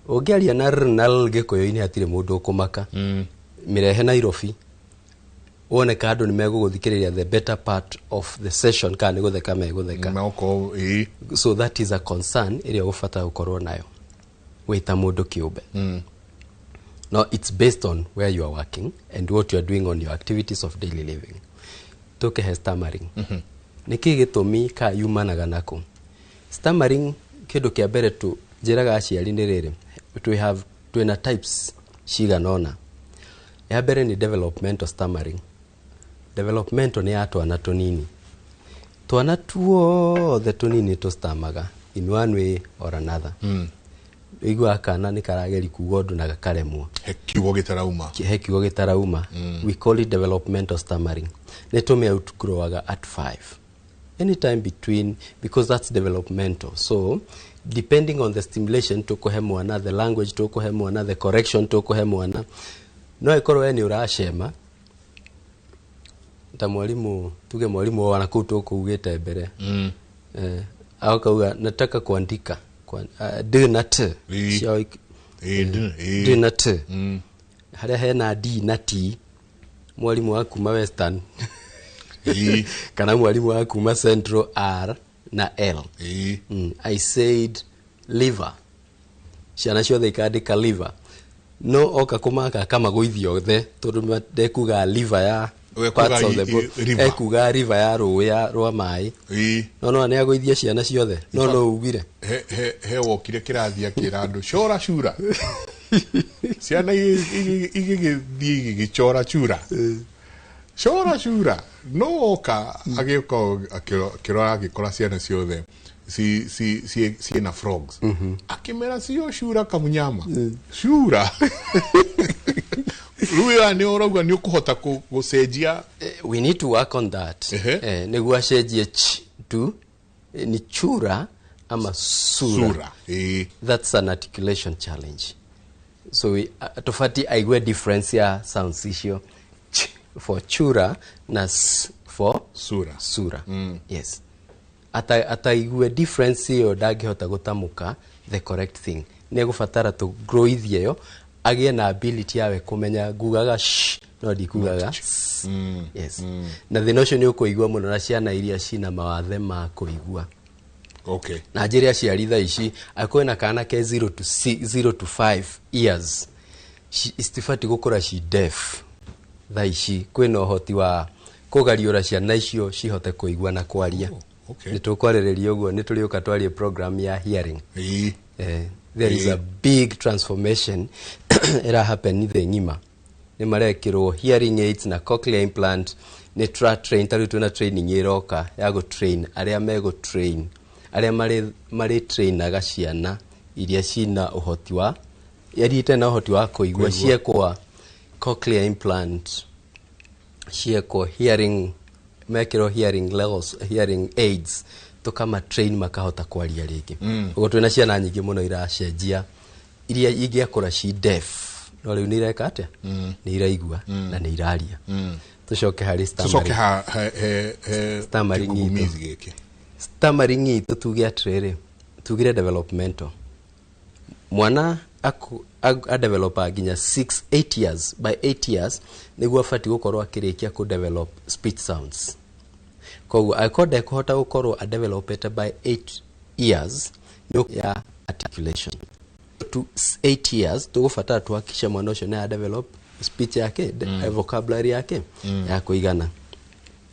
Ũngĩaria na r na l gĩkũyũ-inĩ hatirĩ mũndũ ũkũmaka. Mĩrehe Nairobi wone ka andũ nĩ megũgũthikĩrĩria the better part of the session kana nĩ gũtheka megũtheka. Megũkorwo ĩĩ. So that is a concern ĩrĩa ũgũbatara gũkorwo nayo wĩ ta mũndũ kĩũmbe. No, it's based on where you are working and what you are doing on your activities of daily living. Tũkĩhe stammering, nĩ kĩ gĩtũmi ka yumanaga nako stammering? Kĩndũ kĩa mbere tu njĩraga aciari nĩ rĩrĩ, we have twĩna types cigana ũna. Ya mbere nĩ developmental stammering. Developmental nĩ ya twana tũnini. Twana tuothe tũnini tũstamaga in one way or another. Ũiguaga kana nĩ karageri kuga ũndũ na gakaremwo. He kiugo gĩtarauma. He kiugo gĩtarauma. We call it developmental stammering. Nĩ tũmĩ outgrowaga at 5, anytime between, because that's developmental. So depending on the stimulation tũkũhe mwana, the language tũkũhe mwana, the correction tũkũhe mwana, no ĩkorwo we nĩ ũracema ta mwalimu, tuge mwalimu wa kũu tũkũugĩte mbere, akauga nataka kuandika kwa, d na t. Cio Ĩĩ, d na t harĩa hena d na t, mwarimũ wa kuma Western kana mwarimũ wa kuma Central, r na l. I said liver, ciana ciothe ikandĩka liver, no oka kũmaka akamagũithia othe tondũ ndekuga liver ya We parts kuga of the river. Ekuga river ya rũĩ ya rwa maĩ. No nĩ agũithia ciana ciothe no ugire. He wokire kĩrathi akĩra andũ cora cura, ciana igĩgĩthiĩ igĩgĩcora cura, cora cura, no oka agĩũka akĩrora agĩkora ciana ciothe ciĩna frogs, akĩmera cio cura kamunyama cura. Rĩu ĩyo nĩ ũrauga nĩ ũkũhota gũcenjia. We need to work on that. Nĩguo acenjie ch to ni chura ama sura. Sura, ĩĩ. That's an articulation challenge, so tũbatiĩ aigue difference ya sounds icio, ch for chura na s for sura. Sura. Yes, ataigue difference ĩyo ndangĩhota gũtamũka the correct thing. Nĩ egũbatara tũgroithie ĩyo agĩe na ability yawe kũmenya ngugaga sh no ndikugaga s. Yes. Na thĩna ũcio nĩ ũkũigua mũno na ciana iria cina mawathe ma kũigua. Na njĩre aciari thaa ici akorwo na kana ke 0 to 6, 0 to 5 years, citibatiĩ gũkũra ci deaf. Thaa ici kwĩna ũhoti wa kũgariũra ciana icio cihote kũigua na kwaria. Oh, okay. Nĩ tũkwarĩrĩria ũguo, nĩ tũrĩũka twarie program ya hearing. There is a big transformation ĩra happen thĩ ng'ima. Nĩ marekĩrwo hearing aids na cochlear implant. Nĩ tra train, ta rĩu twĩna training ĩroka ya gũ train arĩa megũ train arĩa marĩ trainaga ciana iria cina ũhoti wa iria itarĩ na ũhoti wa kũigua, ciekwa cochlear implant, ciekwo hearing, mekĩrwo hearing levels, hearing aids, tukama train makahota kwaria rĩngĩ. Ũguo twĩna ciana nyingĩ mũno iracenjia iria ingĩakũra ci deaf. No rĩu nĩ ireka atĩa? Nĩ iraigua na nĩ iraria. Tũcoke harĩ tucoke stammering. Ha he he Stammering itũ. kĩgugumizi gĩkĩ. Stammering itũ tuge atĩrĩrĩ, tugire developmental mwana adevelopa nginya 6 8 years. By 8 years nĩguo abatiĩ gũkorwo akĩrĩkia kũ develop speech sounds. Koguo angĩkorwo ndekũhota gũkorwo adevelopete by 8 years nĩ ya articulation to 8 years, tũgũbatara tuhakikishe mwana ũcio nĩ adevelop speech yake, vocabulary yake ya kũigana.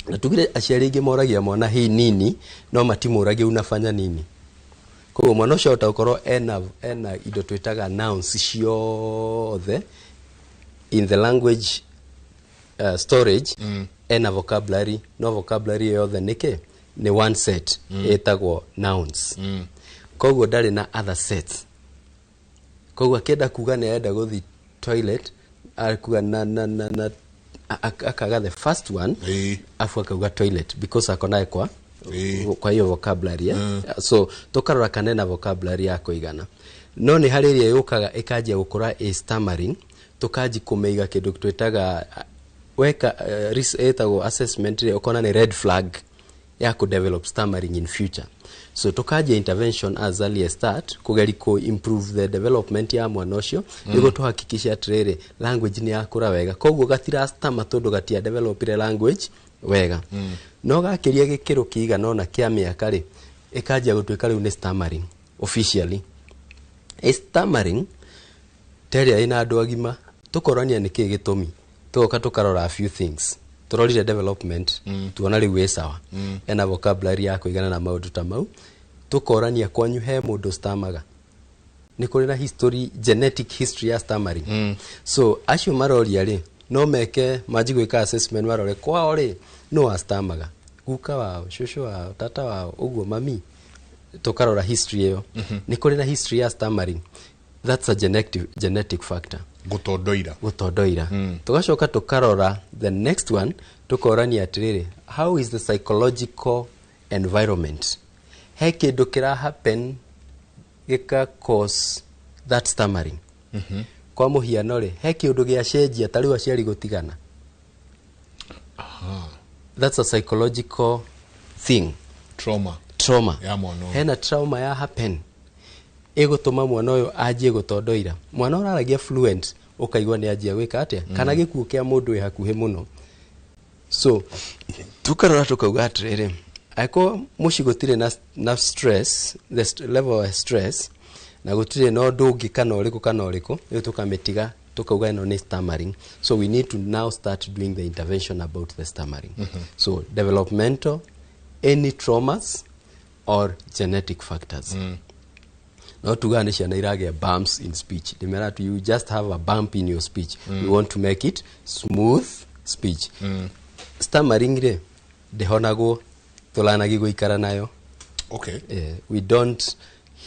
Na tugire aciari aingĩ moragia mwana hii nini, no matimũragia unafanya nini. Koguo mwana ũcio ahota gũkorwo ena indo twĩtaga nouns ciothe in the language storage, ena vocabulary, no vocabulary yothe nĩkĩ nĩ one set ĩtagwo nouns. Koguo ndarĩ na other sets. Koguo akĩenda kuga nĩ arenda gũthiĩ toilet, akuga na akaga the first one, afu akauga toilet because akonaye kwa kwa hiyo vocabulary, eh? So tukarora kana ena vocabulary ya kũigana. No nĩ harĩ ĩrĩa yũkaga ĩkanjia gũkũra ĩ stammering, tũkanji kũmĩiga kĩndũ twĩtaga weka ĩtagwo assessment ĩrĩa ũkona nĩ red flag ya kũ develop stammering in future. So tukanjia intervention as early as start kũgeri kũ improve the development ya mwana ũcio, nĩguo tũhakikishe atĩrĩrĩ, language nĩ yakũra wega. Koguo gatirastama tondũ gatia developire language wega. No gakĩria gĩkĩro kĩigana ũna kĩa mĩaka rĩ, ĩkanjia gũtuĩka rĩu nĩ stammering officially. Ĩ stammering ta ĩrĩa ĩna andũ agima, tũkorania nĩkĩ gĩtũmi, tũgoka tũkarora a few things. Tũrorire development, tuona rĩu ĩ sawa, ena vocabulary ya kũigana na maũndũ ta mau. Tũkorania kwanyu he mũndũ stamaga, nĩ kũrĩ na history, genetic history ya stammering. So acio maroria rĩ, no meke manji gwĩka assessment, marore kwao rĩ, no astamaga, guka wao, cũcũ wao, tata wao, ũguo mami. Tũkarora history ĩyo, nĩ kũrĩ na history ya stammering. That's a genetic factor. Gũtondoira. Gũtondoira. Tũgacoka tũkarora the next one, tũkorania atĩrĩrĩ, how is the psychological environment? He kĩndũ kĩra happen gĩka cause that stammering? Kwa mũhiano rĩ, he kĩũndũ gĩacenjia, ta rĩu aciari gũtigana? That's a psychological thing. Trauma. Trauma. Ya mwana ũyũ. Hena trauma ya happen ĩgũtũma mwana ũyũ anjie gũtondoira. Mwana ũraragia fluent, ũkaigua nĩ anjia gwĩka atĩa? Kana gĩkuũ kĩa mũndũ wĩ hakuhĩ mũno. So tukarora tukauga atĩrĩrĩ, angĩkorwo mũciĩ gũtirĩ na stress, the level of stress, na gũtirĩ na ũndũ ũngĩ kana ũrĩkũ kana ũrĩkũ, rĩu tũkamĩtiga, tukauga ĩno nĩ stammering. So we need to now start doing the intervention about the stammering. So developmental, any traumas or genetic factors. No tugaga nĩ ciana iragĩa bumps in speech, ndĩmera tu, you just have a bump in your speech. We want to make it smooth speech. Stammering rĩ, ndĩhonagwo, tũlanagi gũikara nayo. Yeah, we don't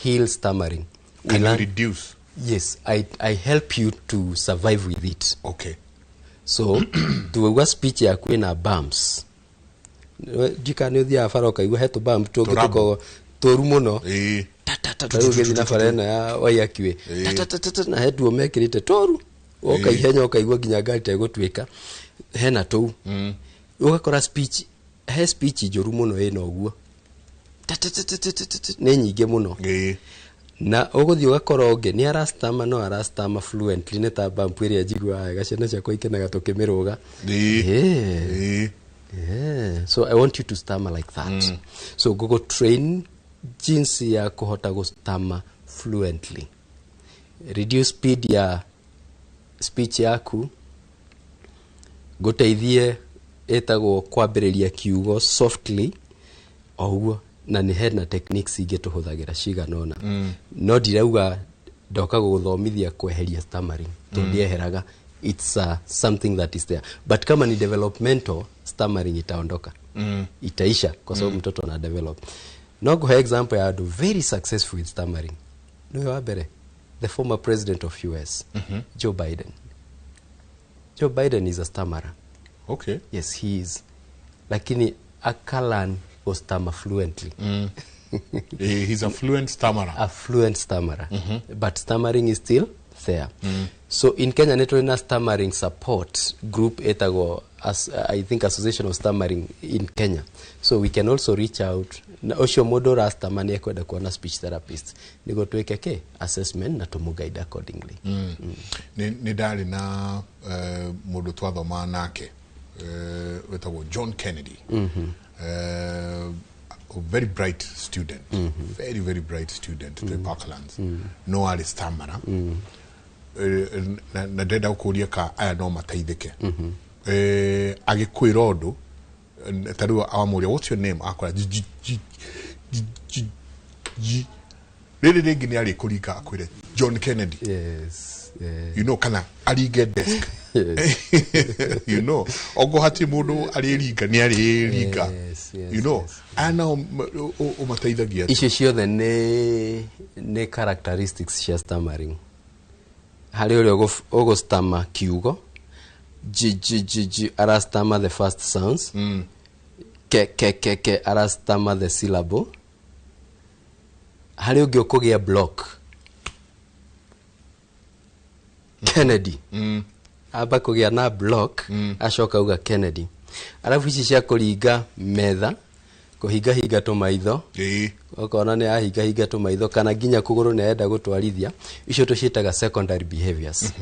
heal stammering. We Can you learn- reduce? Yes, I help you to survive with it. So tuauga speech yaku ĩna bumps, ndika nĩ ũthiaga bara ũkaigua he tũbump tũngĩ. Tũrambu. Tũkoragwo tũru mũno. Ta rĩu ũgĩthiĩ na bara ĩno ya Waiyaki ta na he tuo mekĩrĩte tũru, woka ihenya ũkaigua nginya ngari ta ĩgũtuĩka. Hena tũu ũgakora speech, he speech njũru mũno ĩna ũguo Ta, ta, ta, ta, ta, ta, ta, ta, nĩ nyingĩ mũno. Na ũgũthiĩ ũgakora ũngĩ nĩ arastama, no arastama fluently, nĩ ta bump ĩrĩa njiguaga wega, ciana ciakwa ikenaga tũkĩmĩrũga. Yeah. So I want you to stammer like that. So Google train jinsi ya kuhota gustammer fluently. Reduce speed ya speech yaku, ngũteithie ĩtagwo kwambĩrĩria kiugo softly o ũguo, na nĩ hena techniques ingĩ tũhũthagĩra cigana ũna. No ndirauga ndoka gũgũthomithia kweheria stammering, tũndĩeheraga. It's something that is there, but kama ni developmental stammering, itaondoka, itaisha kwa sababu mtoto ana develop. No ngũhe example ya andũ very successful with stammering. Nĩwe wa mbere, the former president of US, Joe Biden. Joe Biden is a stammerer. Yes, he is, lakini akalearn kustammer fluently. He's a fluent stammerer. A fluent stammerer, but stammering is still there. So in Kenya nĩ tũrĩ na stammering support group ĩtagwo as, I think, Association of Stammering in Kenya, so we can also reach out na ũcio mũndũ ũrastama nĩ ekwenda kuona speech therapist nĩguo twĩke kĩ assessment na tũmũguide accordingly. Nĩ ndarĩ na mũndũ twathomaga nake wĩtagwo John Kennedy, a very bright student, very very bright student twĩ Parklands, no arĩ stammerer. Na ndĩrenda gũkũria ka aya no mateithĩke. Agĩkwĩra ũndũ, ta rĩu awamũria, "What's your name?" Akora G, G, G, G, G, G. Rĩrĩ rĩngĩ nĩ arĩkũringa akwĩre John Kennedy. Kana aringe desk. Ogo hatirĩ mũndũ arĩringa, nĩ arĩringa. Aya nao ũmateithagia atĩa? Icio ciothe nĩ characteristics cia stammering. Harĩ ũrĩa ũgũstama kiugo g g g g, arastama the first sounds, ke ke ke ke, arastama the syllable. Harĩ ũngĩ ũkũgĩa block, Kennedy, amba kũgĩa na block, acoka auga Kennedy. Arabu ici cia kũringa metha, kũhingahinga tũmaitho, ũkona nĩ ahingahinga tũmaitho kana nginya kũgũrũ nĩ arenda gũtwarithia, icio tũciĩtaga secondary behaviors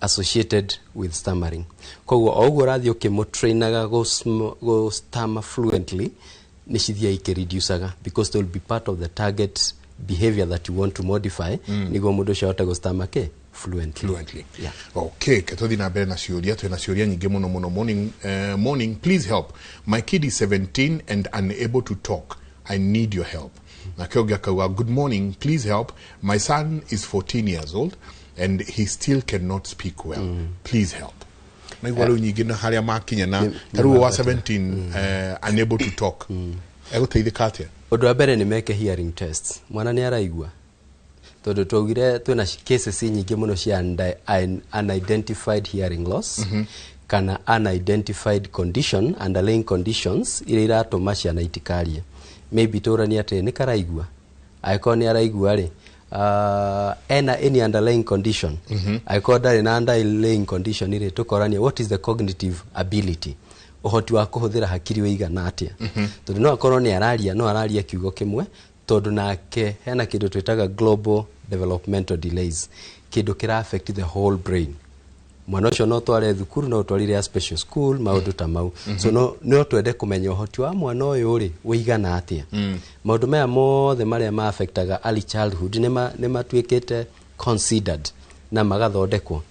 associated with stammering. Koguo o ũguo ũrathiĩ ũkĩmũtrainaga gũ-stammer fluently, nĩ cithiaga ikĩreducaga because they will be part of the target behavior that you want to modify nĩguo mũndũ ũcio ahote gũstammer kĩ fluently. Fluently. Yeah. Okay, ke tũthiĩ na mbere na ciũria. Twĩna ciũria nyingĩ mũno mũno. Morning, morning, please help. My kid is 17 and unable to talk. I need your help. Nake ũngĩ akauga, "Good morning, please help. My son is 14 years old and he still cannot speak well. Please help." Naigua rĩu nyingĩ na harĩa makinya na ta rĩu wa 17, unable to talk, egũteithĩka atĩa? Ũndũ wa mbere nĩ meke hearing tests, mwana nĩ araigua, tondũ twaugire twĩna cases nyingĩ mũno cia unidentified hearing loss kana unidentified condition, underlying conditions iria iratũma ciana itikarie. Maybe tũranie atĩ nĩ karaigua, angĩkorwo nĩ araigua rĩ, ena any underlying condition? Angĩkorwo ndarĩ na underlying condition rĩ, tũkorania what is the cognitive ability, ũhoti wa kũhũthĩra hakiri ũigana atĩa, tondũ no akorwo nĩ araria, no araria kiugo kĩmwe, tondũ nake hena kĩndũ twĩtaga global developmental delays, kĩndũ kĩra affect the whole brain. Mwana ũcio no tware thukuru, no ũtwarire a special school, maũndũ ta mau. So no twende kũmenya ũhoti wa mwana ũyũ rĩ ũigana atĩa. Maũndũ maya mothe marĩa ma affectaga early childhood nĩ matuĩkĩte considered na magathondekwo.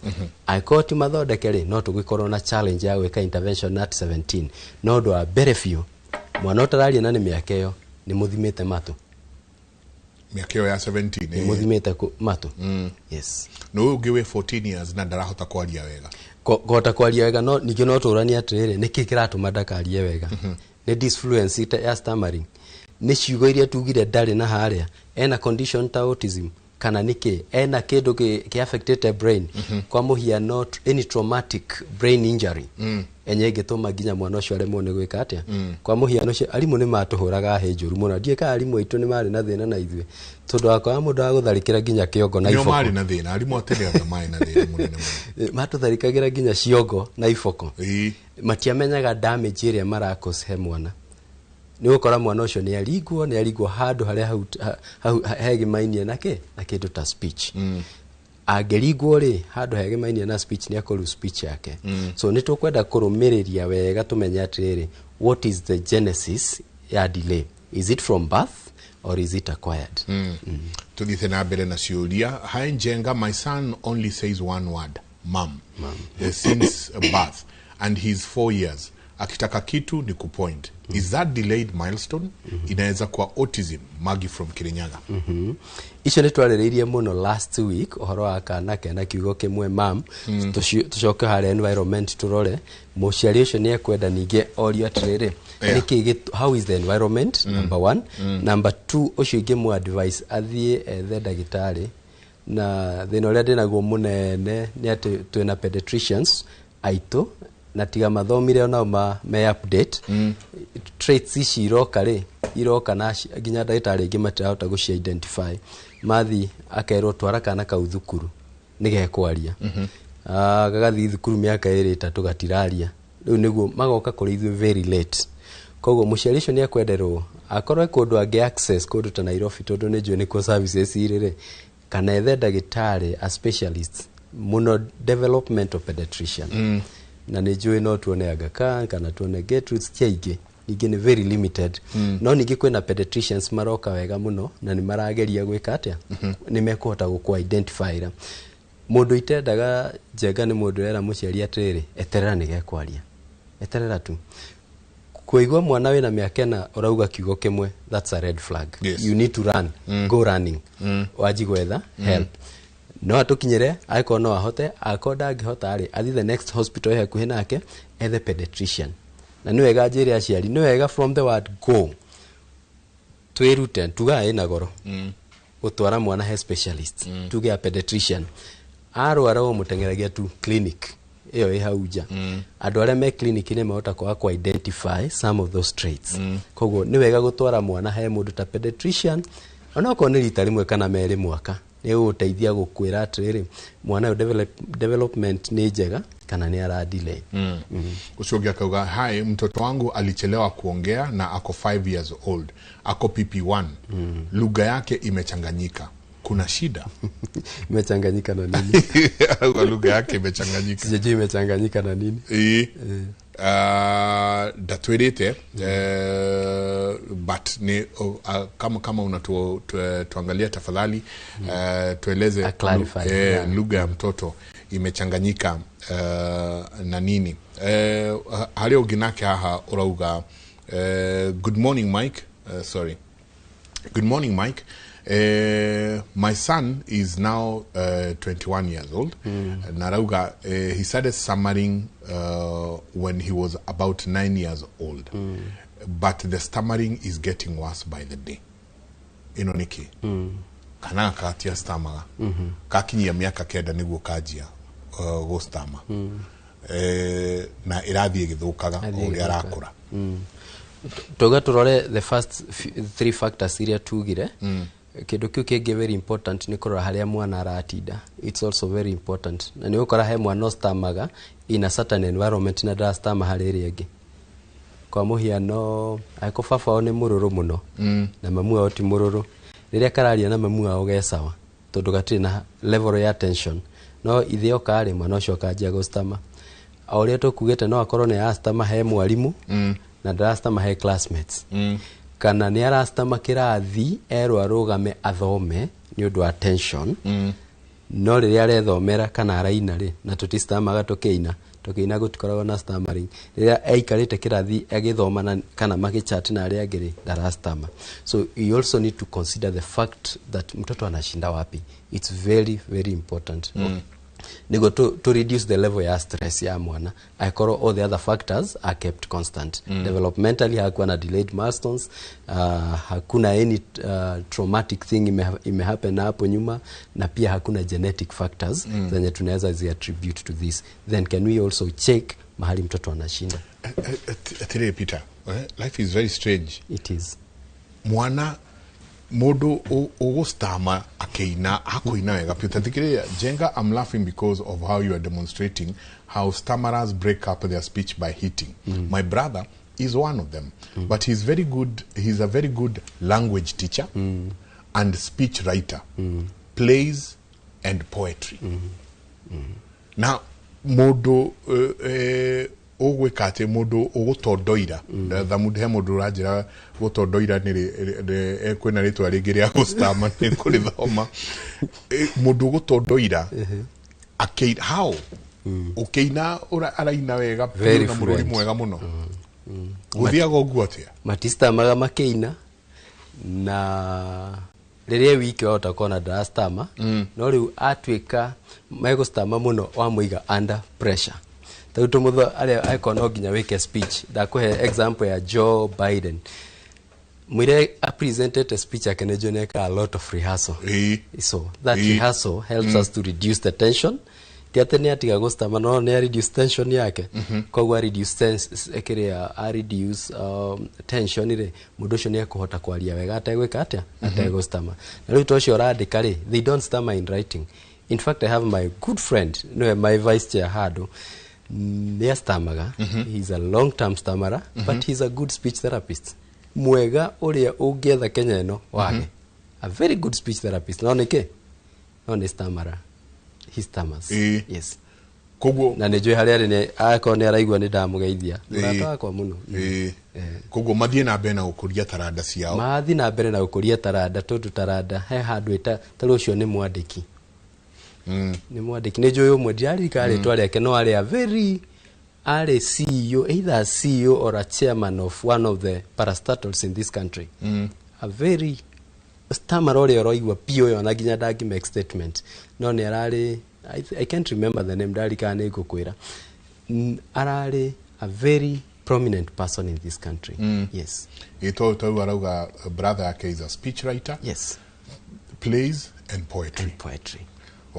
Angĩkorwo ti mathondeke rĩ, no tũgĩkorwo na challenge ya gwĩka intervention at 17. No ũndũ wa mbere biũ, mwana ũtararia na nĩ mĩaka ĩyo, nĩ mũthimĩte matũ? Mĩaka ĩyo ya 17? Nĩ mũthimĩte matũ, yes. Na ũyũ ũngĩ wĩ 14 years na ndarahota kwaria wega? Kũhota kwaria wega, no ningĩ no tũranie atĩrĩrĩ, nĩkĩ kĩratũma ndakarie wega? Nĩ disfluency ya stammering? Nĩ ciugo iria tugire ndarĩ na harĩa? Ena condition ta autism kana nĩkĩ? Ena kĩndũ kĩ affectĩte brain, kwa mũhiano any traumatic brain injury enye ĩngĩtũma nginya mwana ũcio aremwo nĩ gwĩka atĩa? Kwa mũhiano arimũ nĩ matũhũraga hĩ njũru mũno. Ndiĩ kana arimũ aitũ nĩ marĩ na thĩna na ithuĩ, tondũ wakora mũndũ agũtharĩkĩra nginya kĩongo na nĩo iboko. Marĩ na thĩna, arimũ a tene anga marĩ na thĩna mũnene mũno. Matũtharĩkagĩra nginya ciongo na iboko. Matiamenyaga damage ĩrĩa marakos he mwana. Nĩ ũgũkora mwana ũcio nĩ aringwo handũ harĩa hau hegimainie na kĩ na kĩndũ ta speech. Angĩringwo rĩ handũ hegimainie na speech, nĩ akũru speech yake. So nĩ tũkwenda kũrũmĩrĩria wega tũmenye atĩrĩrĩ, what is the genesis ya delay? Is it from birth or is it acquired? Tuthiĩte na mbere na ciũria. "Hi Njenga, my son only says one word, mum, since birth and he's 4 years. Akitaka kitu ni kupoint. Is that delayed milestone? Inaweza kuwa autism? Maggie from Kirinyaga." Icio nĩ twarĩrĩirie mũno last week, ũhoro wa kana kena kiugo kĩmwe mam. Tũcoke harĩa environment, tũrore mũciari ũcio nĩ ekwenda ningĩ orio atĩrĩrĩ, nĩkĩ how is the environment, number one. Number two, ũcio ingĩmũ advice athiĩ ethe ndagĩtarĩ, na thĩna ũrĩa ndĩnaguo mũnene nĩ atĩ twĩna pediatricians aitũ na tiga mathomire onao me update. Traits ici iroka rĩ, iroka na nginya ndagĩtarĩ aingĩ matirahota gũci identify. Mathi akerwo twara kana kau thukuru nĩ gekwaria. Gagathiĩ thukuru mĩaka ĩrĩ ĩtatũ gatiraria. Rĩu nĩguo magoka kũrĩ ithuĩ very late. Koguo mũciari ũcio nĩ ekwenderwo akorwo e kũndũ angĩ access kũndũ ta Nairobi, tondũ nĩ njũĩ nĩkuo services irĩ rĩ, kana ethe ndagĩtarĩ a specialist mũno, developmental pediatrician. Na nĩ njũĩ no tuone Aga Khan kana tuone Gertrudes, ti aingĩ, ningĩ nĩ very limited. No ningĩ kwĩna pediatricians maroka wega mũno na nĩ marageria gwĩka atĩa, nĩ mekũhota gũkũ identify. Mũndũ itendaga njenga nĩ mũndũ era mũciari atĩrĩrĩ, eterera nĩ gekwaria, eterera tu. Kũigua mwana wĩna mĩaka 4 ũrauga kiugo kĩmwe, that's a red flag. You need to run, go running, wanji gwetha help. No atũkinyĩre angĩkorwo no ahote, angĩkorwo ndangĩhota rĩ, athiĩ the next hospital ĩ hakuhĩ nake, ethe pediatrician. Na nĩ wega njĩre aciari, nĩ wega from the word go twĩrute, tugaga ĩna goro gũtwara mwana he specialist, tuge a pediatrician. Arwara ũmũteng'eragia tu clinic ĩyo ĩ hau nja. Andũ arĩa me clinic nĩ mahota kwaga ku identify some of those traits. Koguo nĩ wega gũtwara mwana he mũndũ ta pediatrician, onokorwo nĩ rita rĩmwe kana merĩ mwaka, nĩ gũgũteithia gũkwĩra atĩrĩrĩ, mwana ũyũ development nĩ njega kana nĩ ara delay. Ũcio ũngĩ akauga, "Hi, mtoto wangu alichelewa kuongea na ako 5 years old, ako PP1. Lugha yake imechanganyika, kuna shida?" Imechanganyika na nini? Auga lugha yake imechanganyika. Sijajua imechanganyika na nini. Ĩĩ. Ndatwĩrĩte, but ni kama unatuangalia, tafadhali tueleze A clarify, lugha ya mtoto imechanganyika na nini. Harĩ ũngĩ nake haha ũrauga, "Good morning, Mike." Sorry, "Good morning, Mike. My son is now 21 years old." Narauga he started stammering when he was about 9 years old. But the stammering is getting worse by the day. Ĩno nĩkĩ? Kana gaka stamaga. Kakinyia mĩaka 9 nĩguo kanjia gũstama. Na ĩrathiĩ ĩgĩthũkaga o Ĩrathiĩ ũrĩa ĩgĩthũkaga. Arakũra. Tuga turore the first three factors iria tugire. Kindu kiu kingi very important ni kurora haria mwana aratinda. It's also very important, na ni ukora he mwana ũstamaga in a certain environment na ndarastama harĩ ĩrĩa ĩngĩ. Kwa mũhiano, angĩkorwo baba wao nĩ mũrũrũ mũno na mamu wao ti mũrũrũ, rĩrĩa kararia na mamu wao ge sawa tondũ gatirĩ na level ya tension, no ithe oka rĩ, mwana ũcio akanjia gũstama. O ũrĩa tũkugĩte, no akorwo nĩ arastama he mwarimũ na ndarastama he classmates, kana nĩ arastama kĩrathi erwo arũgame athome nĩ ũndũ wa tension, no rĩrĩa arethomera kana araina rĩ, na tũtistamaga tũkĩina, tũkĩina gũtikoragwo na stammering, rĩrĩa aikarĩte kĩrathi agĩthoma na, kana magĩchat na arĩa angĩ rĩ, ndarastama. So you also need to consider the fact that mtoto anashinda wapi. It's very, very important niguo to reduce the level ya stress ya mwana, angĩkorwo all the other factors are kept constant. Developmentally hakuwa na delayed milestones, hakuna any traumatic thing imehappen hapo nyuma, na pia hakuna genetic factors zenye tunaweza ziattribute to this, then can we also check mahali mtoto anashinda. Atirĩ Peter, life is very strange. It is. Mwana mundu ugustama akiina akuina wega Peter. Thikiriria Jenga, "I'm laughing because of how you are demonstrating how stammerers break up their speech by hitting. My brother is one of them, but he's very good. He's a very good language teacher and speech writer, plays and poetry." Na mundu ũgwĩka atĩ mũndũ ũgũtondoira thamu, he mũndũ ũranjĩra gũtondoira nĩ kwĩna rĩtwa rĩngĩ rĩa gũstama, nĩ kũrĩthoma. Mũndũ ũgũtondoira akĩ how ũkĩina araina wega biũ Very na mũrũri fluent. Mwega mũno, gũthiaga ũguo atĩa? Matistamaga makĩina, na rĩrĩa wiki wahota kuona ndarastama, no rĩu atuĩka megũstama mũno wamũiga under pressure. Tarĩu tũmũtho arĩa angĩkorwo no nginya wĩke speech, ndakũhe example ya Joe Biden, mwire apresentete speech yake, nĩnjũĩ nĩekaga a lot of rehearsal. So that rehearsal helps us to reduce the tension. Ti atĩ nĩ atiga gũstama, no nĩ a reduce tension yake. Koguo a reduce tense, kĩrĩa a reduce tension rĩ, mũndũ ũcio nĩ ekũhota kwaria wega ategwĩka atĩa, ategũstama. Na rĩu ta ũcio ũrandĩka rĩ, they don't stammer in writing. In fact, I have my good friend, niwe my vice chair handũ, nĩ astamaga. He's a long term stammerer, but he's a good speech therapist mwega ũrĩa ũngĩetha Kenya ĩno wage. A very good speech therapist, no nĩkĩ no nĩ stammerer, he stammers. Yes. Koguo na nĩ njũĩ harĩa arĩ, nĩ akorwo nĩ araigua nĩ ndamũgeithia, mũrata wakwa mũno. Koguo mathiĩ na mbere na gũkũria taranda ciao. Mathiĩ na mbere na gũkũria taranda, tondũ taranda he handũ ĩta tarĩ ũcio nĩ mwandĩki. Nĩ mwandĩki, nĩ njũĩ ũmwe, ndiraririkana rĩtwa rĩake, no arĩ a very arĩ CEO, either a CEO or a chairman of one of the parastatals in this country. A very stammerer ũrĩa ũroigua biũ ũyũ, ona nginya ndangĩ make statement, no nĩ ararĩ I can't remember the name, ndarikana nĩ ngũkwĩra. Ararĩ a very prominent person in this country. Yes. Ĩ tondũ arauga brother yake is a speech writer, plays and poetry. And poetry.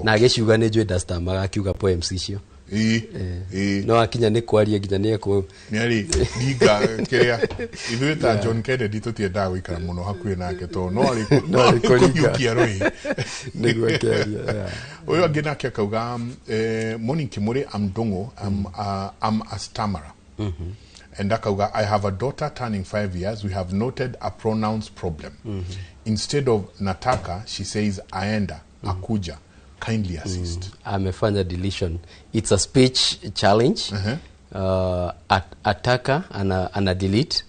Na agĩciuga nĩ njũĩ ndastamaga akiuga poems icio. Ĩ No akinya nĩ kwaria nginya nĩ ekũ nĩ ringa kĩrĩa ithuĩ ta John Kennedy tũtiendaga gũikara mũno hakuhĩ nake tondũ no arĩ No arĩ kũringa. kũhiũkia rũĩ. Nĩguo akĩaria, yeah. Ũyũ angĩ nake akauga, "Morning Kimuri, I'm Ndung'u. I'm a stammerer." And akauga, "I have a daughter turning 5 years. We have noted a pronounced problem. Instead of nataka, she says aenda, akuja. Kindly assist." Amefanya deletion. It's a speech challenge. Ataka ana delete.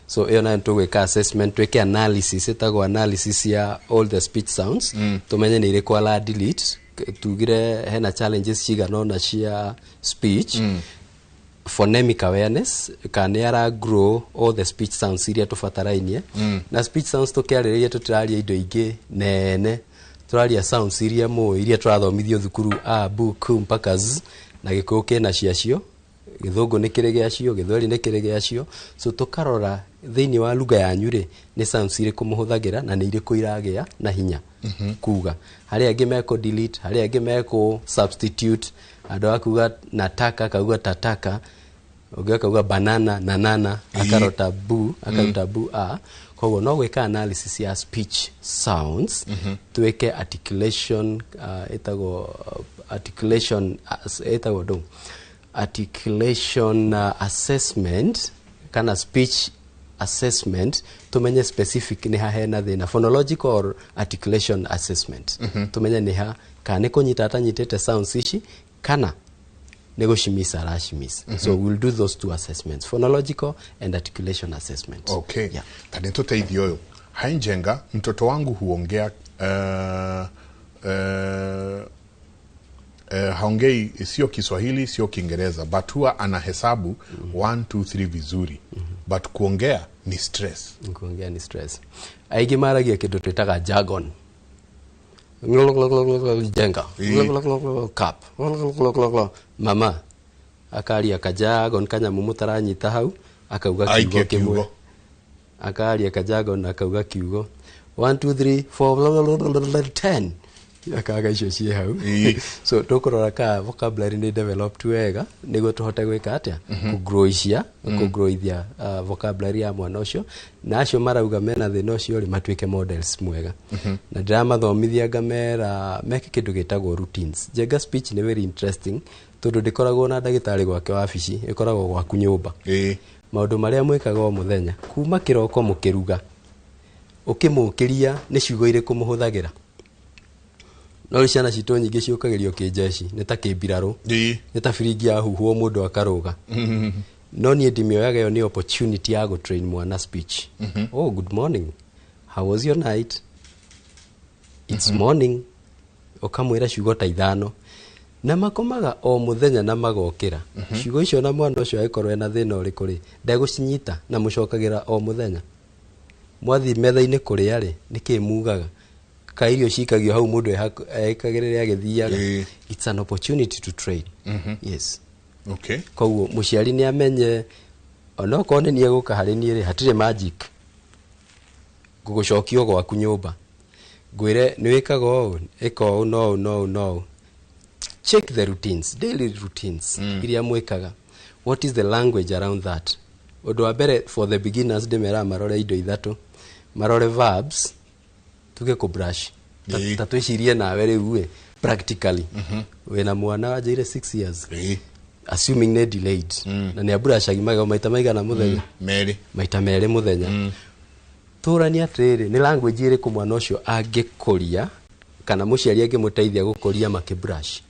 So ĩyo nayo tũgwĩka assessment, twĩke analysis, ĩtagwo analysis ya all the speech sounds, tũmenye nĩ irĩkũ ara delete. Tugire hena challenges cigana ũna cia speech. Phonemic awareness, kana nĩ ara grow all the speech sounds iria tũbatarainie. Na speech sounds tũkĩarĩrĩria, tũtiraria indo ingĩ nene, tũraria sounds iria mũĩ, iria tũrathomithio thukuru, a b q mpaka z, na Gĩkũyũ kĩna ciacio, Gĩthũngũ nĩ kĩrĩ gĩacio, Gĩthweri nĩ kĩrĩ gĩacio. So tũkarora thĩinĩ wa lugha yanyu rĩ, nĩ sounds irĩkũ mũhũthagĩra na nĩ irĩkũ iragĩa na hinya kuga, harĩa angĩ mekũ delete, harĩa angĩ mekũ substitute, andũ a kuga nataka akauga tataka, ũngĩ akauga banana nanana, akarota bu, akaruta bu a. Koguo no gwĩka analysis ya speech sounds, twĩke articulation, ĩtagwo articulation, ĩtagwo ndũ articulation assessment kana speech assessment, tumenye specific nĩ ha hena thĩna, phonological or articulation assessment, tumenye nĩ ha, kana nĩ kũnyita atanyitĩte sounds ici, kana nĩ gũcimisa aracimisa. So we'll do those two assessments, phonological and articulation assessment. Okay. Yeah. Tani tuteithio ũyũ. "Hi Njenga, mtoto wangu huongea haongei sio Kiswahili, sio Kiingereza, but huwa anahesabu 1 2 3 vizuri, but kuongea ni stress." Kuongea ni stress. Aingĩ maragia kĩndũ twĩtaga jargon, jenga cup mama, akaria kajargon kanyamũ mũtaranyita hau, akauga kiugo Aikie kĩmwe. Kiugo. Akaria kajargon, akauga kiugo 1 2 3 4 10, akaga icio ciĩ hau. So tũkũrora ka vocabulary nĩ developed wega, nĩguo tũhote gwĩka atĩa, kũgroisia, kũgrowithia vocabulary ya mwana ũcio. Na acio marauga mena thĩna ũcio rĩ, matuĩke models mwega. Na ndĩramathomithia ngamera meke kĩndũ gĩtagwo routines. Njenga, speech nĩ very interesting tondũ ndĩkoragwo na ndagĩtarĩ gwake wabici, ĩkoragwo gwaku nyũmba. Maũndũ marĩa mwĩkaga o mũthenya kuma kĩroko mũkĩruga, ũkĩmũkĩria, nĩ ciugo irĩkũ mũhũthagĩra? No rĩu ciana citũ nyingĩ ciũkagĩrio kĩnjeci, nĩ ta kĩmbirarũ, nĩ ta biringi yahuhwo mũndũ akarũga. No niĩ ndimĩoyaga ĩyo nĩ opportunity ya gũtrain mwana speech. "Oh, good morning, how was your night?" "It's morning." Ũkamwĩra ciugo ta ithano, na makomaga o mũthenya na magokĩra ciugo icio, na mwana ũcio angĩkorwo ena thĩna ũrĩkũ rĩ, ndegũcinyita. Na mũcokagĩra o mũthenya mwathiĩ metha-inĩ kũrĩa rĩ, nĩkĩ mugaga ka irio cikagio hau mũndũ ekagĩrĩre agĩthiaga? It's an opportunity to train, yes. Koguo mũciari nĩ amenye onokorwo nĩ niĩ gũka harĩ niĩ rĩ, hatirĩ magic, ngũgũcokio gwaku nyũmba, ngwĩre nĩ wĩkaga ũũ, ĩka ũũ, no ũũ, no ũũ, no ũũ. Check the routines, daily routines iria mwĩkaga. What is the language around that? Ũndũ wa mbere, for the beginners, ndĩmeraga marore indo ithatũ. Marore verbs, tuge kũ brush. Ta twĩcirie nawe rĩu ĩ Practically wĩna mwana wanjĩire 6 years, Ĩĩ. assuming nĩ delayed, na nĩ aburacagi magego maita maigana mũthenya? Merĩ. Maita merĩ mũthenya. Tũrania atĩrĩrĩ, nĩ language ĩrĩkũ mwana ũcio angĩkũria kana mũciari angĩmũteithia gũkũria makĩbrush?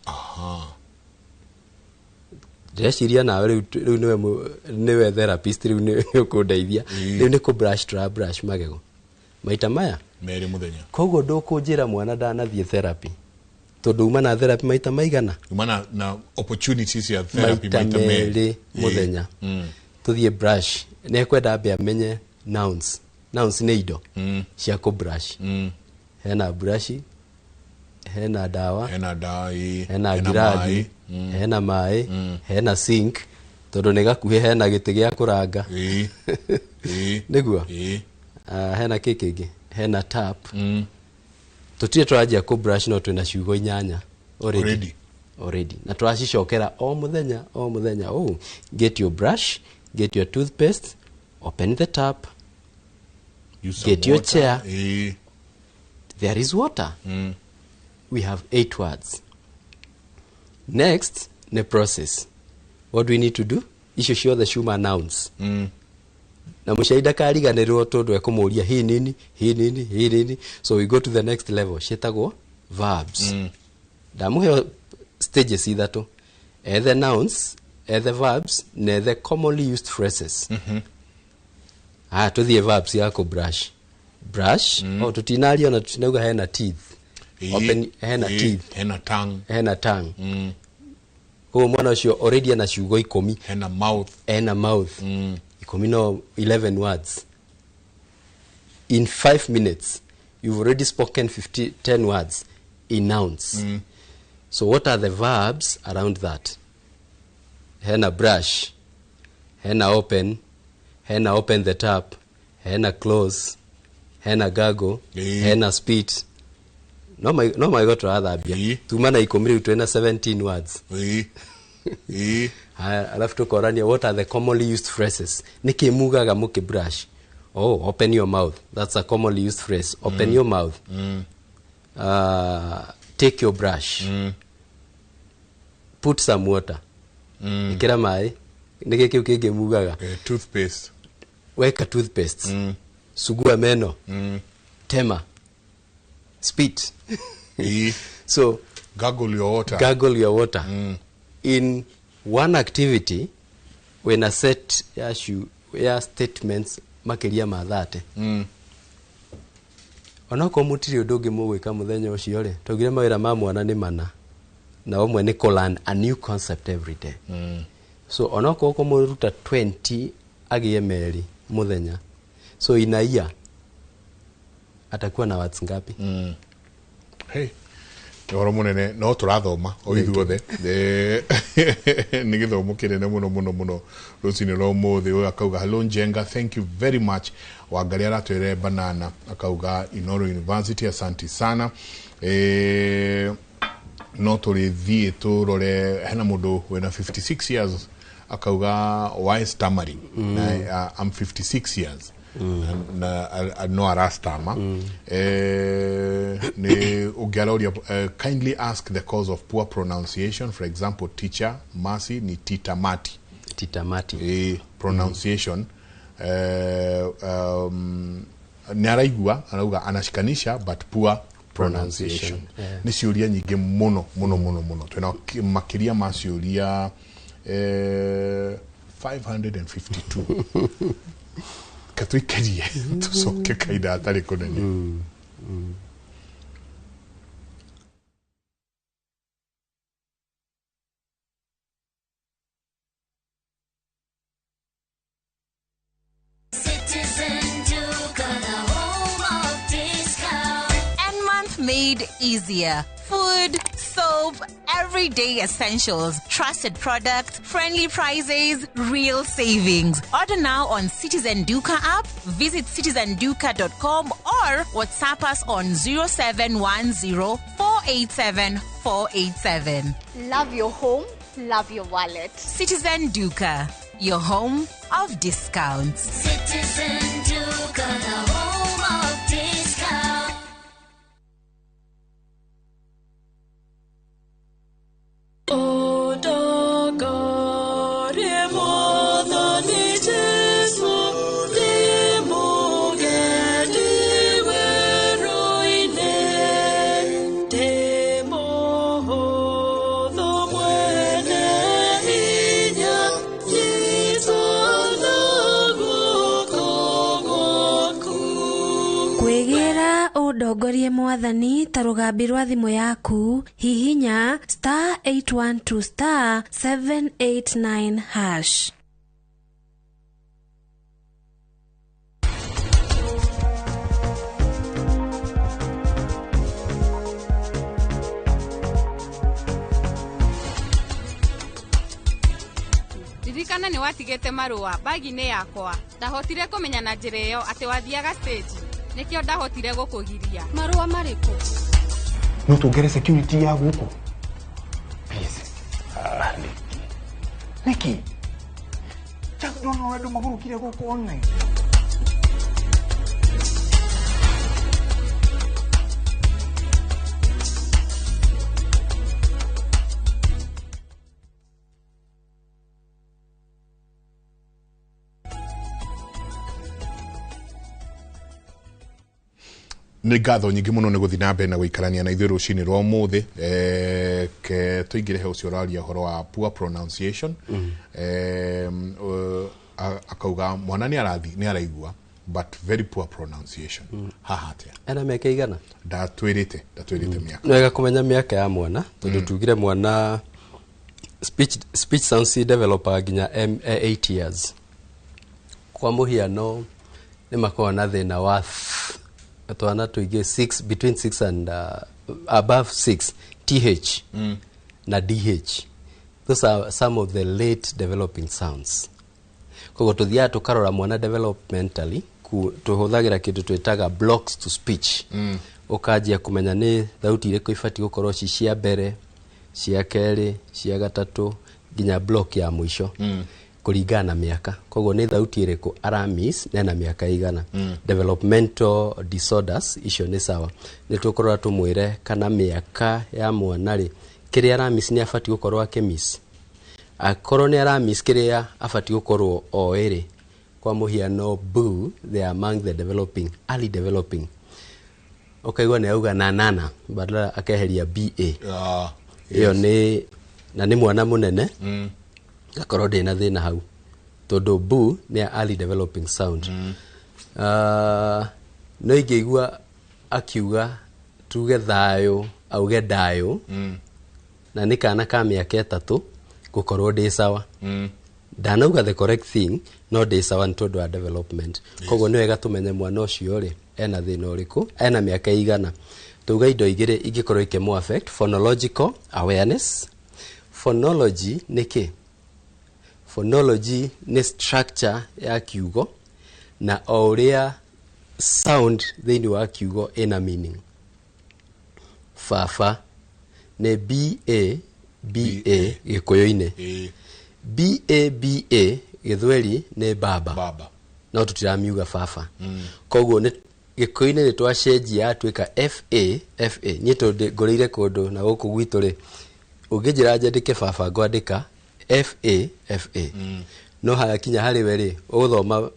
Aha. Ndĩreciria nawe rĩu rĩu nĩwe nĩwe therapist, rĩu nĩ ũkũndeithia. Rĩu nĩ kũ brush tũra brush magego maita maya merĩ mũthenya. Koguo ndũkũnjĩra mwana ndanathiĩ therapy, tondũ uma na therapy maita maigana? Uma na opportunities ya therapy maita maita merĩ merĩ mũthenya. Tũthiĩ brush, nĩ ekwenda ambe amenye nouns. Nouns nĩ indo cia kũ brush. Hena brush, hena ndawa, hena ndawa, ĩĩ. Hena ngirathi, maĩ. Hena maĩ, hena sink tondũ nĩ gakuhĩ, hena gĩtĩ gĩa kũranga. Ĩĩ. Ĩĩ. Nĩguo. Ĩĩ. Ah, hena kĩ kĩngĩ, hena tap. Tũtirĩ tũranjia kũ brush, no twĩna ciugo inyanya already. Already. Already, na tũracicokera o mũthenya o mũthenya. Oh, get your brush, get your toothpaste, open the tap. Use some Get your water. chair. Ĩĩ. There is water. We have eight words. Next nĩ process. What do we need to do? Icio ciothe ciuma nouns. Na mũciari ndakariganĩrwo tondũ ekũmũria hii nini, hii nini, hii nini. So we go to the next level, ciĩtagwo verbs. Ndamũhe stages ithatũ: ethe nouns, ethe verbs na ethe commonly used phrases. Haya, tũthiĩ verbs ya kũ brush. Brush, oh, tũtinaria na tutinauga hena teeth. Ĩĩ. Open, hena Ĩĩ. teeth. Hena tongue. Hena tongue. Koguo mwana ũcio already ena ciugo 10. Hena mouth. Ena mouth. 10, no 11 words. In 5 minutes you've already spoken 50, 10 words in nouns. So what are the verbs around that? Hena brush, hena open, hena open the tap, hena close, hena gargle. Ĩĩ. Hena spit. No maigo tũrathambia. Ĩĩ. Tuma na 10, rĩu twĩna 17 words. Ĩĩ. Ĩĩ. Haya, alafu tukorania what are the commonly used phrases. Nĩkĩ mugaga mũkĩ brush? Oh, open your mouth, that's a commonly used phrase. Open your mouth, take your brush, put some water, ĩkĩra maĩ. Nĩkĩ kĩu kĩngĩ mugaga? Toothpaste. Weka toothpaste, sugua meno, tema, spit. Ĩĩ. So gargle your water. Gargle your water. In one activity wĩna set ya, ya statements makĩria ma 30. Onokorwo mũtirĩ ũndũ ũngĩ mũgwĩka mũthenya ũcio rĩ, twaugire mawĩra ma mwana nĩ mana, na ũmwe nĩ kũ learn a new concept every day. So onokorwo kũmũruta 20 agĩe merĩ mũthenya, so in a year atakuwa na words ngapi? Hey. Nĩ ũhoro mũnene no tũrathoma o ithuothe. Nĩ gĩthomo kĩnene mũno mũno mũno rũcinĩ rwa ũmũthĩ. Ũyũ akauga, "Hello Njenga, thank you very much." Wangari aratwĩre banana, akauga Inoro University, asanti sana. No tũrĩthiĩ tũrore, hena mũndũ wĩna 56 years akauga, "Why stammering?" Na, "I'm 56 years." Na no arastama. Nĩ ũngĩ aroria, "Kindly ask the cause of poor pronunciation. For example, teacher Mercy ni titamati." Titamati. Pronunciation. Nĩ araigua arauga anashikanisha but poor pronunciation. Nĩ ciũria nyingĩ mũno mũno mũno mũno, twĩna makĩria ma ciũria 552. Katũikarie tũcoke kahinda hatarĩ kũnene. Citizen Duka, the home of discount. And month made easier. Food, soap, everyday essentials, trusted products, friendly prices, real savings. Order now on Citizen Duka app, visit citizenduka.com or WhatsApp us on 0710 487 487. Love your home, love your wallet. Citizen Duka, your home of discounts. Citizen Duka, the home of discount. Ĩtĩkĩra ũndongorie Mwathani ta rũgambi rwa thimũ yaku. Hihinya star 812 star 789 hash. Ririkana nĩ watigĩte marũa bagi-inĩ yakwa. Ndahotire kũmenya na njĩra ĩyo atĩ wathiaga stage. Nĩkĩo ndahotire gũkũgiria. Marũa marĩkũ? No tuongere security ya gũkũ. Please. Niki. Niki. Just don't know andũ magũrũkire gũkũ online. Nĩ ngatho nyingĩ mũno nĩ gũthiĩ na mbere na gũikarania na ithuĩ rũcinĩ rwa ũmũthĩ. Ke tũingĩre he ũcio ũraria ũhoro wa poor pronunciation. Akauga mwana nĩ arathi nĩ araigua but very poor pronunciation. Haha atĩa? Ena mĩaka igana? Ndatwĩrĩte mĩaka. Nĩ wega kũmenya mĩaka ya mwana tondũ tugire mwana speech sounds developer nginya 8 years. Kwa mũhiano nĩ makoragwo na thĩna wa twana tũingĩ 6 between 6 and above 6 th na dh. Those are some of the late developing sounds. Koguo tuthiaga tukarora mwana developmentally, tuhũthagĩra kĩndũ twĩtaga blocks to speech. Ũkanjia kũmenya nĩ thauti irĩkũ ibatiĩ gũkorwo ci cia mbere, cia kerĩ, cia gatatũ nginya block ya mũico. Kũringana na mĩaka. Koguo nĩ thauti ĩrĩkũ aramis na ena mĩaka igana. Developmental disorders icio nĩ sawa. Nĩ tũkũrora tũmwĩre kana mĩaka ya mwana rĩ kĩrĩa aramis nĩ abatiĩ gũkorwo akĩmiss. Akorwo nĩ aramis kĩrĩa abatiĩ gũkorwo oĩ rĩ, kwa mũhiano boo, they are among the developing, early developing. Ũkaigua nĩ auga na nana badala akeheria ba. Ĩyo nĩ na nĩ mwana mũnene. Gakorwo ndĩ na thĩna hau tondũ bu nĩ early developing sound. No ingĩigua akiuga tuge thayũ auge ndayũ, na nĩ kana ka mĩaka 3 gũkorwo ndĩ sawa. Ndanauga the correct thing no ndĩ sawa nĩ tondũ wa development. Koguo nĩ wega tũmenye mwana ũcio rĩ ena thĩna ũrĩkũ, ena mĩaka igana. Tuga indo igĩrĩ ingĩkorwo ikĩmũ affect: phonological awareness. Phonology nĩ kĩ? Phonology nĩ structure ya kiugo na o ũrĩa sound thĩinĩ wa kiugo ĩna meaning. Baba nĩ B A B A Gĩkũyũ-inĩ, B A B A Gĩthweri nĩ baba, no tũtiramiuga baba. Koguo nĩ Gĩkũyũ-inĩ nĩ twacenjia yatuĩka F A F A. Niĩ tondũ ngũrĩire kũndũ na gũkũ gwitũ rĩ, ũngĩnjĩra njandĩke baba ngwandĩka F A F A. No hakinya harĩ we rĩ, ũgũthoma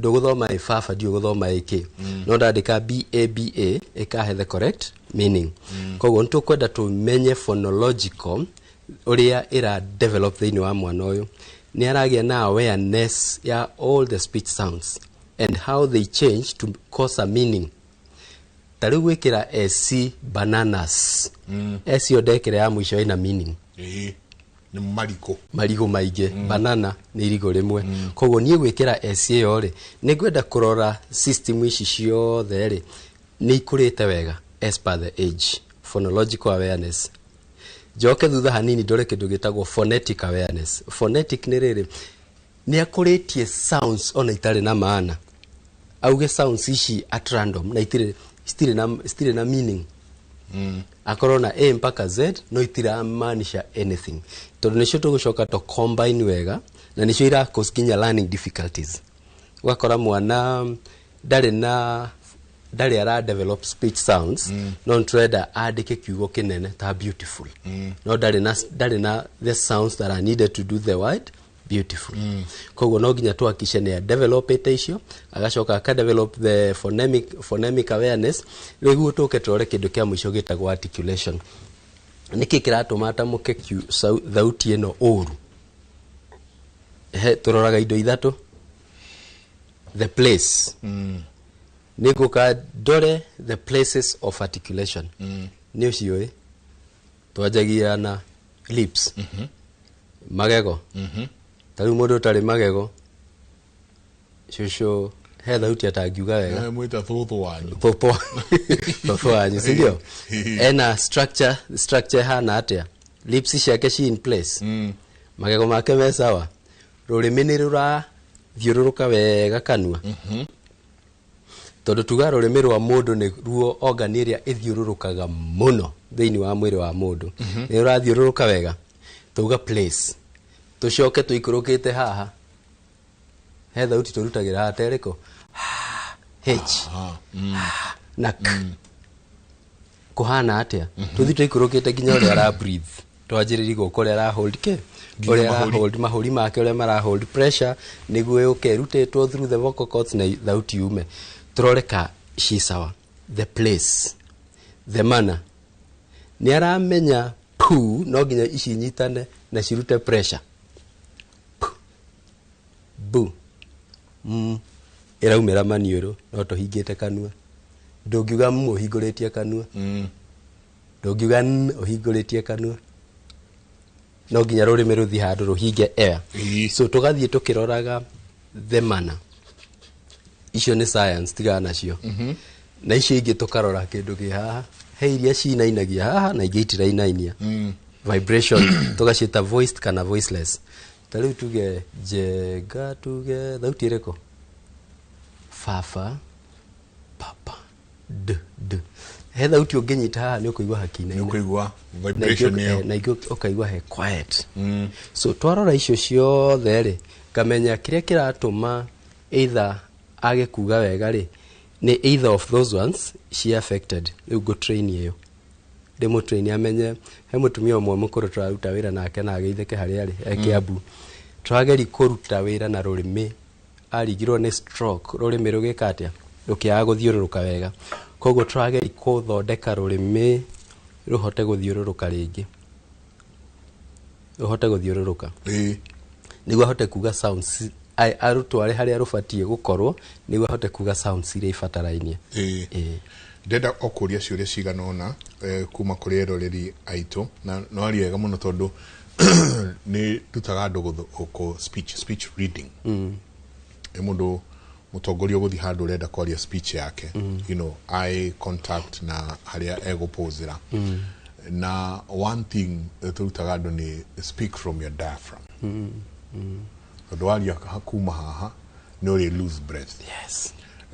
ndũgũthoma ĩ baba, ndiũgũthoma ĩ kĩ, no ndandĩka B A B A ĩkahe the correct meaning. Koguo nĩ tũkwenda tũmenye phonological ũrĩa ĩra develop thĩinĩ wa mwana ũyũ. Nĩ aragĩa na awareness ya all the speech sounds and how they change to cause a meaning. Ta rĩu gwĩkĩra S bananas, S ĩyo ndekĩra ya mũico ĩna meaning. Nĩ marigũ, marigũ maingĩ. Banana nĩ irigũ rĩmwe. Koguo niĩ gwĩkĩra S ĩyo rĩ, nĩ ngwenda kũrora system ici ciothe rĩ nĩ ikũrĩte wega as per the age. Phonological awareness. Njoke thutha hanini ndore kĩndũ gĩtagwo phonetic awareness. Phonetic nĩ rĩrĩ, nĩ akũrĩtie sounds ona itarĩ na maana. Auge sounds ici at random na itirĩ na meaning. Akorwo na A mpaka Z no itiramaanisha anything, tondũ nĩcio tũgũcoka to combine wega na nĩcio ira cause nginya learning difficulties. Ũgakora mwana ndarĩ ara develop speech sounds, no nĩtũrenda andĩke kiugo kĩnene ta beautiful, no ndarĩ na the sounds that are needed to do the word beautiful. Koguo no nginya tuhakikishe nĩ adevelopete icio, agacoka aka develop the phonemic awareness. Rĩguo tũke tũrore kĩndũ kĩa mũico gĩtagwo articulation. Nĩkĩ kĩratũma atamũke thauti ĩno ũru? Tũroraga indo ithatũ: the place, Nĩ ngũka ndore the places of articulation. Nĩ ũciũĩ twanjagia na lips, magego. Ta rĩu mũndũ ũtarĩ magego, cũcũ, he thauti atangiuga wega. Mwĩta thũthũ wanyu. Thũthũ, thũthũ wanyu, si ndio? Ena structure hana atĩa? Lips ciake ci in place, magego make me sawa, rũrĩmĩ nĩ rũrathiũrũrũka wega kanua, tondũ tuga rũrĩmĩ rwa mũndũ nĩ ruo organ ĩrĩa ĩthiũrũrũkaga mũno thĩinĩ wa mwĩrĩ wa mũndũ. Nĩ rũrathiũrũrũka wega, tuga place. Tũcoke tũikũrũkĩte haha, he thauti tũrutagĩra haha terĩkũ? H na K. Kũhana atĩa? Tũthi tũikũrũkĩte nginya ũrĩa ara breathe, twanjĩrĩria gũkũ, ũrĩa ara hold kĩ, nginya ũrĩa ara mahũri. hold mahũri make, ũrĩa mara hold pressure nĩguo yũke ĩrutĩtwo through the vocal cords na thauti yume. Tũrore ka ci sawa, the place, the manner, nĩ aramenya pu no nginya ici nyitane na cirute pressure, pu bu ĩraumĩra maniũrũ no tũhingĩte kanua. Ndũngiuga m ũhingũrĩtie kanua, ndũngiuga n ũhingũrĩtie kanua, no nginya rũrĩmĩ rũthiĩ handũ rũhinge air. So tũgathiĩ tũkĩroraga the manner. Icio nĩ science, tigana nacio. Na icio ingĩ tũkarora kĩndũ kĩ haha, he iria cinainagia haha na ingĩ itirainainia, vibration tũgaciĩta voiced kana voiceless. Ta rĩu tuge Njenga, tuge thauti ĩrĩkũ? Baba, papa, d d. He thauti ũngĩnyita haha nĩ ũkũigua hakinaina. Nĩ ũkũigua vibration ĩyo. Na ingĩ ũkaigua he quiet. So twarora icio ciothe rĩ, ngamenya kĩrĩa kĩratũma either age kuga wega rĩ, nĩ either of those ones she affected. Rĩu ngũ train ĩyo, ndĩmũ amenye. He mũtumia ũmwe mũkũrũ tũraruta wĩra nake na ageithĩke harĩa arĩ e Kiambu. Tũrageri kũruta wĩra na rũrĩmĩ, arigirwo nĩ stroke, rũrĩmĩ rũgĩka atĩa? Rũkĩaga gũthiũrũrũka wega. Koguo tũrageri kũthondeka rũrĩmĩ rũhote gũthiũrũrũka rĩngĩ, rũhote gũthiũrũrũka nĩguo ahote kuga sounds, arutware harĩa rũbatiĩ gũkorwo nĩguo ahote kuga sounds iria ibatarainie. Ndenda o kũria ciũria cigana ũna kuma kũrĩ eroreri aitũ, na no aria wega mũno tondũ nĩ ndutaga andũ gũkũ speech reading. Ĩ mũndũ mũtongoria ũgũthiĩ handũ ũrenda kwaria speech yake, eye contact na harĩa egũpũzĩra. Na one thing tũrutaga andũ nĩ speak from your diaphragm, tondũ waria kuma haha nĩ ũrĩ lose breath.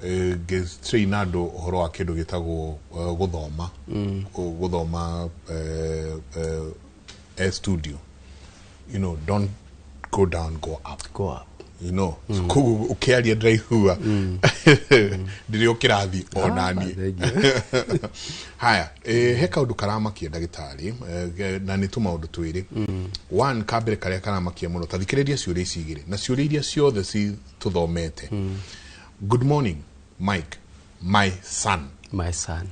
Ngĩtrain andũ ũhoro wa kĩndũ gĩtagwo gũthoma, gũthoma studio, don't go down, go up. Go up. So koguo ũkĩaria ndĩraigua ndĩrĩ o kĩrathi onaniĩ. Thank you. Haya, he kaũndũ karamakia ndagĩtarĩ, na nĩ tũmaũndũ twĩrĩ. One, kambere karĩa karamakia mũno, ta thikĩrĩria ciũria ici igĩrĩ na ciũria iria ciothe ci tũthomete. Good morning, Mike. My son My son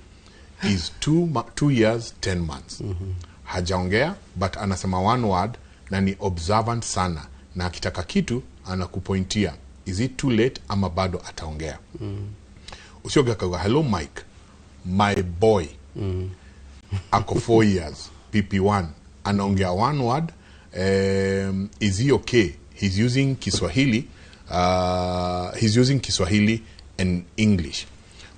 is 2 years 10 months. Hajaongea but anasema one word na ni observant sana, na akitaka kitu anakupointia. Is it too late ama bado ataongea? Ucio ũngĩ akauga, hello Mike, my boy ako 4 years, PP1, anaongea one word. Is he okay? He's using Kiswahili, he's using Kiswahili and English.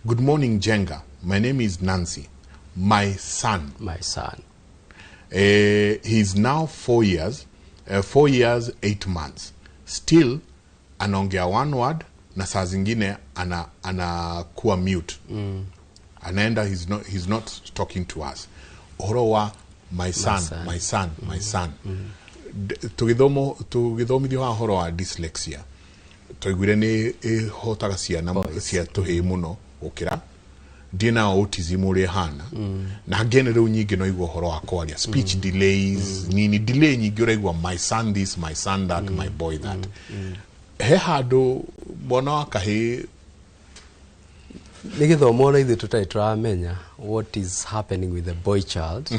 Good morning, Njenga. My name is Nancy. My son, My son, he's now 4 years, 4 years 8 months. Still anaongea one word na saa zingine anakuwa mute, anaenda, he's not talking to us. Ũhoro wa my son, son. My son, my son. Tũgĩthomo tũgĩthomithio haha ũhoro wa dyslexia, twaiguire nĩ ĩhotaga ciana cia tũhĩĩ mũno gũkĩra ndiĩ na autism ũrĩa ĩhana. Na ngene rĩu nyingĩ no igua ũhoro wa kwaria, speech delays, nini delay nyingĩ, ũraigua my son this, my son that, my boy that. He handũ mwana wa kahĩĩ? Nĩ gĩthomo na ithuĩ tũtarĩ tũramenya what is happening with the boy child.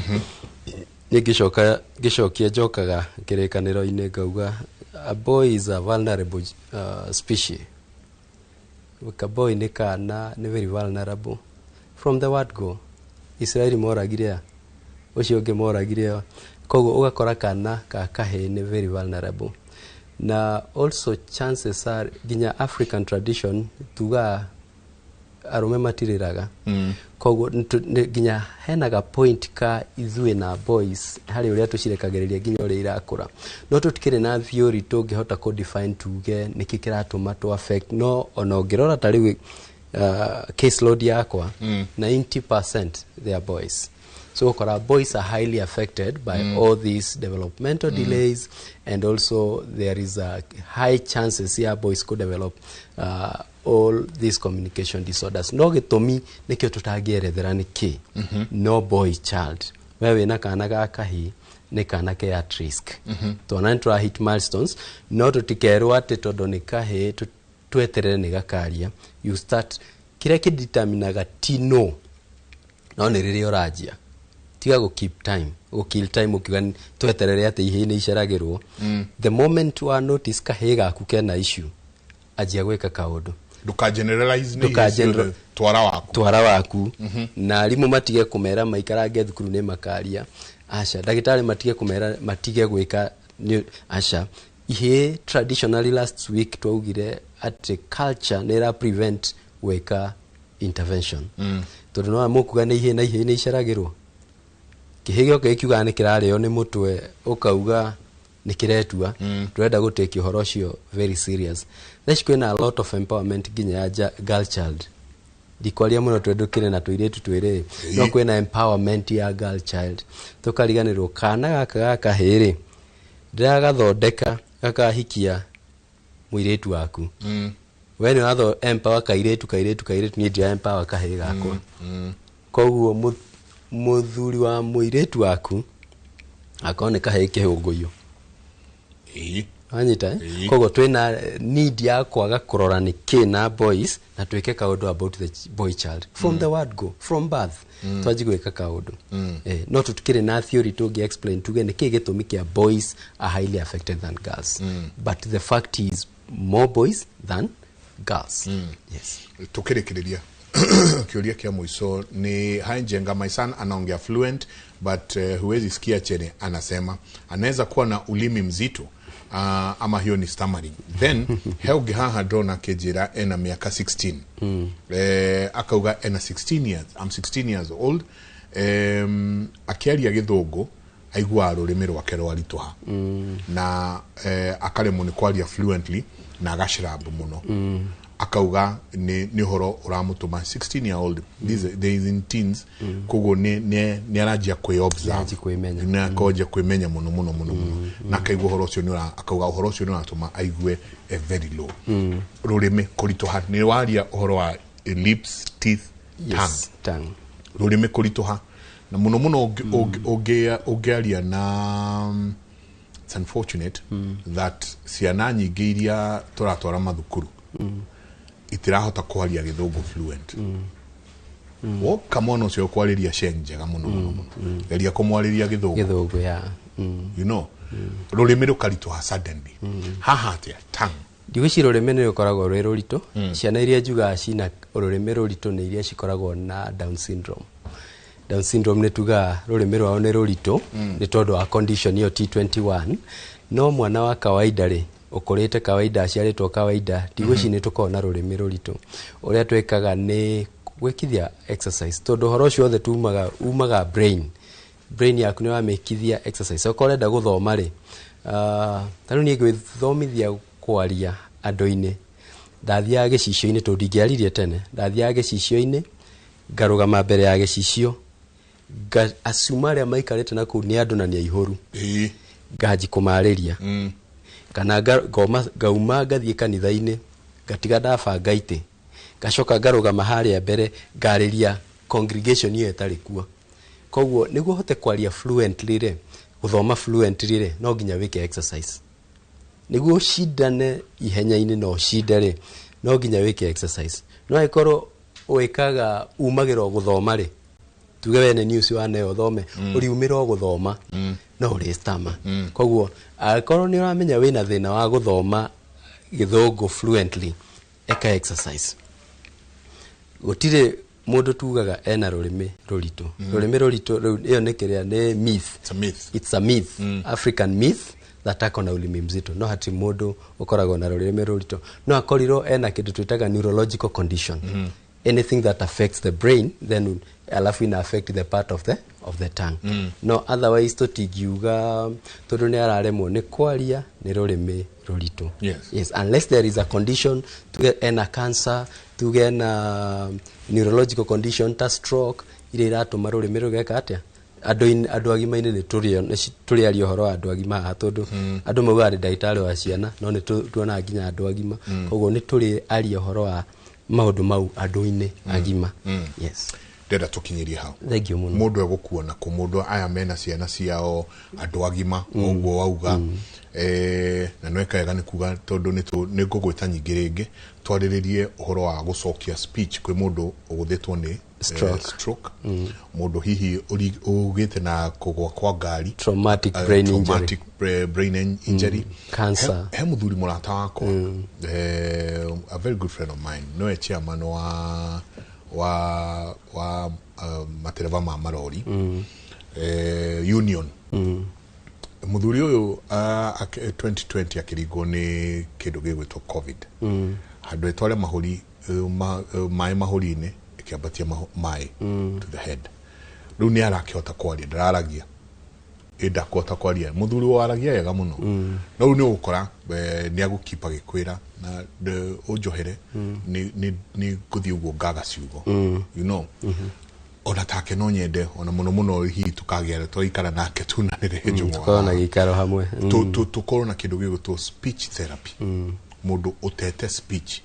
Niĩ ngĩcoka ngĩcokia njokaga kĩrĩkanĩro-inĩ ngauga a boy is a vulnerable species. Kaboi nĩ kana nĩ very vulnerable from the word go. Israeli moragire a ũcio ũngĩ moragire a, koguo ũgakora kana ka kahĩĩ nĩ very vulnerable. Na also chances are nginya African tradition tugaga arũme matirĩraga. Koguo nginya hena ga point ka ithuĩ na boys harĩ ũrĩa tũcirekagĩrĩria nginya ũrĩa irakũra, no tũtikĩrĩ na theory tũngĩhota kũ define tuge nĩkĩ kĩratũma tũ affect. No ona ũngĩrora ta rĩu case load yakwa, 90% they are boys. So ũkora boys are highly affected by all these developmental delays, and also there is a high chances ya boys could develop all these communication disorders. No gĩtũmi nĩkĩo tũtangĩerethera nĩ kĩ. No boy child, we wĩna kana ga kahĩĩ nĩ kana ke at risk. Twana nĩ tũra hit milestones, no tũtikerwo atĩ tondũ nĩ kahĩĩ tweterere nĩ gakaria. You start kĩrĩa kĩdeterminaga ti no no nĩ rĩrĩa ũranjia tiga gũ keep time, gũ kill time ũkiuga tweterere atĩ ihĩĩ nĩ iceragĩrwo. The moment wa notice kahĩĩ gaku kena issue, anjia gwĩka kaũndũ. Nduka generalize nĩ Ndũka ihĩĩ ciothe, twara waku. Twara waku. Na arimũ matige kũmera maikarange thukuru nĩ makaria, aca. Ndagĩtarĩ matige kũmera matige gwĩka aca. Ihĩĩ traditionally, last week twaugire atĩ culture nĩ ĩra prevent gwĩka intervention. Tondũ no mũkuga nĩ ihĩĩ na ihĩĩ nĩ iceragĩrwo, kĩhĩ gĩoka gĩkiugaga nĩ kĩrarĩo nĩ mũtwe, ũkauga nĩ kĩretua. Tũrenda gũtake ũhoro ũcio very serious. Thaa ici kwĩna a lot of empowerment nginya ya girl child. Ndikwaria mũno tondũ kĩrĩ na tũirĩtu twĩrĩ, no kwĩna empowerment ya girl child. Tũkariganĩrwo kana gaka ga kahĩĩ rĩ, ndĩragathondeka gakahikia mũirĩtu waku. We nĩ ũratho empower kairĩtu, kairĩtu, kairĩtu, niĩ ndira empower kahĩĩ gakwa. Koguo mũthuri wa mũirĩtu waku akorwo nĩ kahĩĩ kĩhũngũyũ. Wanyita, eh? Ĩĩ. Koguo twĩna need ya kwaga kũrora nĩ kĩ na boys na twĩke kaũndũ about the boy child from the word go, from birth. Twanji gwĩka kaũndũ. No tũtikĩrĩ na theory tũngĩ explain tuge nĩ kĩ gĩtũmi kĩa boys are highly affected than girls. But the fact is more boys than girls. Yes. Tukĩrĩkĩrĩria, kĩũria kĩa mũico ni, "Hi Njenga, my son anaongea fluent but huwezi sikia chenye anasema. Anaweza kuwa na ulimi mzito ama hiyo ni stammering?" Then he ũngĩ haha ndona akĩnjĩra ena mĩaka 16. Akauga ena 16 years, "I'm 16 years old." Akĩaria gĩthũngũ aiguaga rũrĩmĩ rwake rwaritũha na akaremwo nĩ kwaria fluently na agacirab mũno. Akauga nĩ ũhoro ũramũtũma, 16 year old, they is in teens, koguo nĩ aranjia kwĩ observe. Nĩaranjia kwĩmenya. Nĩ akonjia kwĩmenya mũno mũno mũno mũno na akaigua ũhoro ũcio akauga ũhoro ũcio nĩ ũratũma aigue very low. Rũrĩmĩ kũritũha, nĩ waria ũhoro wa lips, teeth, tongue. Yes, tongue. Rũrĩmĩ kũritũha na mũno mũno ũngĩaria na it's unfortunate that ciana nyingĩ iria tũratwara mathukuru itirahota kwaria gĩthũngũ fluent. Woka mwana ũcio ũkwarĩria Sheng njega mũno mũno mũno, geria kũmwarĩria gĩthũngũ. Gĩthũngũ ya. Rũrĩmĩ rũkaritũha suddenly. Haha atĩa tongue? Ndigwĩciria rũrĩmĩ nĩ rũkoragwo rwĩ rũritũ. Ciana iria njugaga cina rũrĩmĩ rũritũ nĩ iria cikoragwo na Down syndrome. Down syndrome nĩ tugaga rũrĩmĩ rwao nĩ rũritũ nĩ tondũ wa condition ĩyo T21. No mwana wa kawaida rĩ, ũkũrĩte kawaida, aciarĩtwo kawaida, ndigwĩciria nĩ tũkoragwo na rũrĩmĩ rũritũ. Ũrĩa twĩkaga nĩ gwĩkithia exercise, tondũ ũhoro ũcio wothe tumaga umaga brain. Brain yaku nĩ wamĩkithia exercise. Okorwo ũrenda gũthoma rĩ, ta rĩu niĩ gwĩthomithia kwaria andũ-inĩ ndathiaga gĩcicio-inĩ, tondũ ndingĩaririe tene. Ndathiaga gĩcicio-inĩ, ngarũgama mbere ya gĩcicio, assume arĩa maikarĩte na kũu nĩ andũ na nĩ aihũru, nganji kũmarĩria. Kana ngauma ngathiĩ kanitha-inĩ, ngatiga ndabanga itĩ, ngacoka ngarũgama harĩa mbere, ngarĩria congregation ĩyo ĩtarĩ kuo. Koguo nĩguo hote kwaria fluently rĩ, gũthoma fluently rĩ, no nginya wĩke exercise. Nĩguo ũcindane ihenya-inĩ na ũcinde rĩ, no nginya wĩke exercise. No angĩkorwo wĩkaga umagĩra o gũthoma rĩ, tuge we nĩ news waneo ũthome, ũriumĩra o gũthoma, no ũrĩ stama. Koguo angĩkorwo nĩ ũramenya wĩna thĩna wa gũthoma gĩthũngũ fluently, eka exercise. Gũtirĩ mũndũ tugaga ena rũrĩmĩ rũritũ. Rũrĩmĩ rũritũ rĩu ĩyo nĩ kĩrĩa, nĩ myth. It's a myth. It's a myth, African myth that ako na ulimi mzito. No hati mũndũ ũkoragwo na rũrĩmĩ rũritũ, no akorirwo ena kĩndũ twĩtaga neurological condition, anything that affects the brain, then alafu ina affect the part of the tongue. No otherwise tũtingiuga tondũ nĩ araremwo nĩ kwaria nĩ rũrĩmĩ rũritũ. Yes, unless there is a condition, tuge ena cancer, tuge ena neurological condition ta stroke iria iratũma rũrĩmĩ rũgeka atĩa. Andũ agima-inĩ nĩ tũrĩaria ũhoro wa andũ agima haha, tondũ andũ maugaga nĩ ndagĩtarĩ wa ciana, no nĩ tuonaga nginya andũ agima. Koguo nĩ tũrĩ aria ũhoro wa maũndũ mau andũ-inĩ agima. Yes. Ndenda tũkinyĩrie hau. Thank you mũno. Mũndũ egũkuona kũ, mũndũ aya mena ciana ciao, andũ agima, ũguo wauga? Na no wega nĩ kuga tondũ nĩ ngũgwĩta nyingĩ rĩngĩ twarĩrĩrie ũhoro wa gũcokia speech kwĩ mũndũ ũgũthĩtwo nĩ Stroke. Stroke, mũndũ hihi ũgĩte na kũgwa kwa ngari, Traumatic brain injury. Traumatic brain injury. Cancer. He mũthuri mũrata wakwa, a very good friend of mine, nowe chairman wa matereba ma marori union. Mũthuri ũyũ 2020 akĩringwo nĩ kĩndũ gĩgwĩtwo COVID. Handũ ĩtware mahũri, maĩ mahũri-inĩ, ĩkĩambatia maĩ to the head. Rĩu nĩ arakĩhota kwaria, ndararagia, ĩ ndakũhota kwaria. Mũthuri waragia wega mũno, no rĩu nĩ ũgũkora nĩ agũkipa gĩkwĩra na ũnjohere nĩ ngũthiĩ ũguo ngaga ciugo. Ona take no nyende ona mũno mũno hihi tũkagĩa twaikara nake tunanĩre njũng'wa. Tũkorwo na gĩikaro hamwe. Tũkorwo na kĩndũ gĩgwĩtwo speech therapy. Mũndũ ũtete speech,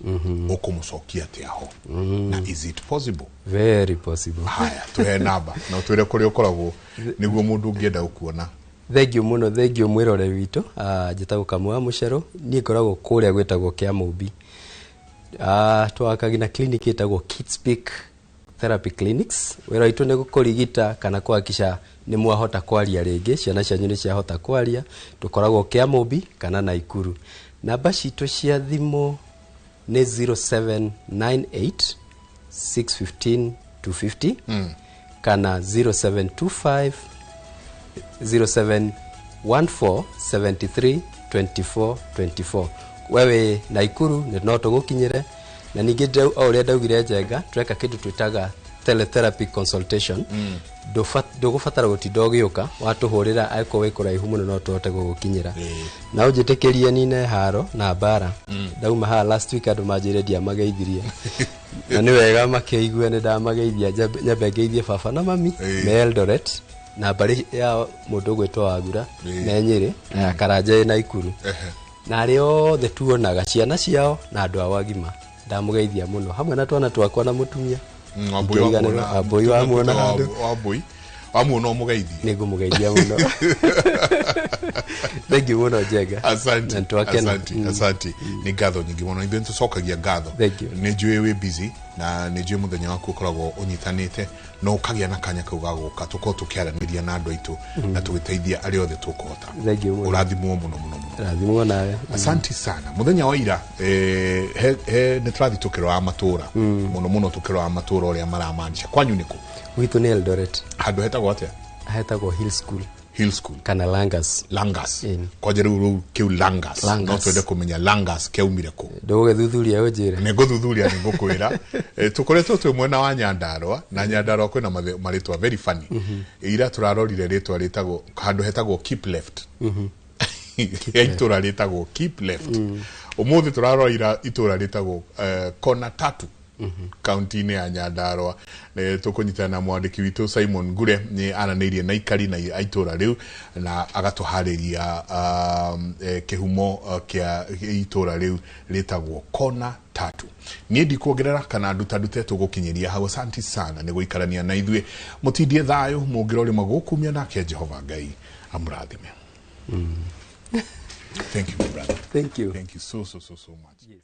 ũkũmũcokia atĩa ho, na is it possible? Very possible. Haya, tũhe namba na ũtwĩre kũrĩa ũkoragwo nĩguo mũndũ ũngĩenda gũkuona. Thank you mũno, thank you mwĩrore witũ. Njĩtagwo Kamau Mũcerũ, niĩ ngoragwo kũrĩa gwĩtagwo Kĩamũmbi. Twakagi na clinic ĩtagwo Kidspeak Therapy Clinics. Wĩra witũ nĩ kũrigita kana kuhakikisha nĩ mwahota kwaria rĩngĩ, ciana cianyu nĩ ciahota kwaria. Tũkoragwo Kĩamũmbi kana Naikuru. Namba citũ cia thimũ nĩ 0798 615 250 kana 0725 0714 73 24 24. Wewe Naikuru nĩ no tũgũkinyĩre. Na ningĩ o ũrĩa ndaugire Njenga, tureka kĩndũ twĩtaga teletherapy consultation. Ndũgũbatara gũtinda ũgĩũka, watũhũrĩra angĩkorwo wĩ kũraihu mũno no tũhote gũgũkinyĩra. Na ũnjĩtĩkĩrie nine haro na mbara. Ndauma haha last week andũ manjĩre ndiamageithirie, na nĩ wega makĩigue nĩ ndamageithia. Nyambe ngeithie baba na mami me Eldoret, na mbarĩ ya mũndũ ũgwĩtwo Wagura me Nyĩrĩ, na ya Karanja ĩ Naikuru, na arĩa othe tuonaga ciana ciao na andũ ao agima, ndamũgeithia mũno hamwe na twana twakwa na mũtumia. Wambui. Ingĩriganĩrwo, wamuona. Wambui wamuona handũ. Wambui wamuona ũmũgeithie. Nĩ ngũmũgeithia mũno. Thank you mũno, Njenga. Asante. Na nĩtwakena. Asante. Asante, nĩ ngatho nyingĩ mũno, ithuĩ nĩtũcokagia ngatho. Thank you. Nĩ njũĩ wĩ busy na nĩ njũĩ mũthenya waku ũkoragwo ũnyitanĩte, no ũkagĩa na kanya kau ga gũka tũkorwo tũkĩaranĩria na andũ aitũ na tũgĩteithia arĩa othe tũkũhota. Thank you mũno. Ũrathimwo mũno mũno mũno. Rathimwo nawe. Asanti sana. Muthenya wa ira he nĩ tũrathiĩ tũkĩroraga matũra mũno mũno, tũkĩroraga matũra ũrĩa maramanisha. Kwanyu nĩkũ? Gwitũ nĩ Eldoret. Handũ hetagwo atĩa? Hetagwo Hill School. Hill School. Kana Langas. Langas. Ĩni. Kwanja rĩu kĩu Langas, Langas. no twende kũmenya Langas kĩaumire kũ. Ndũgũgĩthuthuria ũnjĩre. Nĩ ngũthuthuria, nĩ ngũkwĩra. Tũkoretwo twĩ mwena wa Nyandarũa, na Nyandarũa kwĩna marĩtwa very funny. Ira tũrarorire rĩtwa rĩtagwo, handũ hetagwo Keep Left, ya itũra rĩtagwo Keep Left. Ũmũthĩ tũrarora itũra rĩtagwo Kona Tatu, kaunti-inĩ ya Nyandarũa. Tũkũnyitana na mwandĩki witũ Simon Ngure, nĩ aranĩirie na ikari na a itũra rĩu na agatũharĩria kĩhumo kĩa itũra rĩu rĩtagwo Kona Tatu. Niĩ ndikuongerera kana ndutandute, tũgũkinyĩria hau. Asanti sana nĩ gũikarania na ithuĩ. Mũtindie thayũ, mũngĩrorĩma gũkumia nake Jehova Ngai amũrathime. Thank you, my brother. Thank you. Thank you so so so so much. Yes.